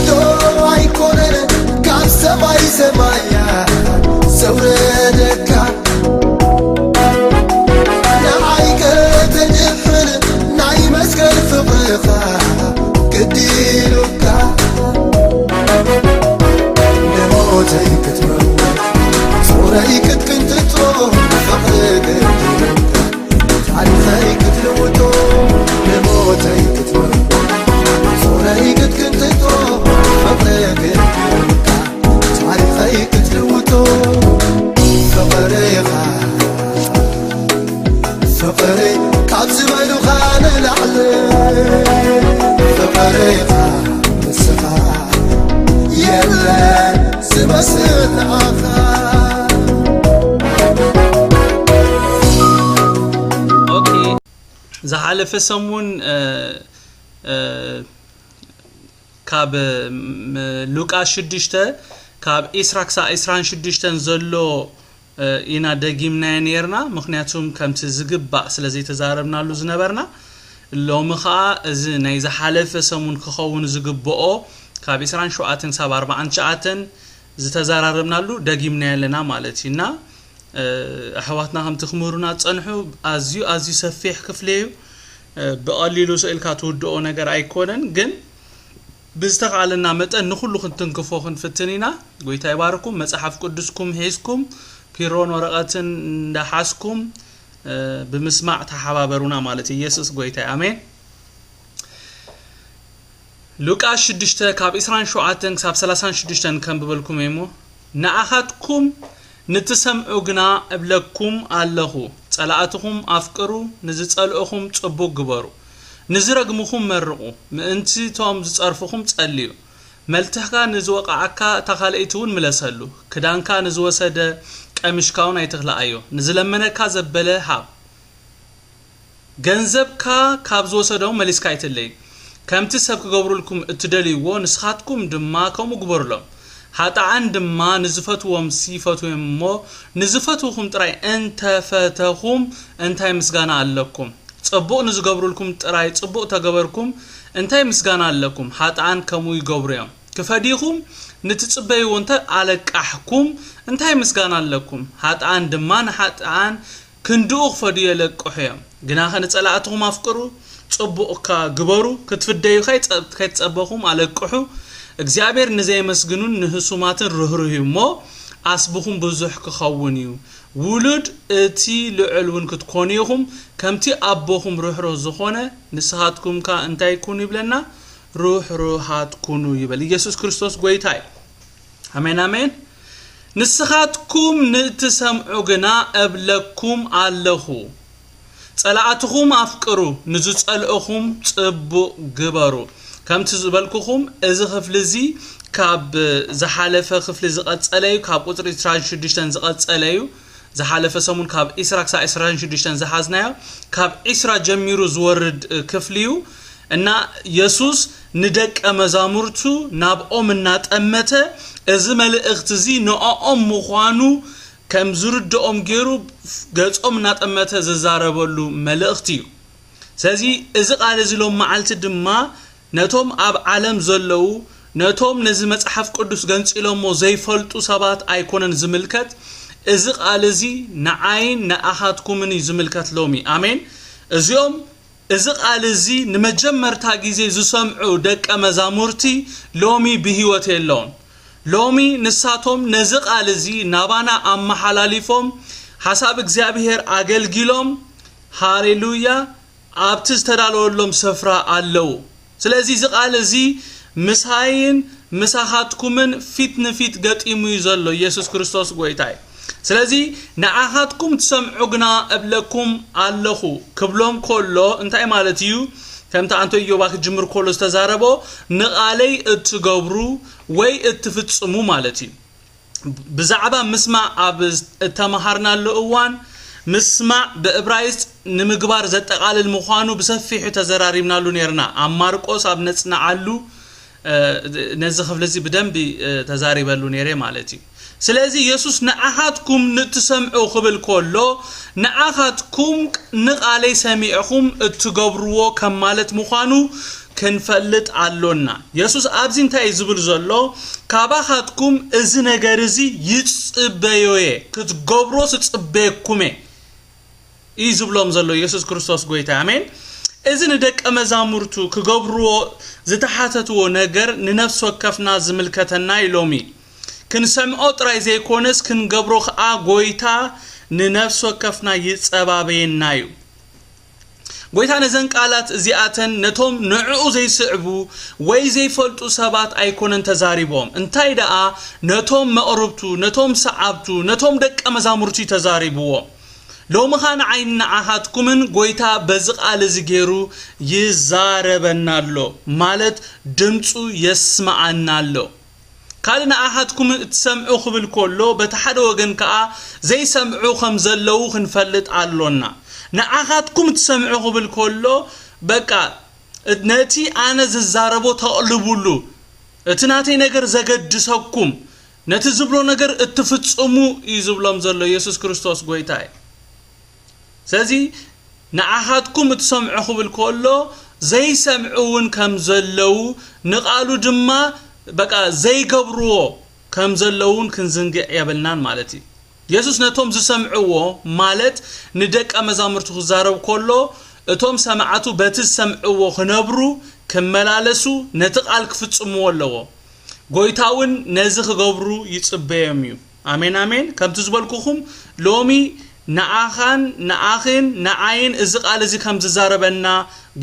ዶ ኣይኮነን ካብ ሰማይ ሰማያ ዘውረደካ፣ ንዓይ ከተድሕን ናይ መስቀል ፍቕርኻ ግዲ ኢሉካ፣ ንሞተይ ክትመውት ጾረይ ክትቅንጥጦ ፍቕሪ ግዲ ኢሉካ። ታሪኸይ ክትልውጦ ንሞተይ ክትመርዶ ጾረይ ክትቅንጥጦ ፍቕሪ ግድልካ። ታሪኸይ ክትልውጦ ፍቕርኻ ፍቕሪ ካብ ዝበሉኻ ንላዕሊ ፍቕርኻ ንስኻ የለን ዝመስል ንዓኻ። ኦኬ፣ ዝሓለፈ ሰሙን ካብ ሉቃስ ሽዱሽተ ካብ ዒስራ ክሳብ ዒስራን ሽዱሽተን ዘሎ ኢና ደጊምናዮ ነርና። ምኽንያቱም ከምቲ ዝግባእ ስለ ዘይተዛረብናሉ ዝነበርና፣ ሎሚ ኸኣ እዚ ናይ ዝሓለፈ ሰሙን ክኸውን ዝግብኦ ካብ ዒስራን ሸውዓተን ክሳብ ኣርባዓን ትሽዓተን ዝተዘራረብናሉ ደጊምናዮ ኣለና ማለት እዩ። እና ኣሕዋትና ከምቲ ክምህሩና ዝጸንሑ ኣዝዩ ኣዝዩ ሰፊሕ ክፍሊ እዩ። ብቐሊሉ ስኢልካ ትውድኦ ነገር ኣይኮነን፣ ግን ብዝተኻእለና መጠን ንኹሉ ክንትንክፎ ክንፍትን ኢና። ጎይታ ይባርኩም። መጽሓፍ ቅዱስኩም ሒዝኩም ፒሮን ወረቐትን እንዳሓዝኩም ብምስማዕ ተሓባበሩና ማለት እዩ። ኢየሱስ ጎይታ እዩ። ኣሜን። ሉቃስ ሽዱሽተ ካብ ዒስራን ሸውዓተን ክሳብ ሰላሳን ሽዱሽተን ከንብበልኩም እየ እሞ፣ ንኣኻትኩም ንትሰምዑ ግና እብለኩም ኣለኹ፣ ጸላእትኹም ኣፍቅሩ፣ ንዝጸልእኹም ጽቡቕ ግበሩ፣ ንዝረግምኹም መርቑ፣ ምእንቲ እቶም ዝጸርፍኹም ጸልዩ። መልትሕካ ንዝወቕዓካ እታ ካልኣይቲ እውን ምለሰሉ፣ ክዳንካ ንዝወሰደ ቀሚሽካ እውን ኣይትኽልኣዮ፣ ንዝለመነካ ዘበለ ሃብ። ገንዘብካ ካብ ዝወሰዶም መሊስካ ኣይትለይ። ከምቲ ሰብ ክገብሩልኩም እትደልይዎ ንስኻትኩም ድማ ከምኡ ግበሩሎም። ሃጥኣን ድማ ንዝፈትዎምሲ ይፈትዎም እሞ ንዝፈትውኹም ጥራይ እንተፈተኹም እንታይ ምስጋና ኣለኩም? ጽቡቕ ንዝገብሩልኩም ጥራይ ጽቡቕ ተገበርኩም እንታይ ምስጋና ኣለኩም? ሃጥኣን ከምኡ ይገብሩ እዮም። ክፈድይኹም ንትጽበይዎ እንተ ኣለቃሕኩም እንታይ ምስጋና ኣለኩም? ሃጥኣን ድማ ንሃጥኣን ክንድኡ ክፈድዩ የለቅሑ እዮም። ግናኸ ንጸላእትኹም ኣፍቅሩ፣ ጽቡቕ እካ ግበሩ፣ ክትፍደዩ ከይጸ- ከይትጸበኹም ኣለቅሑ። እግዚኣብሔር ንዘየመስግኑን ንህሱማትን ርህሩህ እዩ እሞ ኣስብኹም ብዙሕ ክኸውን እዩ። ውሉድ እቲ ልዑል እውን ክትኮኑ ኢኹም። ከምቲ ኣቦኹም ርህሩህ ዝኾነ ንስኻትኩም ከ እንታይ ኩኑ ይብለና? ርህሩሃት ኩኑ ይብል። ኢየሱስ ክርስቶስ ጎይታ እዩ። ኣሜን ኣሜን። ንስኻትኩም ንእትሰምዑ ግና እብለኩም ኣለኹ፣ ጸላእትኹም ኣፍቅሩ፣ ንዝጸልእኹም ጽቡቕ ግበሩ። ከምቲ ዝበልኩኹም እዚ ክፍሊ እዚ ካብ ዝሓለፈ ክፍሊ ዝቐጸለ እዩ፣ ካብ ቁጽሪ ዕስራን ሽዱሽተን ዝቐጸለ እዩ። ዝሓለፈ ሰሙን ካብ ዕስራ ክሳብ ዕስራን ሽዱሽተን ዝሓዝናዮ፣ ካብ ዕስራ ጀሚሩ ዝወርድ ክፍሊ እዩ። እና የሱስ ንደቀ መዛሙርቱ ናብኦም እናጠመተ እዚ መልእኽቲ እዚ ንዕኦም ምዃኑ ከም ዝርድኦም ገይሩ ገጾም እናጠመተ ዝዛረበሉ መልእኽቲ እዩ። ስለዚ እዚ ቃል እዚ ሎም መዓልቲ ድማ ነቶም ኣብ ዓለም ዘለዉ፣ ነቶም ነዚ መጽሓፍ ቅዱስ ገንጺሎሞ ዘይፈልጡ ሰባት ኣይኮነን ዝምልከት። እዚ ቃል እዚ ንዓይን ንኣኻትኩምን እዩ ዝምልከት ሎሚ። ኣሜን። እዚኦም እዚ ቃል እዚ ንመጀመርታ ግዜ ዝሰምዑ ደቀ መዛሙርቲ ሎሚ ብህይወት የለውን። ሎሚ ንሳቶም ነዚ ቃል እዚ ናባና ኣመሓላሊፎም ሓሳብ እግዚኣብሔር ኣገልጊሎም፣ ሃሌሉያ፣ ኣብቲ ዝተዳለወሎም ስፍራ ኣለዉ። ስለዚ እዚ ቃል እዚ ምሳይን ምሳኻትኩምን ፊት ንፊት ገጢሙ እዩ ዘሎ። ኢየሱስ ክርስቶስ ጎይታ እዩ። ስለዚ ንዓኻትኩም ትሰምዑ ግና እብለኩም ኣለኹ ክብሎም ከሎ እንታይ ማለት እዩ? ከምቲ ኣንቶ ኢዮባ ክጅምር ከሎ ዝተዛረቦ ንቓለይ እትገብሩ ወይ እትፍጽሙ ማለት እዩ። ብዛዕባ ምስማዕ ኣብ እተመሃርናሉ እዋን ምስማዕ ብእብራይስጥ ንምግባር ዘጠቓልል ምዃኑ ብሰፊሑ ተዘራሪብናሉ ነርና። ኣብ ማርቆስ ኣብ ነጽንዓሉ ነዚ ክፍሊ እዚ ብደንቢ ተዛሪበሉ ነይረ ማለት እዩ። ስለዚ የሱስ ንዓኻትኩም ንእትሰምዑ ክብል ከሎ ንዓኻትኩም ንቓለይ ሰሚዕኹም እትገብርዎ ከም ማለት ምዃኑ ክንፈልጥ ኣሎና። የሱስ ኣብዚ እንታይ እዩ ዝብል ዘሎ? ካባኻትኩም እዚ ነገር እዚ ይጽበዮ እየ፣ ክትገብሮ ዝጽበየኩም እየ እዩ ዝብሎም ዘሎ የሱስ ክርስቶስ ጎይታ። ኣሜን። እዚ ንደቀ መዛሙርቱ ክገብርዎ ዝተሓተትዎ ነገር ንነፍሲ ወከፍና ዝምልከተና እዩ ሎሚ። ክንሰምዖ ጥራይ ዘይኮነስ ክንገብሮ ከኣ ጎይታ ንነፍሲ ወከፍና ይጸባበየና እዩ። ጎይታ ነዘን ቃላት እዚኣተን ነቶም ንዕኡ ዘይስዕቡ ወይ ዘይፈልጡ ሰባት ኣይኮነን ተዛሪቦም። እንታይ ደኣ ነቶም መቕርብቱ፣ ነቶም ሰዓብቱ፣ ነቶም ደቀ መዛሙርቲ ተዛሪብዎም። ሎምኻ ንዓይን ንዓኻትኩምን ጎይታ በዚ ቃል እዚ ገይሩ ይዛረበና ኣሎ፣ ማለት ድምፁ የስምዓና ኣሎ። ካልእ ንኣኻትኩም እትሰምዑ ክብል ከሎ፣ በቲ ሓደ ወገን ከኣ ዘይሰምዑ ከም ዘለዉ ክንፈልጥ ኣሎና። ንኣኻትኩም እትሰምዑ ክብል ከሎ፣ በቃ፣ ነቲ ኣነ ዝዛረቦ ተቕልቡሉ፣ እቲ ናተይ ነገር ዘገድሰኩም፣ ነቲ ዝብሎ ነገር እትፍጽሙ እዩ ዝብሎም ዘሎ የሱስ ክርስቶስ ጎይታ እዩ። ስለዚ ንኣኻትኩም እትሰምዑ ክብል ከሎ ዘይሰምዑ እውን ከም ዘለዉ ንቓሉ ድማ በቃ ዘይገብርዎ ከም ዘለዉን ክንዝንግዕ የብልናን ማለት እዩ። የሱስ ነቶም ዝሰምዕዎ ማለት ንደቀ መዛሙርቱ ክዛረብ ከሎ እቶም ሰማዕቱ በቲ ዝሰምዕዎ ክነብሩ ክመላለሱ ነቲ ቃል ክፍጽምዎ ኣለዎ። ጎይታ እውን ነዚ ክገብሩ ይጽበዮም እዩ። ኣሜን ኣሜን። ከምቲ ዝበልኩኹም ሎሚ ንኣኻን ንኣኽን ንዓይን እዚ ቃል እዚ ከም ዝዛረበና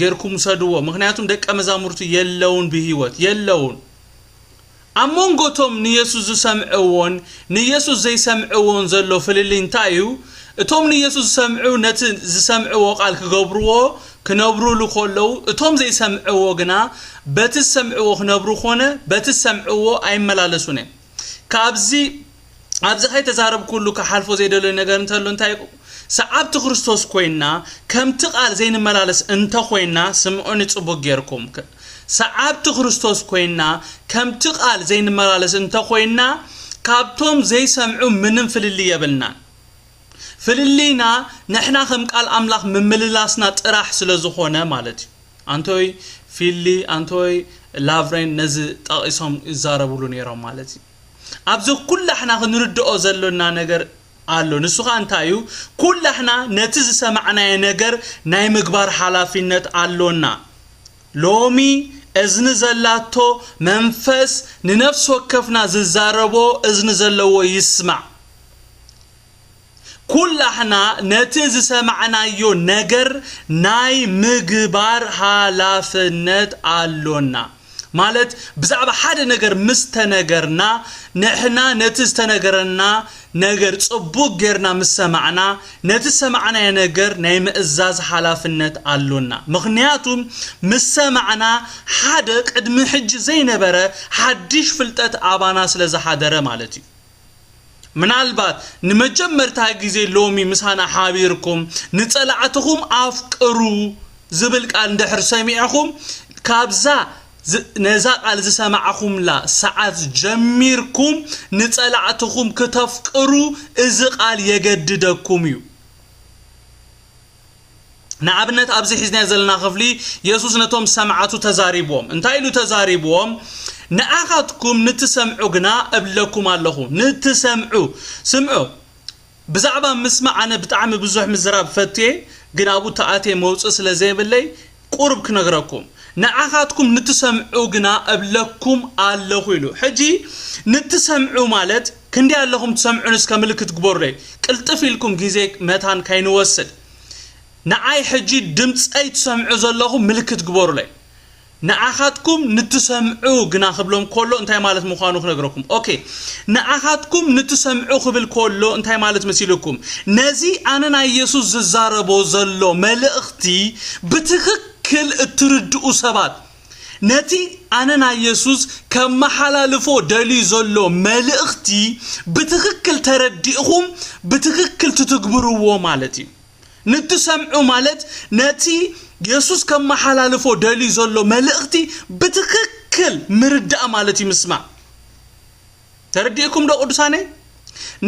ጌርኩም ውሰድዎ። ምኽንያቱም ደቀ መዛሙርቱ የለውን ብህይወት የለውን። ኣብ መንጎ እቶም ንየሱስ ዝሰምዕዎን ንየሱስ ዘይሰምዕዎን ዘሎ ፍልልይ እንታይ እዩ? እቶም ንየሱስ ዝሰምዑ ነቲ ዝሰምዕዎ ቃል ክገብርዎ ክነብሩሉ ከለዉ እቶም ዘይሰምዕዎ ግና በቲ ዝሰምዕዎ ክነብሩ ኮነ በቲ ዝሰምዕዎ ኣይመላለሱን እዮም። ካብዚ ኣብዚ ከይተዛረብኩሉ ክሓልፎ ዘይደለዩ ነገር እንተሎ እንታይ ሰዓብቲ ክርስቶስ ኮይና ከምቲ ቃል ዘይንመላለስ እንተኮይና ስምዑኒ ጽቡቅ ጌርኩም ሰዓብቲ ክርስቶስ ኮይና ከምቲ ቃል ዘይንመላለስ እንተኮይና ካብቶም ዘይሰምዑ ምንም ፍልልይ የብልናን። ፍልልይና ንሕና ከም ቃል ኣምላኽ ምምልላስና ጥራሕ ስለ ዝኾነ ማለት እዩ። ኣንቶይ ፊሊ ኣንቶይ ላቭሬን ነዚ ጠቒሶም ይዛረብሉ ነይሮም ማለት እዩ። ኣብዚ ኩላሕና ክንርድኦ ዘሎና ነገር ኣሎ። ንሱ ኸኣ እንታይ እዩ? ኩላሕና ነቲ ዝሰማዕናዮ ነገር ናይ ምግባር ሓላፊነት ኣሎና። ሎሚ እዝኒ ዘላቶ መንፈስ ንነፍሲ ወከፍና ዝዛረቦ እዝኒ ዘለዎ ይስማዕ። ኩላሕና ነቲ ዝሰማዕናዮ ነገር ናይ ምግባር ሓላፍነት ኣሎና። ማለት ብዛዕባ ሓደ ነገር ምስ ተነገርና ንሕና ነቲ ዝተነገረና ነገር ጽቡቅ ጌርና ምስ ሰማዕና ነቲ ዝሰማዕናዮ ነገር ናይ ምእዛዝ ሓላፍነት ኣሎና። ምኽንያቱ ምስ ሰማዕና ሓደ ቅድሚ ሕጂ ዘይነበረ ሓድሽ ፍልጠት ኣባና ስለ ዝሓደረ ማለት እዩ። ምናልባት ንመጀመርታ ግዜ ሎሚ ምሳና ሓቢርኩም ንጸላዕትኹም ኣፍቅሩ ዝብል ቃል እንድሕር ሰሚዕኹም ካብዛ ነዛ ቃል ዝሰማዕኹምላ ሰዓት ጀሚርኩም ንጸላዕትኹም ክተፍቅሩ እዚ ቃል የገድደኩም እዩ። ንኣብነት ኣብዚ ሒዝናዮ ዘለና ክፍሊ የሱስ ነቶም ሰማዕቱ ተዛሪብዎም። እንታይ ኢሉ ተዛሪብዎም? ንኣኻትኩም ንትሰምዑ ግና እብለኩም ኣለኹ። ንትሰምዑ። ስምዑ። ብዛዕባ ምስማዕ ኣነ ብጣዕሚ ብዙሕ ምዝራብ ፈትየ፣ ግን ኣብኡ ተኣትየ መውፅእ ስለ ዘይብለይ ቁሩብ ክነግረኩም። ንኣኻትኩም ንትሰምዑ ግና እብለኩም ኣለኹ ኢሉ። ሕጂ ንትሰምዑ ማለት ክንደይ ኣለኹም ትሰምዑን እስከ ምልክት ግበሩለይ። ቅልጥፍ ኢልኩም ግዜ መታን ከይንወስድ። ንዓይ ሕጂ ድምፀይ ትሰምዑ ዘለኹም ምልክት ግበሩለይ። ንኣኻትኩም ንትሰምዑ ግና ክብሎም ከሎ እንታይ ማለት ምዃኑ ክነግረኩም። ኦኬ፣ ንኣኻትኩም ንትሰምዑ ክብል ከሎ እንታይ ማለት መሲልኩም? ነዚ ኣነ ናይ የሱስ ዝዛረቦ ዘሎ መልእኽቲ ብትኽክል እትርድኡ ሰባት፣ ነቲ ኣነ ናይ የሱስ ከመሓላልፎ ደልዩ ዘሎ መልእኽቲ ብትኽክል ተረዲእኹም ብትኽክል ትትግብርዎ ማለት እዩ። ንትሰምዑ ማለት ነቲ የሱስ ከመሓላልፎ ደልዩ ዘሎ መልእኽቲ ብትኽክል ምርዳእ ማለት እዩ፣ ምስማዕ። ተረዲእኩም ዶ ቅዱሳነይ?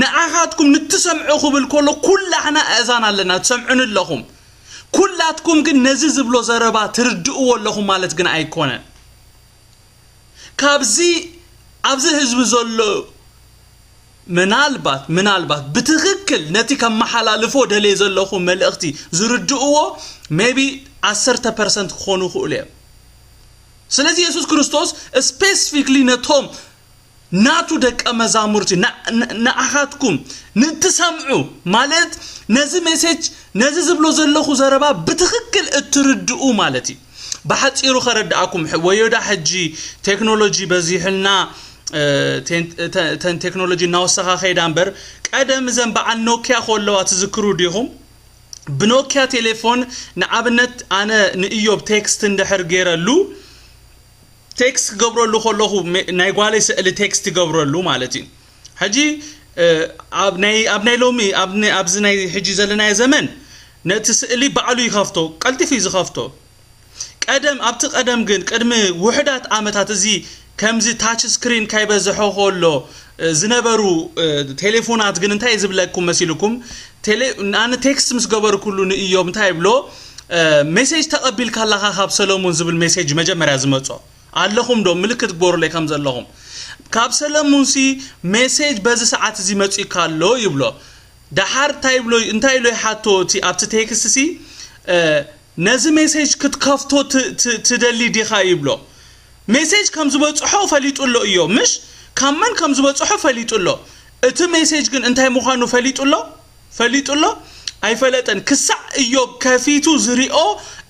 ንኣኻትኩም ንትሰምዑ ክብል ከሎ ኩላሕና ኣእዛን ኣለና፣ ትሰምዑኒ ኣለኹም። ኩላትኩም ግን ነዚ ዝብሎ ዘረባ ትርድእዎ ኣለኹም ማለት ግን ኣይኮነን። ካብዚ ኣብዚ ህዝቢ ዘሎ ምናልባት ምናልባት ብትኽክል ነቲ ከመሓላልፎ ደልየ ዘለኹ መልእኽቲ ዝርድእዎ maybe ዓሰርተ ፐርሰንት ክኾኑ ይኽእሉ እዮም። ስለዚ የሱስ ክርስቶስ specifically ነቶም ናቱ ደቀ መዛሙርቲ ንኣኻትኩም ንእትሰምዑ ማለት ነዚ ሜሴጅ ነዚ ዝብሎ ዘለኹ ዘረባ ብትኽክል እትርድኡ ማለት እዩ። ብሓፂሩ ከረድኣኩም ወዮዳ ሕጂ ቴክኖሎጂ በዚሕልና ተን ቴክኖሎጂ እናወሰኻ ከይዳ እምበር ቀደም እዘን በዓል ኖኪያ ከለዋ ትዝክሩ ዲኹም? ብኖኪያ ቴሌፎን ንኣብነት ኣነ ንእዮብ ቴክስት እንድሕር ገይረሉ ቴክስት ክገብረሉ ከለኹ ናይ ጓለይ ስእሊ ቴክስት ይገብረሉ ማለት እዩ። ሕጂ ኣብ ናይ ሎሚ ኣብዚ ናይ ሕጂ ዘለናዮ ዘመን ነቲ ስእሊ ባዕሉ ይኸፍቶ፣ ቀልጢፉ እዩ ዝኸፍቶ። ቀደም ኣብቲ ቀደም ግን ቅድሚ ውሕዳት ዓመታት እዚ ከምዚ ታች ስክሪን ካይበዝሖ ከሎ ዝነበሩ ቴሌፎናት ግን እንታይ ዝብለኩም መሲልኩም? ኣነ ቴክስት ምስ ገበርኩሉ ንእዮብ እንታይ ይብሎ? ሜሴጅ ተቐቢልካ ኣለኻ ካብ ሰለሙን ዝብል ሜሴጅ መጀመርያ ዝመጾ ኣለኹም ዶ ምልክት ግበሩለይ ከም ዘለኹም? ካብ ሰለሙንሲ ሜሴጅ በዚ ሰዓት እዚ መጺእካ ኣሎ ይብሎ። ደሓር እንታይ ይብሎ እንታይ ኢሎ ይሓቶ እቲ ኣብቲ ቴክስት ሲ ነዚ ሜሴጅ ክትከፍቶ ትደሊ ዲኻ ይብሎ። ሜሴጅ ከም ዝበጽሖ ፈሊጡ ኣሎ እዮ ምሽ ካብ መን ከም ዝበጽሖ ፈሊጡ ኣሎ። እቲ ሜሴጅ ግን እንታይ ምዃኑ ፈሊጡ ኣሎ ፈሊጡ ኣሎ ኣይፈለጠን። ክሳዕ እዮብ ከፊቱ ዝሪኦ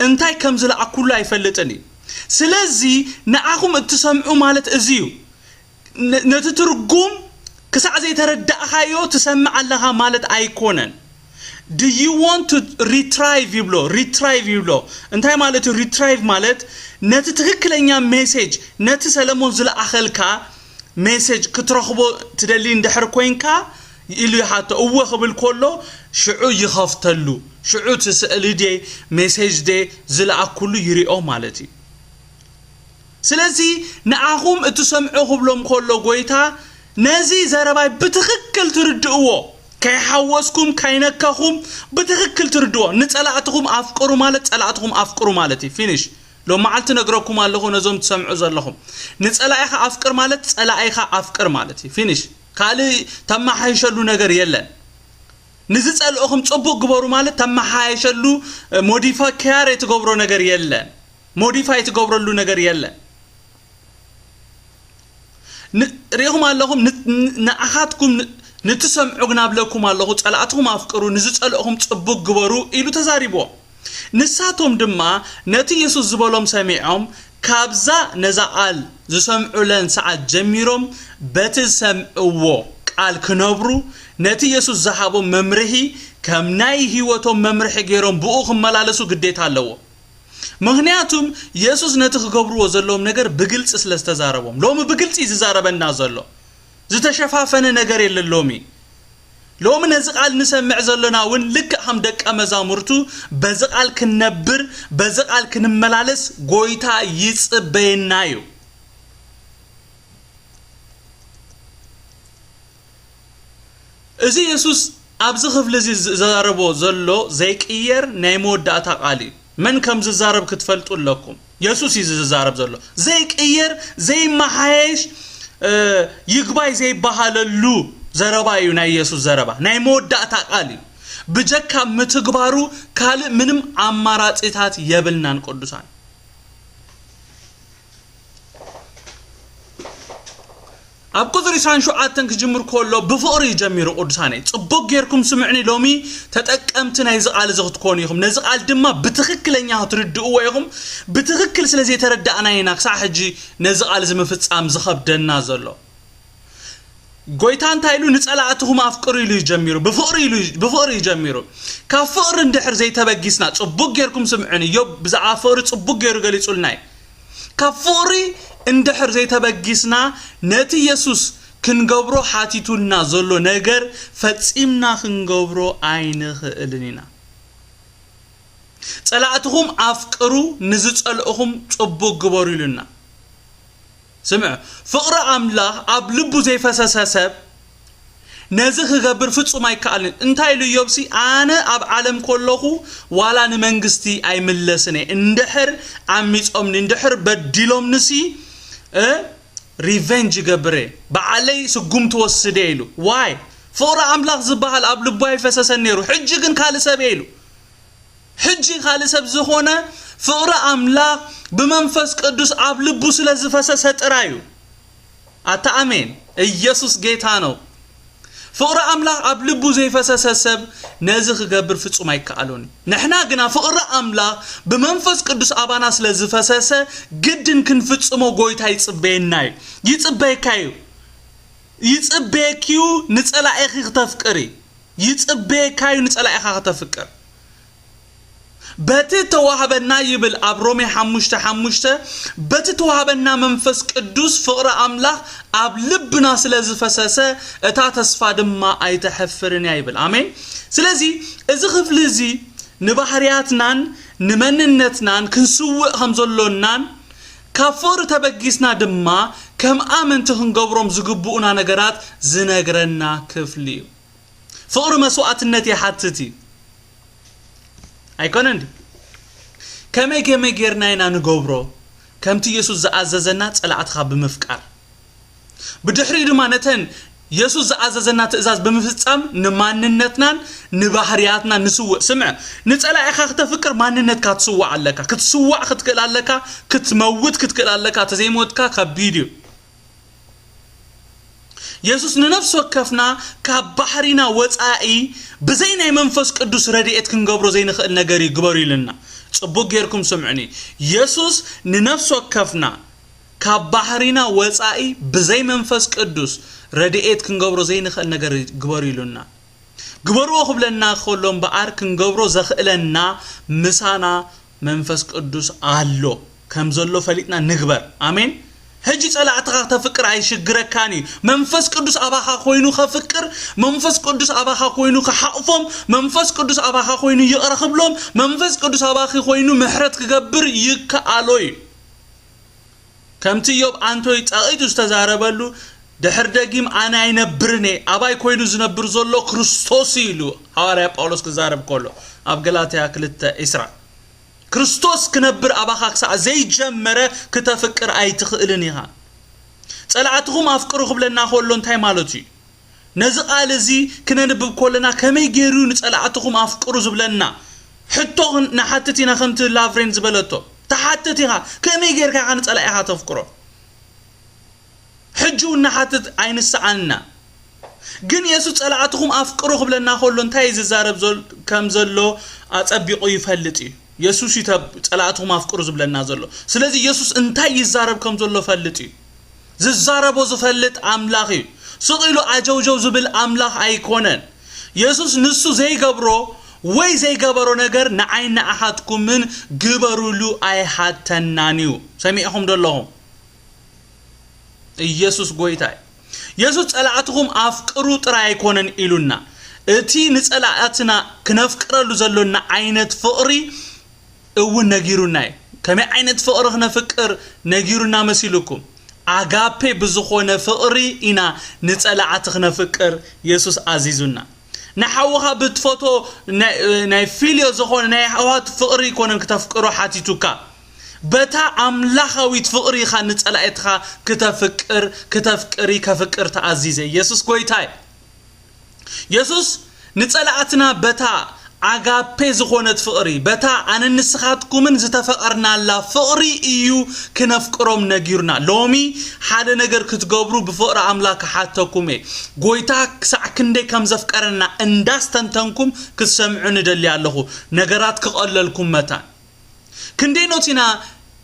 እንታይ ከም ዝለኣኩሉ ኣይፈልጥን እዩ። ስለዚ ንዓኹም እትሰምዑ ማለት እዚ እዩ። ነቲ ትርጉም ክሳዕ ዘይተረዳእኻዮ ትሰምዕ ኣለኻ ማለት ኣይኮነን። Do you want to retrieve ይብሎ። Retrieve ይብሎ እንታይ ማለት እዩ? Retrieve ማለት ነቲ ትኽክለኛ ሜሴጅ ነቲ ሰለሞን ዝለኣኸልካ ሜሴጅ ክትረኽቦ ትደሊ እንድሕር ኮይንካ ኢሉ ይሓቶ። እወ ክብል ከሎ ሽዑ ይኸፍተሉ። ሽዑ እቲ ስእሊ ድየ ሜሴጅ ድየ ዝለኣኩሉ ይሪኦ ማለት እዩ። ስለዚ ንዓኹም እትሰምዑ ክብሎም ከሎ ጎይታ ነዚ ዘረባይ ብትኽክል ትርድእዎ፣ ከይሓወስኩም ካይነካኹም ብትኽክል ትርድዎ። ንጸላእትኹም ኣፍቅሩ ማለት ጸላእትኹም ኣፍቅሩ ማለት እዩ። ፊኒሽ። ሎም መዓልቲ ነግረኩም ኣለኹ ነዞም ትሰምዑ ዘለኹም። ንጸላኢኻ ኣፍቅር ማለት ጸላኢኻ ኣፍቅር ማለት እዩ። ፊኒሽ። ካልእ ተመሓይሸሉ ነገር የለን። ንዝጸልኦኹም ጽቡቕ ግበሩ ማለት ተመሓየሸሉ ሞዲፋይ ክያር ትገብሮ ነገር የለን። ሞዲፋይ ትገብረሉ ነገር የለን። ሪኢኹም ኣለኹም ንኣኻትኩም ንትሰምዑ ግን ኣብለኩም ኣለኹ ጸላእትኹም ኣፍቅሩ ንዝጸልኦኹም ጽቡቕ ግበሩ ኢሉ ተዛሪብዎ። ንሳቶም ድማ ነቲ የሱስ ዝበሎም ሰሚዖም ካብዛ ነዛ ቃል ዝሰምዑለን ሰዓት ጀሚሮም በቲ ዝሰምዕዎ ቃል ክነብሩ ነቲ የሱስ ዝሃቦም መምርሒ ከም ናይ ህይወቶም መምርሒ ገይሮም ብኡ ክመላለሱ ግዴታ ኣለዎ። ምኽንያቱም የሱስ ነቲ ክገብርዎ ዘለዎም ነገር ብግልጺ ስለ ዝተዛረቦም። ሎሚ ብግልጺ እዩ ዝዛረበና ዘሎ። ዝተሸፋፈነ ነገር የለን ሎሚ። ሎሚ ነዚ ቃል ንሰምዕ ዘለና እውን ልክዕ ከም ደቀ መዛሙርቱ በዚ ቃል ክንነብር በዚ ቃል ክንመላለስ ጎይታ ይጽበየና እዩ። እዚ የሱስ ኣብዚ ክፍሊ እዚ ዝዛረቦ ዘሎ ዘይቅየር ናይ መወዳእታ ቃል እዩ። መን ከም ዝዛረብ ክትፈልጡ ኣለኩም። የሱስ እዩ ዝዛረብ ዘሎ። ዘይቅየር ዘይመሓየሽ ይግባይ ዘይበሃለሉ ዘረባ እዩ ናይ የሱስ ዘረባ። ናይ መወዳእታ ቃል እዩ። ብጀካ ምትግባሩ ካልእ ምንም ኣማራጺታት የብልናን ቅዱሳን። ኣብ ቁፅሪ ዕስራን ሸውዓተን ክጅምር ከሎ ብፍቕሪ እዩ ጀሚሩ። ቅዱሳነይ ፅቡቅ ጌርኩም ስምዕኒ። ሎሚ ተጠቀምቲ ናይዚ ቃል እዚ ክትኮኑ ኢኹም። ነዚ ቃል ድማ ብትኽክለኛ ክትርድእዎ ኢኹም። ብትኽክል ስለ ዘይተረዳእና ኢና ክሳዕ ሕጂ ነዚ ቃል እዚ ምፍፃም ዝኸብደና ዘሎ። ጎይታ እንታይ ኢሉ? ንጸላእትኹም ኣፍቅሩ ኢሉ እዩ ጀሚሩ። ብፍቕሪ ኢሉ ብፍቕሪ እዩ ጀሚሩ። ካብ ፍቕሪ እንድሕር ዘይተበጊስና ፅቡቅ ጌርኩም ስምዕኒ። እዮብ ብዛዕባ ፍቕሪ ፅቡቅ ገይሩ ገሊፁልና እዩ። ካብ ፍቕሪ እንድሕር ዘይተበጊስና ነቲ የሱስ ክንገብሮ ሓቲቱልና ዘሎ ነገር ፈጺምና ክንገብሮ ኣይንኽእልን ኢና። ጸላእትኹም ኣፍቅሩ፣ ንዝጸልእኹም ጽቡቕ ግበሩ ኢሉና። ስምዕ፣ ፍቕሪ ኣምላኽ ኣብ ልቡ ዘይፈሰሰ ሰብ ነዚ ክገብር ፍጹም ኣይከኣልን። እንታይ ኢሉ ኢዮብሲ? ኣነ ኣብ ዓለም ከለኹ ዋላ ንመንግስቲ ኣይምለስን እየ። እንድሕር ዓሚጾምኒ፣ እንድሕር በዲሎምንሲ፣ እ፣ ሪቨንጅ ይገብር እየ። ባዕለይ ስጉምቲ ወስድ እየ ኢሉ። ዋይ? ፍቕሪ ኣምላኽ ዝበሃል ኣብ ልቡ ኣይፈሰሰን ነይሩ። ሕጂ ግን ካልእ ሰብ እየ ኢሉ። ሕጂ ካልእ ሰብ ዝኾነ ፍቕሪ ኣምላኽ ብመንፈስ ቅዱስ ኣብ ልቡ ስለ ዝፈሰሰ ጥራይ እዩ። ኣታ ኣሜን። ኢየሱስ ጌታ ነው። ፍቕሪ ኣምላኽ ኣብ ልቡ ዘይፈሰሰ ሰብ ነዚ ክገብር ፍጹም ኣይከኣሎን እዩ። ንሕና ግና ፍቕሪ ኣምላኽ ብመንፈስ ቅዱስ ኣባና ስለ ዝፈሰሰ ግድን ክንፍጽሞ ጎይታ ይጽበየና እዩ። ይጽበየካ እዩ። ይጽበየኪ እዩ ንጸላኢኺ ክተፍቅሪ። ይጽበየካ እዩ ንጸላኢኻ ክተፍቅር። በቲ ተዋህበና ይብል ኣብ ሮሜ ሓሙሽተ ሓሙሽተ፣ በቲ ተዋህበና መንፈስ ቅዱስ ፍቕሪ ኣምላኽ ኣብ ልብና ስለ ዝፈሰሰ እታ ተስፋ ድማ ኣይተሐፍርን እያ ይብል። ኣሜን። ስለዚ እዚ ክፍሊ እዚ ንባህርያትናን ንመንነትናን ክንስውእ ከም ዘሎናን ካብ ፍቕሪ ተበጊስና ድማ ከም ኣመንቲ ክንገብሮም ዝግብኡና ነገራት ዝነግረና ክፍሊ እዩ። ፍቕሪ መስዋእትነት ይሓትት እዩ። ኣይኮነን ድዩ? ከመይ ከመይ ጌርና ኢና ንገብሮ? ከምቲ የሱስ ዝኣዘዘና ጸላእትኻ ብምፍቃር። ብድሕሪኡ ድማ ነተን የሱስ ዝኣዘዘና ትእዛዝ ብምፍጻም ንማንነትናን ንባህርያትናን ንስውእ። ስምዕ፣ ንጸላኢኻ ክተፍቅር ማንነትካ ትስዋዕ ኣለካ። ክትስዋዕ ክትክእል ኣለካ፣ ክትመውት ክትክእል ኣለካ። ተዘይሞትካ ከቢድ እዩ። የሱስ ንነፍሲ ወከፍና ካብ ባሕሪና ወጻኢ ብዘይ ናይ መንፈስ ቅዱስ ረድኤት ክንገብሮ ዘይንኽእል ነገር እዩ ግበሩ ኢሉና። ጽቡቕ ጌርኩም ስምዑኒ። የሱስ ንነፍሲ ወከፍና ካብ ባሕሪና ወጻኢ ብዘይ መንፈስ ቅዱስ ረድኤት ክንገብሮ ዘይንኽእል ነገር እዩ ግበሩ ኢሉና። ግበርዎ ክብለና ከሎ እምበኣር ክንገብሮ ዘኽእለና ምሳና መንፈስ ቅዱስ ኣሎ። ከም ዘሎ ፈሊጥና ንግበር። ኣሜን። ሕጂ ጸላእትኻ ክተፍቅር ኣይሽግረካን እዩ። መንፈስ ቅዱስ ኣባኻ ኮይኑ ከፍቅር፣ መንፈስ ቅዱስ ኣባኻ ኮይኑ ክሓቕፎም፣ መንፈስ ቅዱስ ኣባኻ ኮይኑ ይቕረ ክብሎም፣ መንፈስ ቅዱስ ኣባኺ ኮይኑ ምሕረት ክገብር ይከኣሎ እዩ። ከምቲ ኢዮብ ኣንቶይ ጸቒጡ ዝተዛረበሉ፣ ድሕር ደጊም ኣነ ኣይነብርን እየ፣ ኣባይ ኮይኑ ዝነብር ዘሎ ክርስቶስ እዩ ኢሉ ሃዋርያ ጳውሎስ ክዛረብ ከሎ ኣብ ገላትያ ክልተ ዕስራ። ክርስቶስ ክነብር ኣባኻ ክሳዕ ዘይጀመረ ክተፍቅር ኣይትኽእልን ኢኻ። ጸላእትኹም ኣፍቅሩ ክብለና ከሎ እንታይ ማለቱ እዩ? ነዚ ቃል እዚ ክነንብብ ከለና ከመይ ገይሩ ንጸላእትኹም ኣፍቅሩ ዝብለና? ሕቶ ክን-፣ ንሓትት ኢና ከምቲ ላቭሬን ዝበለቶ። ትሓትት ኢኻ፣ ከመይ ጌርካ ኢኻ ንጸላኢኻ ተፍቅሮ? ሕጂ እውን ንሓትት ኣይንስኣንና። ግን የሱስ ጸላእትኹም ኣፍቅሩ ክብለና ከሎ እንታይ እዩ ዝዛረብ ዘል-፣ ከም ዘሎ ኣጸቢቑ ይፈልጥ እዩ። የሱስ እዩ ተብ-፣ ጸላእትኹም ኣፍቅሩ ዝብለና ዘሎ። ስለዚ የሱስ እንታይ ይዛረብ ከም ዘሎ ፈልጥ እዩ። ዝዛረቦ ዝፈልጥ ኣምላኽ እዩ። ስቕ ኢሉ ኣጀውጀው ዝብል ኣምላኽ ኣይኮነን። የሱስ ንሱ ዘይገብሮ ወይ ዘይገበሮ ነገር ንዓይ ንኣኻትኩምን ግበሩሉ ኣይሓተናን እዩ። ሰሚዕኹም ዶ ኣለኹም? ኢየሱስ ጎይታ እዩ። የሱስ ጸላእትኹም ኣፍቅሩ ጥራይ ኣይኮነን ኢሉና። እቲ ንጸላእትና ክነፍቅረሉ ዘሎና ዓይነት ፍቕሪ እውን ነጊሩና እዩ። ከመይ ዓይነት ፍቕሪ ክነፍቅር ነጊሩና መሲልኩም? ኣጋፔ ብዝኾነ ፍቕሪ ኢና ንጸላእቲ ክነፍቅር የሱስ ኣዚዙና። ንሓውኻ ብትፈቶ ናይ፣ ናይ ፊልዮ ዝኾነ ናይ ኣሕዋት ፍቕሪ ኣይኮነን ክተፍቅሮ ሓቲቱካ። በታ ኣምላኻዊት ፍቕሪ ኢኻ ንጸላእትኻ ክተፍቅር፣ ክተፍቅሪ፣ ከፍቅር ተኣዚዘ። የሱስ ጎይታ እዩ። የሱስ ንጸላእትና በታ ኣጋፔ ዝኾነት ፍቕሪ፣ በታ ኣነ ንስኻትኩምን ዝተፈቐርናላ ፍቕሪ እዩ ክነፍቅሮም ነጊሩና። ሎሚ ሓደ ነገር ክትገብሩ ብፍቕሪ ኣምላኽ ክሓተኩም እየ። ጎይታ ክሳዕ ክንደይ ከም ዘፍቀረና እንዳስተንተንኩም ክትሰምዑ ንደሊ ኣለኹ። ነገራት ክቐለልኩም መታን። ክንደይ ኖት ኢና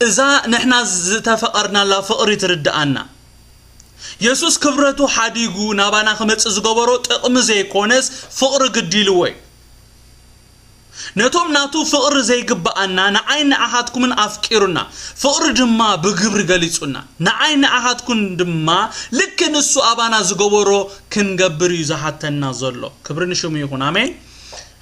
እዛ ንሕና ዝተፈቐርናላ ፍቕሪ ትርድኣና? የሱስ ክብረቱ ሓዲጉ ናባና ክመጽእ ዝገበሮ ጥቕሚ ዘይኮነስ ፍቕሪ ግዲልዎ እዩ። ነቶም ናቱ ፍቕሪ ዘይግብኣና ንዓይ ንኣኻትኩምን ኣፍቂሩና፣ ፍቕሪ ድማ ብግብሪ ገሊጹና። ንዓይ ንኣኻትኩን ድማ ልክ ንሱ ኣባና ዝገበሮ ክንገብር እዩ ዝሓተና ዘሎ። ክብሪ ንሽሙ ይኹን። ኣሜን።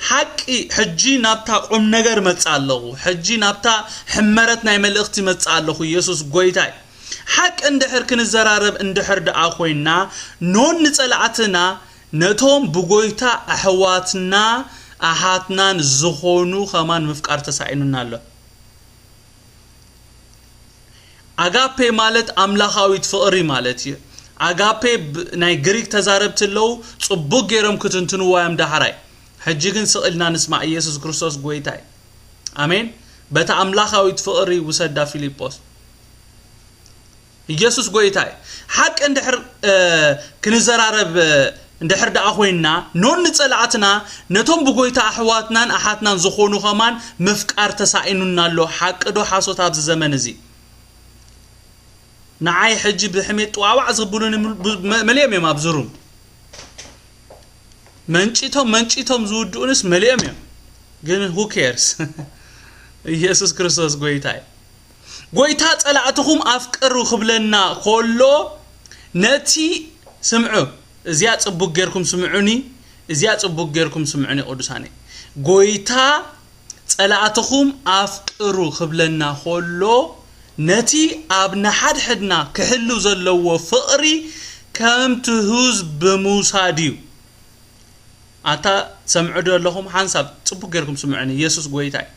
ሓቂ ሕጂ ናብታ ቁም ነገር መጽእ ኣለኹ። ሕጂ ናብታ ሕመረት ናይ መልእኽቲ መጽእ ኣለኹ። የሱስ ጎይታ እዩ። ሓቂ እንድሕር ክንዘራረብ እንድሕር ደኣ ኮይንና፣ ኖን ንጸላእትና ነቶም ብጎይታ ኣሕዋትና ኣሓትናን ዝኾኑ ኸማን ምፍቃር ተሳኢኑና ኣሎ። ኣጋፔ ማለት ኣምላኻዊት ፍቕሪ ማለት እዩ። ኣጋፔ ብ-፣ ናይ ግሪክ ተዛረብቲ ኣለዉ፣ ጽቡቕ ገይሮም ክትንትንዋ እዮም ዳሕራይ። ሕጂ ግን ስቕ ኢልና ንስማዕ። ኢየሱስ ክርስቶስ ጎይታ እዩ። ኣሜን። በታ ኣምላኻዊት ፍቕሪ ውሰዳ ፊልጶስ። ኢየሱስ ጎይታ እዩ። ሓቂ እንድሕር፣ እ፣ ክንዘራረብ፣ እ፣ እንድሕር ደኣ ኮይንና፣ ኖን ንጸላእትና፣ ነቶም ብጎይታ ኣሕዋትናን ኣሓትናን ዝኾኑ ኸማን ምፍቃር ተሳኢኑና ኣሎ። ሓቂ ዶ ሓሶት ኣብዚ ዘመን እዚ? ንዓይ ሕጂ ብሕሜት ጥዋዕዋዕ ዝብሉኒ ም-፣ ብ-፣ መ-፣ መሊኦም እዮም ኣብዚ ሩም። መንጪቶም፣ መንጪቶም ዝውድኡንስ መሊኦም እዮም። ግን who cares? ኢየሱስ ክርስቶስ ጎይታ እዩ። ጎይታ ጸላእትኹም ኣፍቅሩ ክብለና ከሎ ነቲ፣ ስምዑ፣ እዚኣ ጽቡቅ ጌርኩም ስምዑኒ፣ እዚኣ ጽቡቅ ጌርኩም ስምዑኒ ቅዱሳነይ። ጎይታ ጸላእትኹም ኣፍቅሩ ክብለና ከሎ ነቲ ኣብ ንሓድሕድና ክህሉ ዘለዎ ፍቕሪ ከም ትሑዝ ብምውሳድ እዩ። ኣታ ትሰምዑ ዶ ኣለኹም? ሓንሳብ ጽቡቅ ጌርኩም ስምዑኒ። ኢየሱስ ጎይታ እዩ።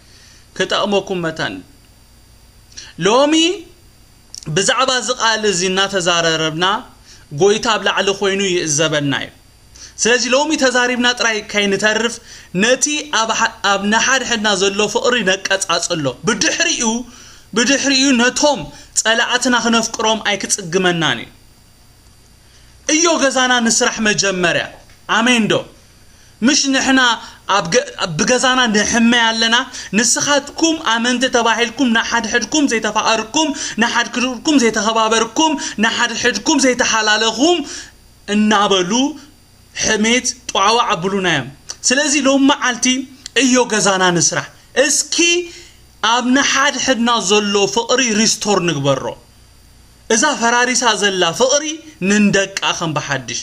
ክጠቕመኩም መታን። ሎሚ ብዛዕባ እዚ ቃል እዚ እናተዛረረብና ጎይታ ኣብ ላዕሊ ኮይኑ ይእዘበና እዩ። ስለዚ ሎሚ ተዛሪብና ጥራይ ከይንተርፍ ነቲ ኣብ ሓ-፣ ኣብ ንሓድሕድና ዘሎ ፍቕሪ ነቀጻጽሎ። ብድሕሪኡ፣ ብድሕሪኡ ነቶም ጸላእትና ክነፍቅሮም ኣይክጽግመናን እዩ። እዮ ገዛና ንስራሕ መጀመርያ። ኣሜን ዶ? ምሽ ንሕና ኣብ ገ-፣ ብገዛና ንሕመ ኣለና። ንስኻትኩም ኣመንቲ ተባሂልኩም ንሓድሕድኩም ዘይተፋቐርኩም፣ ንሓድሕድኩም ዘይተኸባበርኩም፣ ንሓድሕድኩም ዘይተሓላለኹም እናበሉ ሕሜት ጧዕዋ ኣብሉና እዮም። ስለዚ ሎም መዓልቲ እዮ ገዛና ንስራሕ። እስኪ ኣብ ንሓድሕድና ዘሎ ፍቕሪ ሪስቶር ንግበሮ። እዛ ፈራሪሳ ዘላ ፍቕሪ ንንደቃ ከም ብሓድሽ።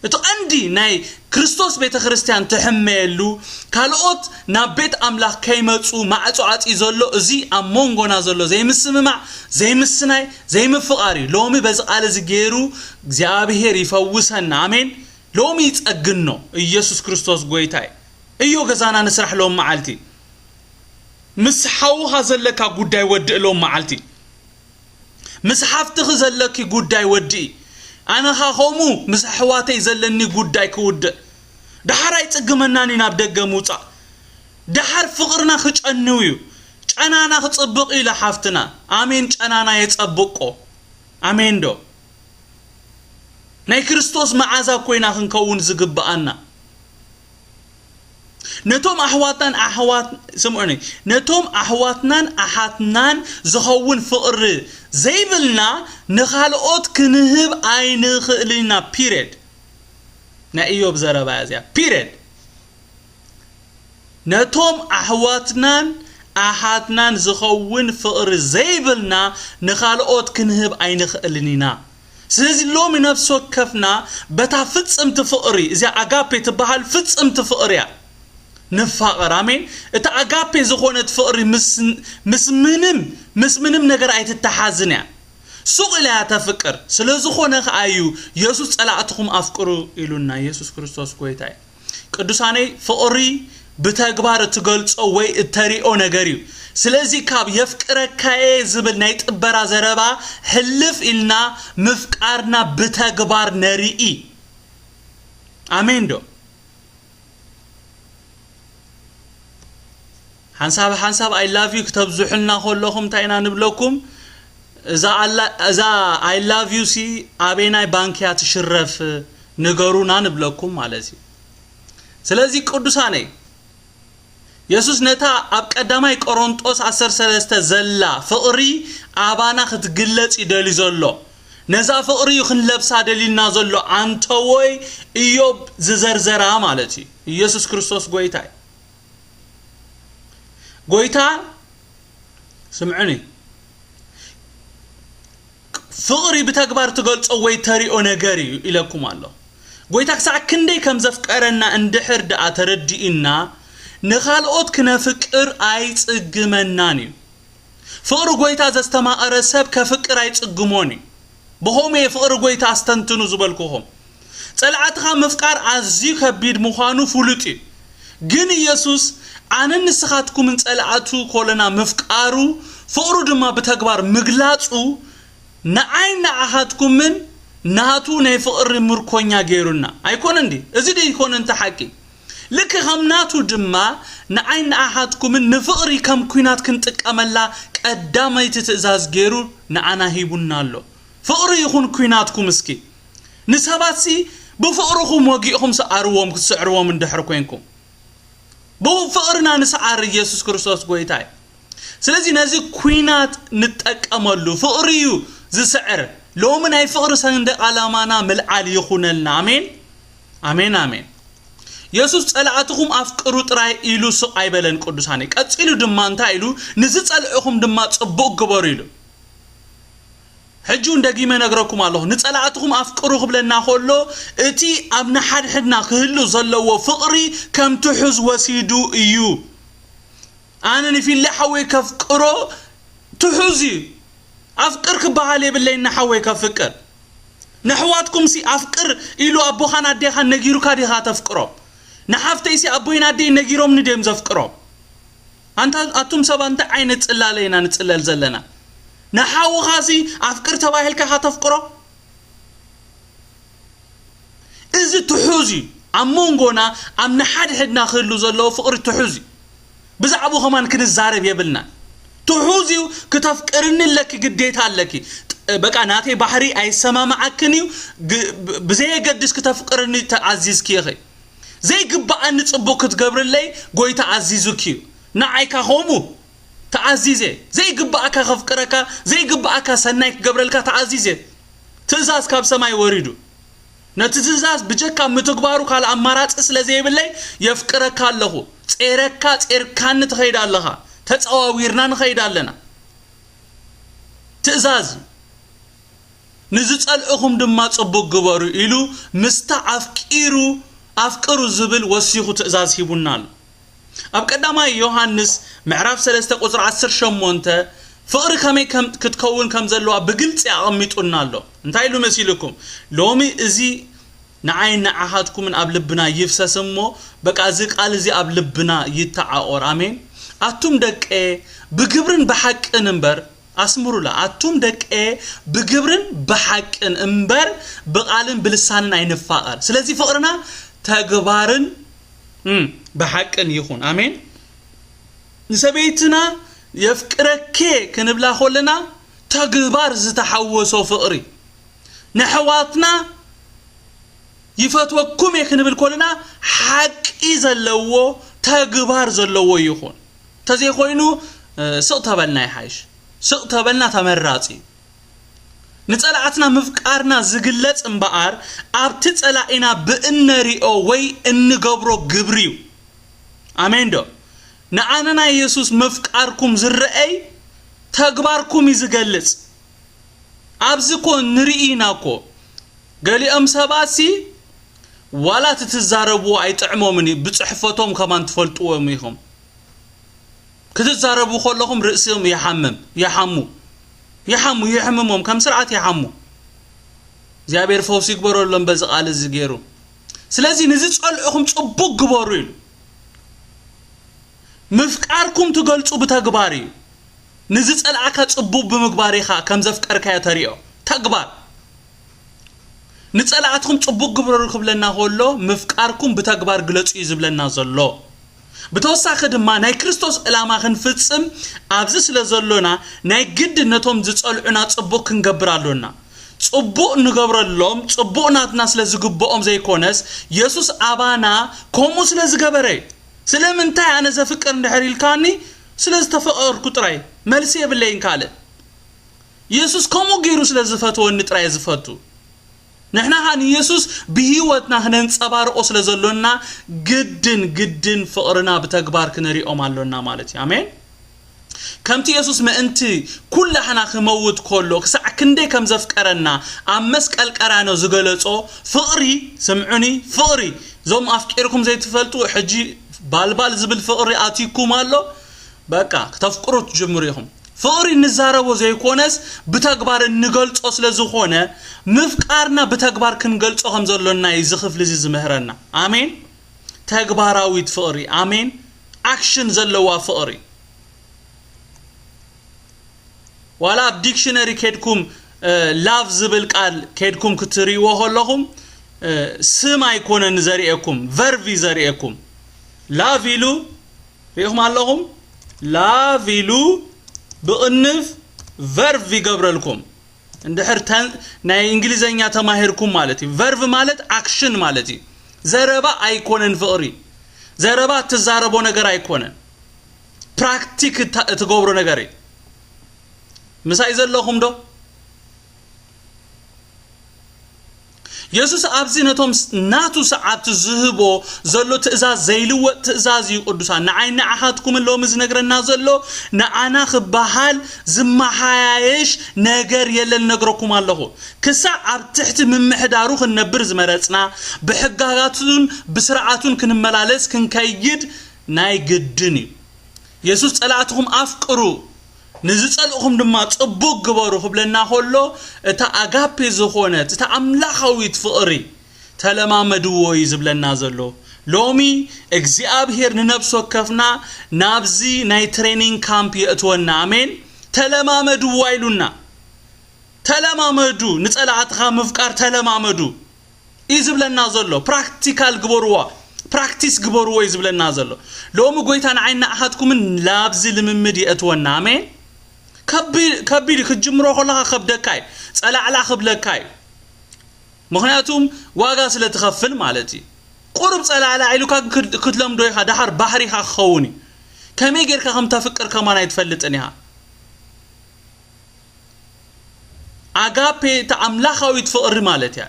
እቲ ቀንዲ ናይ ክርስቶስ ቤተ ክርስቲያን ትሕመየሉ፣ ካልኦት ናብ ቤት ኣምላኽ ከይመጹ ማዕጾ ዓጽዩ ዘሎ፣ እዚ ኣብ መንጎና ዘሎ ዘይምስምማዕ፣ ዘይምስናይ፣ ዘይምፍቓር እዩ። ሎሚ በዚ ቃል እዚ ገይሩ እግዚኣብሔር ይፈውሰና። ኣሜን። ሎሚ ይጸግኖ። ኢየሱስ ክርስቶስ ጎይታ እዩ። እዮ ገዛና ንስራሕ ሎም መዓልቲ። ምስ ሓውኻ ዘለካ ጉዳይ ወድእ ሎም መዓልቲ። ምስ ሓፍትኺ ዘለኪ ጉዳይ ወድኢ። ኣነኻ ከምኡ ምስ ኣሕዋተይ ዘለኒ ጉዳይ ክውድእ። ደሓር ኣይጽግመናን እዩ ናብ ደገ ምውጻእ። ደሓር ፍቕርና ክጨንው እዩ። ጨናና ክጽብቕ እዩ ኢላ ሓፍትና። ኣሜን፣ ጨናና የጸብቆ። ኣሜን ዶ? ናይ ክርስቶስ መዓዛ ኮይና ክንከውን ዝግብኣና። ነቶም ኣሕዋትናን ኣሕዋት-፣ ስምዑኒ፣ ነቶም ኣሕዋትናን ኣሓትናን ዝኸውን ፍቕሪ ዘይብልና ንኻልኦት ክንህብ ኣይንኽእልን ኢና። ፒሬድ። ናይ ኢዮብ ዘረባ እያ እዚኣ። ፒሬድ። ነቶም ኣሕዋትናን ኣሓትናን ዝኸውን ፍቕሪ ዘይብልና ንኻልኦት ክንህብ ኣይንኽእልን ኢና። ስለዚ ሎሚ ነፍሲ ወከፍና በታ ፍጽምቲ ፍቕሪ፣ እዚኣ ኣጋፔ ትበሃል ፍጽምቲ ፍቕሪ እያ፣ ንፋቐር። ኣሜን። እታ ኣጋፔ ዝኾነት ፍቕሪ ምስ፣ ምስ ምንም፣ ምስ ምንም ነገር ኣይትተሓዝን እያ። ሱቕ ኢላ እያ ተፍቅር። ስለ ዝኾነ ከኣ እዩ የሱስ ጸላእትኹም ኣፍቅሩ ኢሉና። የሱስ ክርስቶስ ጎይታ እዩ። ቅዱሳነይ፣ ፍቕሪ ብተግባር እትገልጾ ወይ እተሪኦ ነገር እዩ። ስለዚ ካብ የፍቅረካየ ዝብል ናይ ጥበራ ዘረባ ሕልፍ ኢልና ምፍቃርና ብተግባር ነርኢ። ኣሜን ዶ? ሓንሳብ ሓንሳብ I love you ክተብዝሑልና ከለኹም እንታይ ኢና ንብለኩም? እዛ ኣላ-፣ እዛ I love you ሲ ኣበየናይ ባንክ እያ ትሽረፍ ንገሩና ንብለኩም ማለት እዩ። ስለዚ ቅዱሳነይ፣ የሱስ ነታ ኣብ ቀዳማይ ቆሮንጦስ ዓሰርተ ሰለስተ ዘላ ፍቕሪ ኣባና ክትግለጽ እዩ ደልዩ ዘሎ። ነዛ ፍቕሪ እዩ ክንለብሳ ደልዩና ዘሎ። ኣንተዎይ ኢዮብ ዝዘርዘራ ማለት እዩ። ኢየሱስ ክርስቶስ ጎይታ እዩ። ጎይታ፣ ስምዑኒ፣ ፍቕሪ ብተግባር ትገልጾ ወይ ተሪኦ ነገር እዩ ኢለኩም ኣሎ። ጎይታ ክሳዕ ክንደይ ከም ዘፍቀረና እንድሕር ደኣ ተረዲእና፣ ንኻልኦት ክነፍቅር ኣይጽግመናን እዩ። ፍቕሪ ጎይታ ዘስተማቐረ ሰብ ከፍቅር ኣይጽግሞን እዩ። ብኸምኡ እየ ፍቕሪ ጎይታ ኣስተንትኑ ዝበልኩኹም። ጸላእትኻ ምፍቃር ኣዝዩ ከቢድ ምዃኑ ፍሉጥ እዩ። ግን ኢየሱስ ኣነን ንስኻትኩምን ጸላእቱ ኮለና ምፍቃሩ፣ ፍቕሩ ድማ ብተግባር ምግላጹ፣ ንዓይ ንዓኻትኩምን ናቱ ናይ ፍቕሪ ምርኮኛ ገይሩና። ኣይኮነን ድዩ? እዚ ድዩ ይኮነ እንተ ሓቂ? ልክ ከም ናቱ ድማ ንዓይ ንዓኻትኩምን ንፍቕሪ ከም ኲናት ክንጥቀመላ ቀዳመይቲ ትእዛዝ ገይሩ ንዓና ሂቡና ኣሎ። ፍቕሪ ይኹን ኲናትኩም እስኪ። ንሰባትሲ ብፍቕርኹም ወጊእኹም ስዓርዎም ክትስዕርዎም እንድሕር ኮንኩም። ብፍቕርና ንስዓር ኢየሱስ ክርስቶስ ጎይታ እዩ። ስለዚ ነዚ ኲናት ንጠቀመሉ። ፍቕሪ እዩ ዝስዕር። ሎሚ ናይ ፍቕሪ ሰንደቕ ዓላማና ምልዓል ይኹነልና። ኣሜን፣ ኣሜን፣ ኣሜን። የሱስ ጸላእትኹም ኣፍቅሩ ጥራይ ኢሉ ስቕ ኣይበለን ቅዱሳነይ። ቀጺሉ ድማ እንታይ ኢሉ? ንዝጸልእኹም ድማ ጽቡቕ ግበሩ ኢሉ። ሕጂ እውን ደጊመ ነግረኩም ኣለኹ፣ ንጸላእትኹም ኣፍቅሩ ክብለና ከሎ እቲ ኣብ ንሓድሕድና ክህሉ ዘለዎ ፍቕሪ ከም ትሑዝ ወሲዱ እዩ። ኣነ ንፊለ ሓወይ ከፍቅሮ ትሑዝ እዩ። ኣፍቅር ክበሃል የብለይን ንሓወይ ከፍቅር። ንኣሕዋትኩምሲ ኣፍቅር ኢሉ ኣቦኻን ኣዴኻን ነጊሩካ ዲኻ ተፍቅሮም? ንሓፍተይሲ ኣቦይን ኣደይን ነጊሮምኒ ድዮም ዘፍቅሮም? ኣንታ ኣቱም ሰባት እንታይ ዓይነት ጽላለ ኢና ንጽለል ዘለና? ንሓውኻሲ ኣፍቅር ተባሂልካ ኢኻ ተፍቅሮ? እዚ ትሑዝ እዩ። ኣብ መንጎና ኣብ ንሓድሕድና ክህሉ ዘለዎ ፍቕሪ ትሑዝ እዩ። ብዛዕባኡ ከማን ክንዛረብ የብልናን። ትሑዝ እዩ። ክተፍቅርኒ ኣለኪ፣ ግዴታ ኣለኪ። በቃ ናተይ ባህሪ ኣይሰማማዓክን እዩ። ግ-፣ ብ-፣ ብዘየገድስ ክተፍቅርኒ ተኣዚዝኪ ኢኺ። ዘይግባኣኒ ጽቡቕ ክትገብርለይ ጎይታ ኣዚዙኪ እዩ። ንዓይካ ከምኡ ተኣዚዘ። ዘይግባኣካ ከፍቅረካ፣ ዘይግባኣካ ሰናይ ክገብረልካ ተኣዚዘ። ትእዛዝ ካብ ሰማይ ወሪዱ። ነቲ ትእዛዝ ብጀካ ምትግባሩ ካልእ ኣማራጺ ስለ ዘይብለይ የፍቅረካ ኣለኹ። ጼረካ ጼርካኒ ትኸይድ ኣለኻ። ተጸዋዊርና ንኸይድ ኣለና። ትእዛዝ እዩ። ንዝጸልእኹም ድማ ጽቡቕ ግበሩ ኢሉ ምስታ ኣፍቂሩ፣ ኣፍቅሩ ዝብል ወሲኹ ትእዛዝ ሂቡና ኣሎ። ኣብ ቀዳማይ ዮሃንስ ምዕራፍ ሰለስተ ቁጽሪ ዓሰርተ ሸሞንተ ፍቕሪ ከመይ ከም፣ ክትከውን ከም ዘለዋ ብግልጺ ኣቐሚጡና ኣሎ። እንታይ ኢሉ መሲልኩም? ሎሚ እዚ ንዓይን ንዓኻትኩምን ኣብ ልብና ይፍሰስ እሞ፣ በቃ እዚ ቃል እዚ ኣብ ልብና ይተዓቖር። ኣሜን። ኣቱም ደቀ፣ ብግብርን ብሓቅን እምበር፣ ኣስምሩላ፣ ኣቱም ደቀ፣ ብግብርን ብሓቅን እምበር ብቓልን ብልሳንን ኣይንፋቐር። ስለዚ ፍቕርና ተግባርን፣ እም፣ ብሓቅን ይኹን። ኣሜን። ንሰበይትና የፍቅረኬ ክንብላ ከለና ተግባር ዝተሓወሶ ፍቕሪ፣ ንኣሕዋትና ይፈትወኩም እየ ክንብል ከለና ሓቂ ዘለዎ ተግባር ዘለዎ ይኹን። እንተዘይኮይኑ፣ እ፣ ስቕ ተበልና ይሓይሽ። ስቕ ተበልና ተመራጺ እዩ። ንጸላእትና ምፍቃርና ዝግለጽ እምበኣር ኣብቲ ጸላኢና ብእነሪኦ ወይ እንገብሮ ግብሪ እዩ። ኣሜን ዶ? ንኣና ናይ የሱስ ምፍቃርኩም ዝረኣይ ተግባርኩም እዩ ዝገልጽ። ኣብዚ እኮ ንርኢ ኢና እኮ። ገሊኦም ሰባትሲ ዋላ እቲ ትዛረብዎ ኣይጥዕሞምን እዩ፣ ብጽሕፈቶም ከማን ትፈልጥዎም ኢኹም። ክትዛረቡ ከለኹም ርእሲኦም ይሓምም፣ ይሓሙ። ይሓሙ፣ ይሕምሞም፣ ከም ስርዓት ይሓሙ። እግዚኣብሔር ፈውሲ ይግበረሎም በዚ ቃል እዚ ገይሩ። ስለዚ ንዝጸልእኹም ጽቡቕ ግበሩ ኢሉ። ምፍቃርኩም ትገልጹ ብተግባር እዩ። ንዝጸልኣካ ጽቡቕ ብምግባር ኢኻ ከም ዘፍቀርካዮ ተሪኦ። ተግባር። ንጸላእትኹም ጽቡቕ ግበሩ ክብለና ከሎ፣ ምፍቃርኩም ብተግባር ግለጹ እዩ ዝብለና ዘሎ። ብተወሳኺ ድማ ናይ ክርስቶስ ዕላማ ክንፍጽም ኣብዚ ስለ ዘሎና፣ ናይ ግድን ነቶም ዝጸልዑና ጽቡቕ ክንገብር ኣሎና። ጽቡቕ ንገብረሎም፣ ጽቡቕ ናትና ስለ ዝግብኦም ዘይኮነስ፣ የሱስ ኣባና ከምኡ ስለ ዝገበረ እዩ። ስለምንታይ ኣነ ዘፍቅር እንድሕር ኢልካኒ፣ ስለ ዝተፈቐርኩ ጥራይ፣ መልሲ የብለይን ካልእ። የሱስ ከምኡ ገይሩ ስለ ዝፈትወኒ ጥራይ ዝፈቱ። ንሕና ኸኣ ንየሱስ ብህይወትና ክነንጸባርቖ ስለ ዘሎና፣ ግድን፣ ግድን ፍቕርና ብተግባር ክነሪኦም ኣሎና ማለት እዩ። ኣሜን። ከምቲ የሱስ ምእንቲ ኩላህና ክመውት ከሎ፣ ክሳዕ ክንደይ ከም ዘፍቀረና ኣብ መስቀል ቀራንዮ ዝገለጾ ፍቕሪ፣ ስምዑኒ፣ ፍቕሪ፣ እዞም ኣፍቂርኩም ዘይትፈልጡ፣ ሕጂ ባልባል ዝብል ፍቕሪ ኣትይኩም ኣሎ። በቃ፣ ክተፍቅሩ ትጅምሩ ኢኹም። ፍቕሪ እንዛረቦ ዘይኮነስ ብተግባር እንገልጾ ስለ ዝኾነ፣ ምፍቃርና ብተግባር ክንገልጾ ከም ዘሎና እዩ እዚ ክፍሊ እዚ ዝምህረና። ኣሜን። ተግባራዊት ፍቕሪ፣ ኣሜን። ኣክሽን ዘለዋ ፍቕሪ። ዋላ ኣብ ዲክሽነሪ ከድኩም ላቭ ዝብል ቃል ከድኩም ክትርእይዎ ከለኹም፣ ስም ኣይኮነን ዘርእየኩም፣ ቨርብ እዩ ዘርእየኩም። ላቭ ኢሉ ሪኢኹም ኣለኹም። ላቭ ኢሉ ብቕንፍ ቨርብ ይገብረልኩም። እንድሕር ናይ እንግሊዘኛ ተማሂርኩም ማለት እዩ። ቨርብ ማለት ኣክሽን ማለት እዩ። ዘረባ ኣይኮነን ፍቕሪ። ዘረባ እትዛረቦ ነገር ኣይኮነን። ፕራክቲክ እትገብሮ ነገር እዩ። ምሳይ ዘለኹም ዶ? የሱስ ኣብዚ ነቶም ናቱ ሰዓብቲ ዝህቦ ዘሎ ትእዛዝ ዘይልወጥ ትእዛዝ እዩ። ቅዱሳን፣ ንዓይ ንዓኻትኩምን ሎሚ ዝነግረና ዘሎ ንዓና ክበሃል ዝመሓያየሽ ነገር የለን። ነግረኩም ኣለኹ፣ ክሳዕ ኣብ ትሕቲ ምምሕዳሩ ክንነብር ዝመረጽና፣ ብሕጋጋቱን ብስርዓቱን ክንመላለስ ክንከይድ ናይ ግድን እዩ። የሱስ ጸላእትኹም ኣፍቅሩ፣ ንዝጸልእኹም ድማ ጽቡቕ ግበሩ ክብለና ከሎ፣ እታ ኣጋፔ ዝኾነት፣ እታ ኣምላኻዊት ፍቕሪ ተለማመድዎ እዩ ዝብለና ዘሎ። ሎሚ እግዚኣብሔር ንነብሲ ወከፍና ናብዚ ናይ ትሬኒንግ ካምፕ የእትወና። ኣሜን። ተለማመድዋ ኢሉና። ተለማመዱ፣ ንጸላእትኻ ምፍቃር ተለማመዱ እዩ ዝብለና ዘሎ። ፕራክቲካል ግበርዋ፣ ፕራክቲስ ግበርዎ እዩ ዝብለና ዘሎ። ሎሚ ጎይታ ንዓይ ንዓኻትኩምን ላብዚ ልምምድ የእትወና። ኣሜን። ከቢድ እዩ። ክትጅምሮ ከለኻ ከብደካ እዩ። ጸላዕላ ክብለካ እዩ። ምኽንያቱም ዋጋ ስለ ትኸፍል ማለት እዩ። ቁሩብ ጸላዕላ ኢሉካ ክትለምዶ ኢኻ፣ ደሓር ባህሪኻ ክኸውን እዩ። ከመይ ጌርካ ከም ተፍቅር ከማን ኣይትፈልጥን ኢኻ። ኣጋፔ እታ ኣምላኻዊት ፍቕሪ ማለት እያ።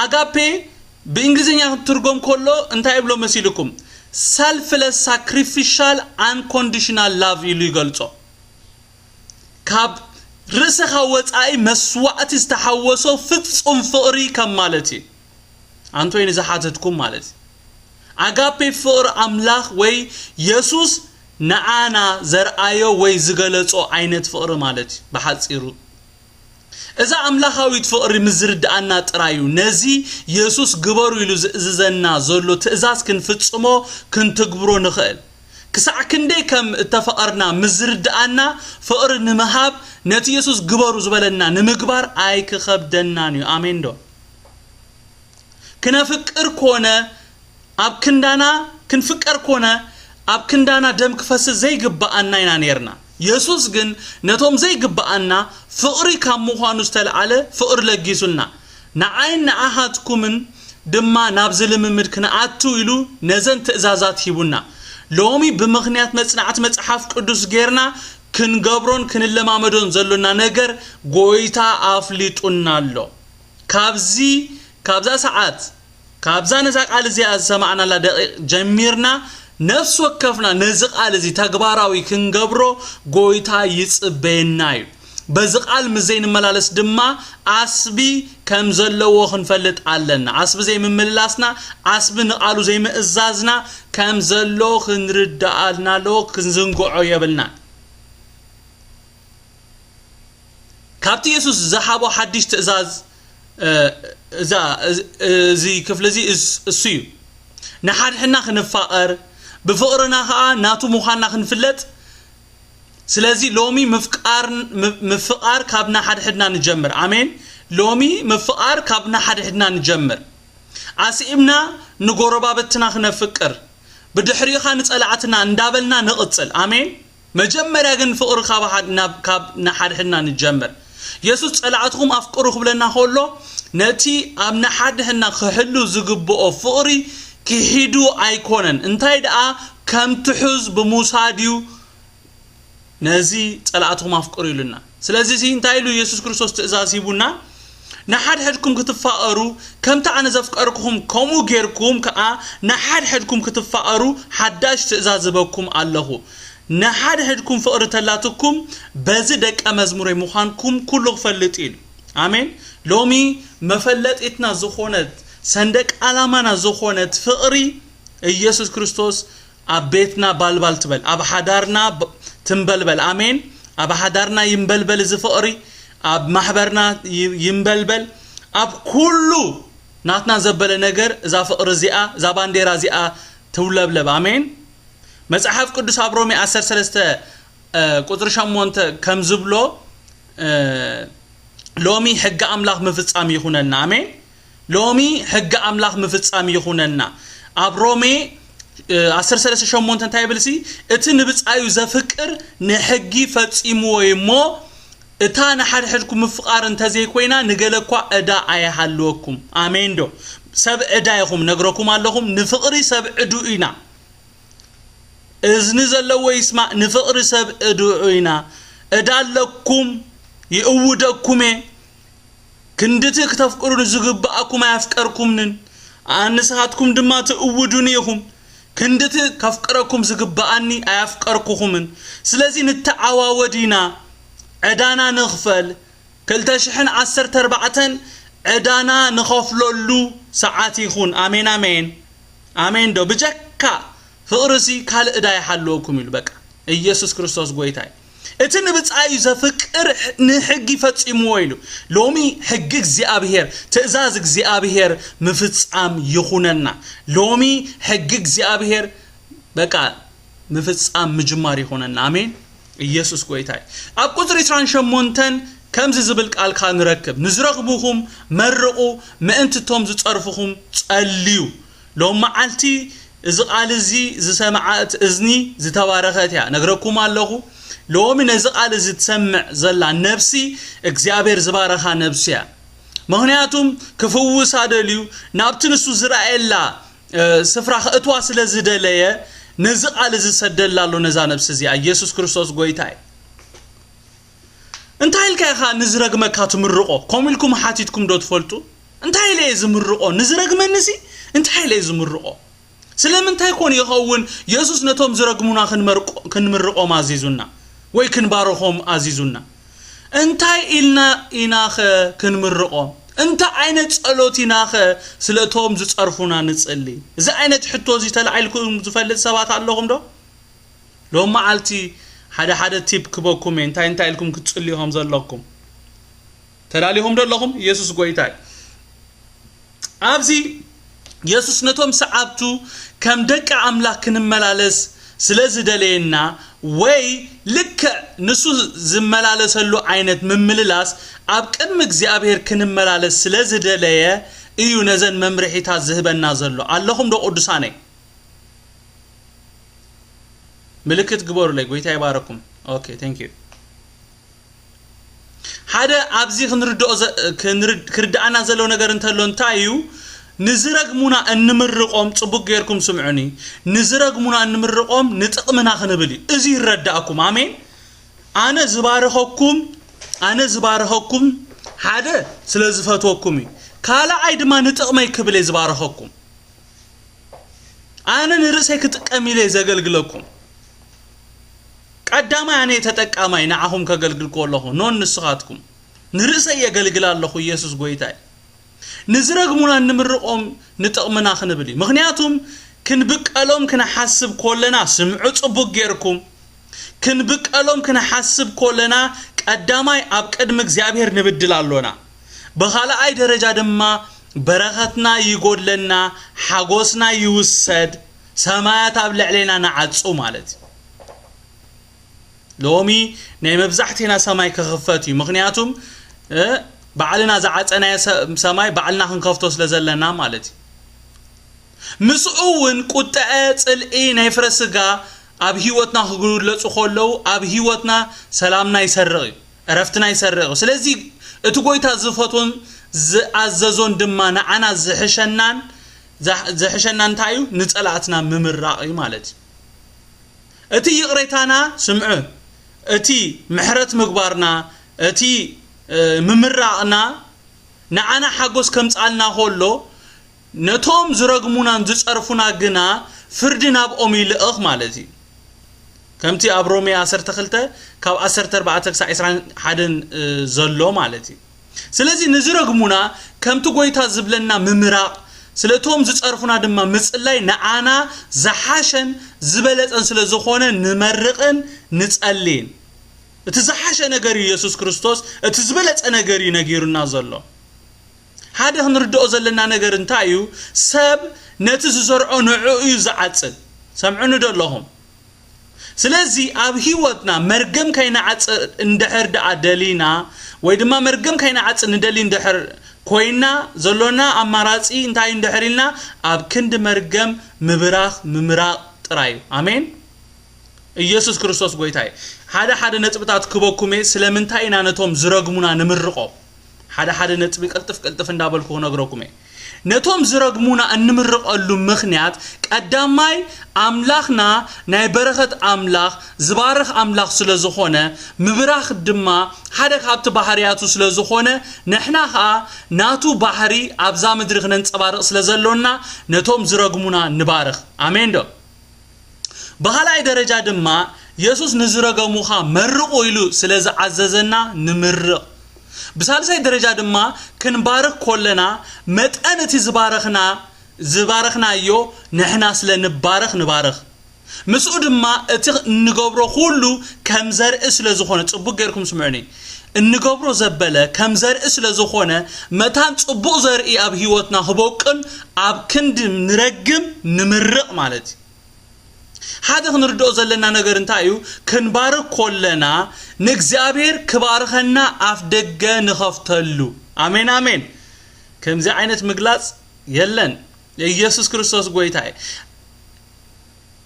ኣጋፔ ብእንግሊዝኛ ክትትርጎም ከሎ እንታይ ይብሎ መሲልኩም? ሰልፍለስ ሳክሪፊሻል ኣንኮንዲሽናል ላቭ ኢሉ ይገልጾ። ካብ ርእስኻ ወጻኢ መስዋዕቲ ዝተሓወሶ ፍጹም ፍቕሪ ከም ማለት እዩ። ኣንቶይ ንዝሓተትኩም ማለት እዩ። ኣጋፔ ፍቕሪ ኣምላኽ ወይ የሱስ ንዓና ዘርኣዮ ወይ ዝገለጾ ዓይነት ፍቕሪ ማለት እዩ ብሓጺሩ። እዛ ኣምላኻዊት ፍቕሪ ምስ ዝርድኣና ጥራይ እዩ ነዚ የሱስ ግበሩ ኢሉ ዝእዝዘና ዘሎ ትእዛዝ ክንፍጽሞ ክንትግብሮ ንኽእል። ክሳዕ ክንደይ ከም እተፈቐርና ምስ ዝርድኣና ፍቕሪ ንምሃብ ነቲ የሱስ ግበሩ ዝበለና ንምግባር ኣይክኸብደናን እዩ። ኣሜን ዶ? ክነፍቅር ኮነ ኣብ ክንዳና ክንፍቀር ኮነ ኣብ ክንዳና ደም ክፈስስ ዘይግብኣና ኢና ነርና። የሱስ ግን ነቶም ዘይግብኣና ፍቕሪ ካብ ምዃኑ ዝተልዓለ ፍቕሪ ለጊሱልና። ንዓይን ንኣኻትኩምን ድማ ናብዚ ልምምድ ክንኣቱ ኢሉ ነዘን ትእዛዛት ሂቡና። ሎሚ ብምኽንያት መጽናዕቲ መጽሓፍ ቅዱስ ጌርና ክንገብሮን ክንለማመዶን ዘሎና ነገር ጎይታ ኣፍሊጡና ኣሎ። ካብዚ ካብዛ ሰዓት ካብዛ ነዛ ቃል እዚኣ ዝሰማዕናላ ደቂቕ ጀሚርና ነፍሲ ወከፍና ነዚ ቃል እዚ ተግባራዊ ክንገብሮ ጎይታ ይጽበየና እዩ። በዚ ቃል ምስ ዘይንመላለስ ድማ ዓስቢ ከም ዘለዎ ክንፈልጥ ኣለና። ዓስቢ ዘይምምልላስና፣ ዓስቢ ንቓሉ ዘይምእዛዝና ከም ዘሎ ክንርድኣልና ኣለዎ፣ ክንዝንግዖ የብልና። ካብቲ የሱስ ዝሃቦ ሓድሽ ትእዛዝ እዛ እዚ ክፍሊ እዚ እሱ እዩ። ንሓድሕድና ክንፋቐር፣ ብፍቕርና ኸዓ ናቱ ምዃንና ክንፍለጥ። ስለዚ ሎሚ ምፍቃር ምፍቓር ካብ ንሓድሕድና ንጀምር። ኣሜን። ሎሚ ምፍቓር ካብ ንሓድሕድና ንጀምር። ኣስኢብና ንጎረባብትና ክነፍቅር፣ ብድሕሪኻ ንጸላዕትና እንዳበልና ንቕጽል። ኣሜን። መጀመርያ ግን ፍቕሪ ካብ ንሓድሕድና ንጀምር። የሱስ ጸላዕትኹም ኣፍቅሩ ክብለና ከሎ ነቲ ኣብ ንሓድሕድና ክህሉ ዝግብኦ ፍቕሪ ክሒዱ ኣይኮነን። እንታይ ደኣ ከም ትሑዝ ብምውሳድ እዩ ነዚ ጸላእትኹም ኣፍቅሩ ኢሉና። ስለዚ እዚ እንታይ ኢሉ የሱስ ክርስቶስ ትእዛዝ ሂቡና? ንሓድሕድኩም ክትፋቐሩ፣ ከምቲ ኣነ ዘፍቀርኩኹም ከምኡ ጌርኩም ከኣ ንሓድሕድኩም ክትፋቐሩ ሓዳሽ ትእዛዝ ዝህበኩም ኣለኹ። ንሓድሕድኩም ፍቕሪ ተላትኩም በዚ ደቀ መዝሙረይ ምዃንኩም ኩሉ ክፈልጥ ኢሉ። ኣሜን። ሎሚ መፈለጢትና ዝኾነት ሰንደቅ ዓላማና ዝኾነት ፍቕሪ ኢየሱስ ክርስቶስ ኣብ ቤትና ባልባል ትበል፣ ኣብ ሓዳርና ትንበልበል። ኣሜን። ኣብ ሓዳርና ይንበልበል እዚ ፍቕሪ፣ ኣብ ማሕበርና ይ- ይንበልበል። ኣብ ኩሉ ናትና ዘበለ ነገር እዛ ፍቕሪ እዚኣ፣ እዛ ባንዴራ እዚኣ ትውለብለብ። ኣሜን። መጽሓፍ ቅዱስ ኣብ ሮሜ ዓሰርተ ሰለስተ ቁፅሪ ሸሞንተ ከም ዝብሎ፣ ሎሚ ሕጊ ኣምላኽ ምፍጻም ይኹነልና። ኣሜን። ሎሚ ሕጊ ኣምላኽ ምፍጻም ይኹነልና። ኣብ ሮሜ ዓሰርተ ሰለስተ ሸሞንተ እንታይ ይብል ሲ? እቲ ንብጻዩ ዘፍቅር ንሕጊ ፈጺምዎ እዩ እሞ፣ እታ ንሓድሕድኩም ምፍቓር እንተዘይኮይና፣ ንገለ እኳ ዕዳ ኣይሃልወኩም። ኣሜን ዶ? ሰብ ዕዳ ኢኹም፣ ነግረኩም ኣለኹም፣ ንፍቕሪ ሰብ ዕዱ ኢና። እዝኒ ዘለዎ ይስማዕ፣ ንፍቕሪ ሰብ ዕዱ ኢና። ዕዳ ኣለኩም፣ ይእውደኩም እየ። ክንድቲ ክተፍቅሩኒ ዝግብኣኩም ኣየፍቀርኩምንን፣ ኣንስኻትኩም ድማ ትእውዱኒ ኢኹም። ክንድቲ ከፍቅረኩም ዝግብኣኒ ኣየፍቀርኩኹምን። ስለዚ ንተዓዋወድ ኢና፣ ዕዳና ንኽፈል። ክልተ ሽሕን ዓሰርተ ኣርባዕተን ዕዳና ንኸፍለሉ ሰዓት ይኹን። ኣሜን፣ ኣሜን። ኣሜን ዶ? ብጀካ ፍቕርሲ ካልእ ዕዳ ይሓልወኩም ኢሉ። በቃ ኢየሱስ ክርስቶስ ጎይታ እዩ። እቲ ንብጻዩ ዘፍቅር ንሕጊ ፈጺምዎ ኢሉ። ሎሚ ሕጊ እግዚኣብሔር፣ ትእዛዝ እግዚኣብሔር ምፍጻም ይኹነና። ሎሚ ሕጊ እግዚኣብሔር በቃ ምፍጻም ምጅማር ይኹነና። ኣሜን። ኢየሱስ ጎይታ እዩ። ኣብ ቁጽሪ ዕስራን ሸሞንተን ከምዚ ዝብል ቃልካ ንረክብ፣ ንዝረግሙኹም መርቑ፣ ምእንቲ እቶም ዝጸርፉኹም ጸልዩ። ሎም መዓልቲ እዚ ቃል እዚ ዝሰምዓት እዝኒ ዝተባረኸት እያ። ነግረኩም ኣለኹ፣ ሎሚ ነዚ ቃል እዚ ትሰምዕ ዘላ ነብሲ እግዚኣብሔር ዝባረኻ ነብሲ እያ። ምኽንያቱም ክፍውሳ ደልዩ ናብቲ ንሱ ዝረኣየላ ስፍራ ከእትዋ ስለ ዝደለየ ነዚ ቃል እዚ ዝሰደላ ኣሎ ነዛ ነብሲ እዚኣ። ኢየሱስ ክርስቶስ ጎይታ እዩ። እንታይ ኢልካ ኢኻ ንዝረግመካ ትምርቖ? ከምኡ ኢልኩም ሓቲትኩም ዶ ትፈልጡ? እንታይ ኢለ እየ ዝምርቖ? ንዝረግመኒ ሲ እንታይ ኢለ እየ ዝምርቖ? ስለምንታይ ኮን ይኸውን የሱስ ነቶም ዝረግሙና ክንመርቆ- ክንምርቖም ኣዚዙና ወይ ክንባርኾም ኣዚዙና? እንታይ ኢልና ኢናኸ ክንምርቖም? እንታይ ዓይነት ጸሎት ኢናኸ ስለቶም ዝጸርፉና ንጽሊ? እዚ ዓይነት ሕቶ እዚ ተላዒልኩም ዝፈልጥ ሰባት ኣለኹም ዶ? ሎም መዓልቲ ሓደ ሓደ ቲፕ ክበኩም እየ፣ እንታይ እንታይ ኢልኩም ክትጽልዩ ከም ዘለኩም። ተዳሊኹም ዶ ኣለኹም? ኢየሱስ ጎይታ እዩ። ኣብዚ የሱስ ነቶም ሰዓብቱ ከም ደቂ ኣምላኽ ክንመላለስ ስለ ዝደለየና ወይ ልክዕ ንሱ ዝመላለሰሉ ዓይነት ምምልላስ ኣብ ቅድሚ እግዚኣብሔር ክንመላለስ ስለ ዝደለየ እዩ ነዘን መምርሒታት ዝህበና ዘሎ። ኣለኹም ዶ ቅዱሳነይ? ምልክት ግበሩለይ። ጎይታ ይባረኩም። ኦኬ፣ thank you። ሓደ ኣብዚ ክንርድኦ ዘ- ክንርድ- ክርድኣና ዘለዎ ነገር እንተሎ እንታይ እዩ? ንዝረግሙና እንምርቖም፣ ጽቡቅ ጌርኩም ስምዑኒ፣ ንዝረግሙና እንምርቖም ንጥቕምና ክንብል እዩ። እዚ ይረዳእኩም። ኣሜን። ኣነ ዝባርኸኩም ኣነ ዝባርኸኩም ሓደ ስለ ዝፈትወኩም እዩ። ካልኣይ ድማ ንጥቕመይ ክብል እየ ዝባርኸኩም። ኣነ ንርእሰይ ክጥቀም ኢለ ዘገልግለኩም። ቀዳማይ ኣነ ተጠቃማይ ንዓኹም ከገልግል ከለኹ ኖን ንስኻትኩም። ንርእሰይ የገልግል ኣለኹ። ኢየሱስ ጎይታይ። ንዝረግሙና እንምርቖም ንጥቕምና ክንብል እዩ። ምኽንያቱም ክንብቀሎም ክንሓስብ ኮለና፣ ስምዑ ጽቡቅ ጌርኩም፣ ክንብቀሎም ክንሓስብ ኮለና ቀዳማይ ኣብ ቅድሚ እግዚኣብሔር ንብድል ኣሎና። ብኻልኣይ ደረጃ ድማ በረኸትና ይጎድለና፣ ሓጎስና ይውሰድ፣ ሰማያት ኣብ ልዕሌና ንዓጹ ማለት እዩ። ሎሚ ናይ መብዛሕቴና ሰማይ ክኽፈት እዩ። ምኽንያቱም ባዕልና ዝዓጸናዮ ሰማይ ባዕልና ክንከፍቶ ስለ ዘለና ማለት እዩ። ምስኡ እውን ቁጥዐ፣ ጽልኢ፣ ናይ ፍረ ስጋ ኣብ ህይወትና ክግለጹ ከለዉ ኣብ ህይወትና ሰላምና ይሰርቕ እዩ፣ ዕረፍትና ይሰርቕ እዩ። ስለዚ እቲ ጎይታ ዝፈትዎን ዝኣዘዞን ድማ ንዓና ዝሕሸናን ዝሕሸና እንታይ እዩ? ንጸላእትና ምምራቕ እዩ ማለት እዩ። እቲ ይቕሬታና ስምዑ፣ እቲ ምሕረት ምግባርና፣ እቲ ምምራቕና ንዓና ሓጎስ ከምጻልና ከሎ ነቶም ዝረግሙናን ዝጸርፉና ግና ፍርዲ ናብኦም ይልእኽ ማለት እዩ። ከምቲ ኣብ ሮሜ ዓሰርተ ክልተ ካብ ዓሰርተ ኣርባዕተ ክሳብ ዕስራን ሓደን ዘሎ ማለት እዩ። ስለዚ ንዝረግሙና ከምቲ ጎይታ ዝብለና ምምራቕ፣ ስለቶም ዝጸርፉና ድማ ምጽላይ ንዓና ዝሓሸን ዝበለጸን ስለ ዝኾነ ንመርቕን ንጸልይን። እቲ ዝሓሸ ነገር እዩ። የሱስ ክርስቶስ እቲ ዝበለጸ ነገር እዩ ነጊሩና ዘሎ። ሓደ ክንርድኦ ዘለና ነገር እንታይ እዩ? ሰብ ነቲ ዝዘርዖ ንዕኡ እዩ ዝዓጽድ። ሰምዑኒ ዶ ኣለኹም? ስለዚ ኣብ ህይወትና መርገም ከይንዓጽድ እንድሕር ደኣ ደሊና፣ ወይ ድማ መርገም ከይንዓጽድ ንደሊ እንድሕር ኮይና፣ ዘሎና ኣማራጺ እንታይ እንድሕር ኢልና፣ ኣብ ክንዲ መርገም ምብራኽ ምምራቕ ጥራይ እዩ። ኣሜን። ኢየሱስ ክርስቶስ ጎይታ እዩ። ሓደ ሓደ ነጥብታት ክበኩም እየ፣ ስለምንታይ ኢና ነቶም ዝረግሙና ንምርቖ። ሓደ ሓደ ነጥቢ ቅልጥፍ ቅልጥፍ እንዳበልኩ ክነግረኩም እየ። ነቶም ዝረግሙና እንምርቐሉ ምኽንያት፣ ቀዳማይ ኣምላኽና ናይ በረኸት ኣምላኽ፣ ዝባርኽ ኣምላኽ ስለ ዝኾነ፣ ምብራኽ ድማ ሓደ ካብቲ ባህርያቱ ስለ ዝኾነ፣ ንሕና ኸኣ ናቱ ባህሪ ኣብዛ ምድሪ ክነንጸባርቕ ስለ ዘሎና፣ ነቶም ዝረግሙና ንባርኽ። ኣሜን ዶ? ብኻልኣይ ደረጃ ድማ፣ የሱስ ንዝረገሙኻ መርቑ ኢሉ ስለ ዝዓዘዘና ንምርቕ። ብሳልሳይ ደረጃ ድማ፣ ክንባርኽ ኮለና፣ መጠን እቲ ዝባረኽና፣ ዝባረኽናዮ ንሕና ስለ ንባረኽ ንባርኽ። ምስኡ ድማ እቲ እንገብሮ ኩሉ ከም ዘርኢ ስለ ዝኾነ፣ ጽቡቕ ጌርኩም ስምዑኒ፣ እንገብሮ ዘበለ ከም ዘርኢ ስለ ዝኾነ፣ መታን ጽቡቕ ዘርኢ ኣብ ህይወትና ክበቁል ኣብ ክንዲ ንረግም ንምርቕ ማለት እዩ። ሓደ ክንርድኦ ዘለና ነገር እንታይ እዩ? ክንባርኽ ኮለና ንእግዚኣብሔር ክባርኸና ኣፍ ደገ ንኸፍተሉ። ኣሜን፣ ኣሜን። ከምዚ ዓይነት ምግላጽ የለን። ኢየሱስ ክርስቶስ ጎይታ እዩ።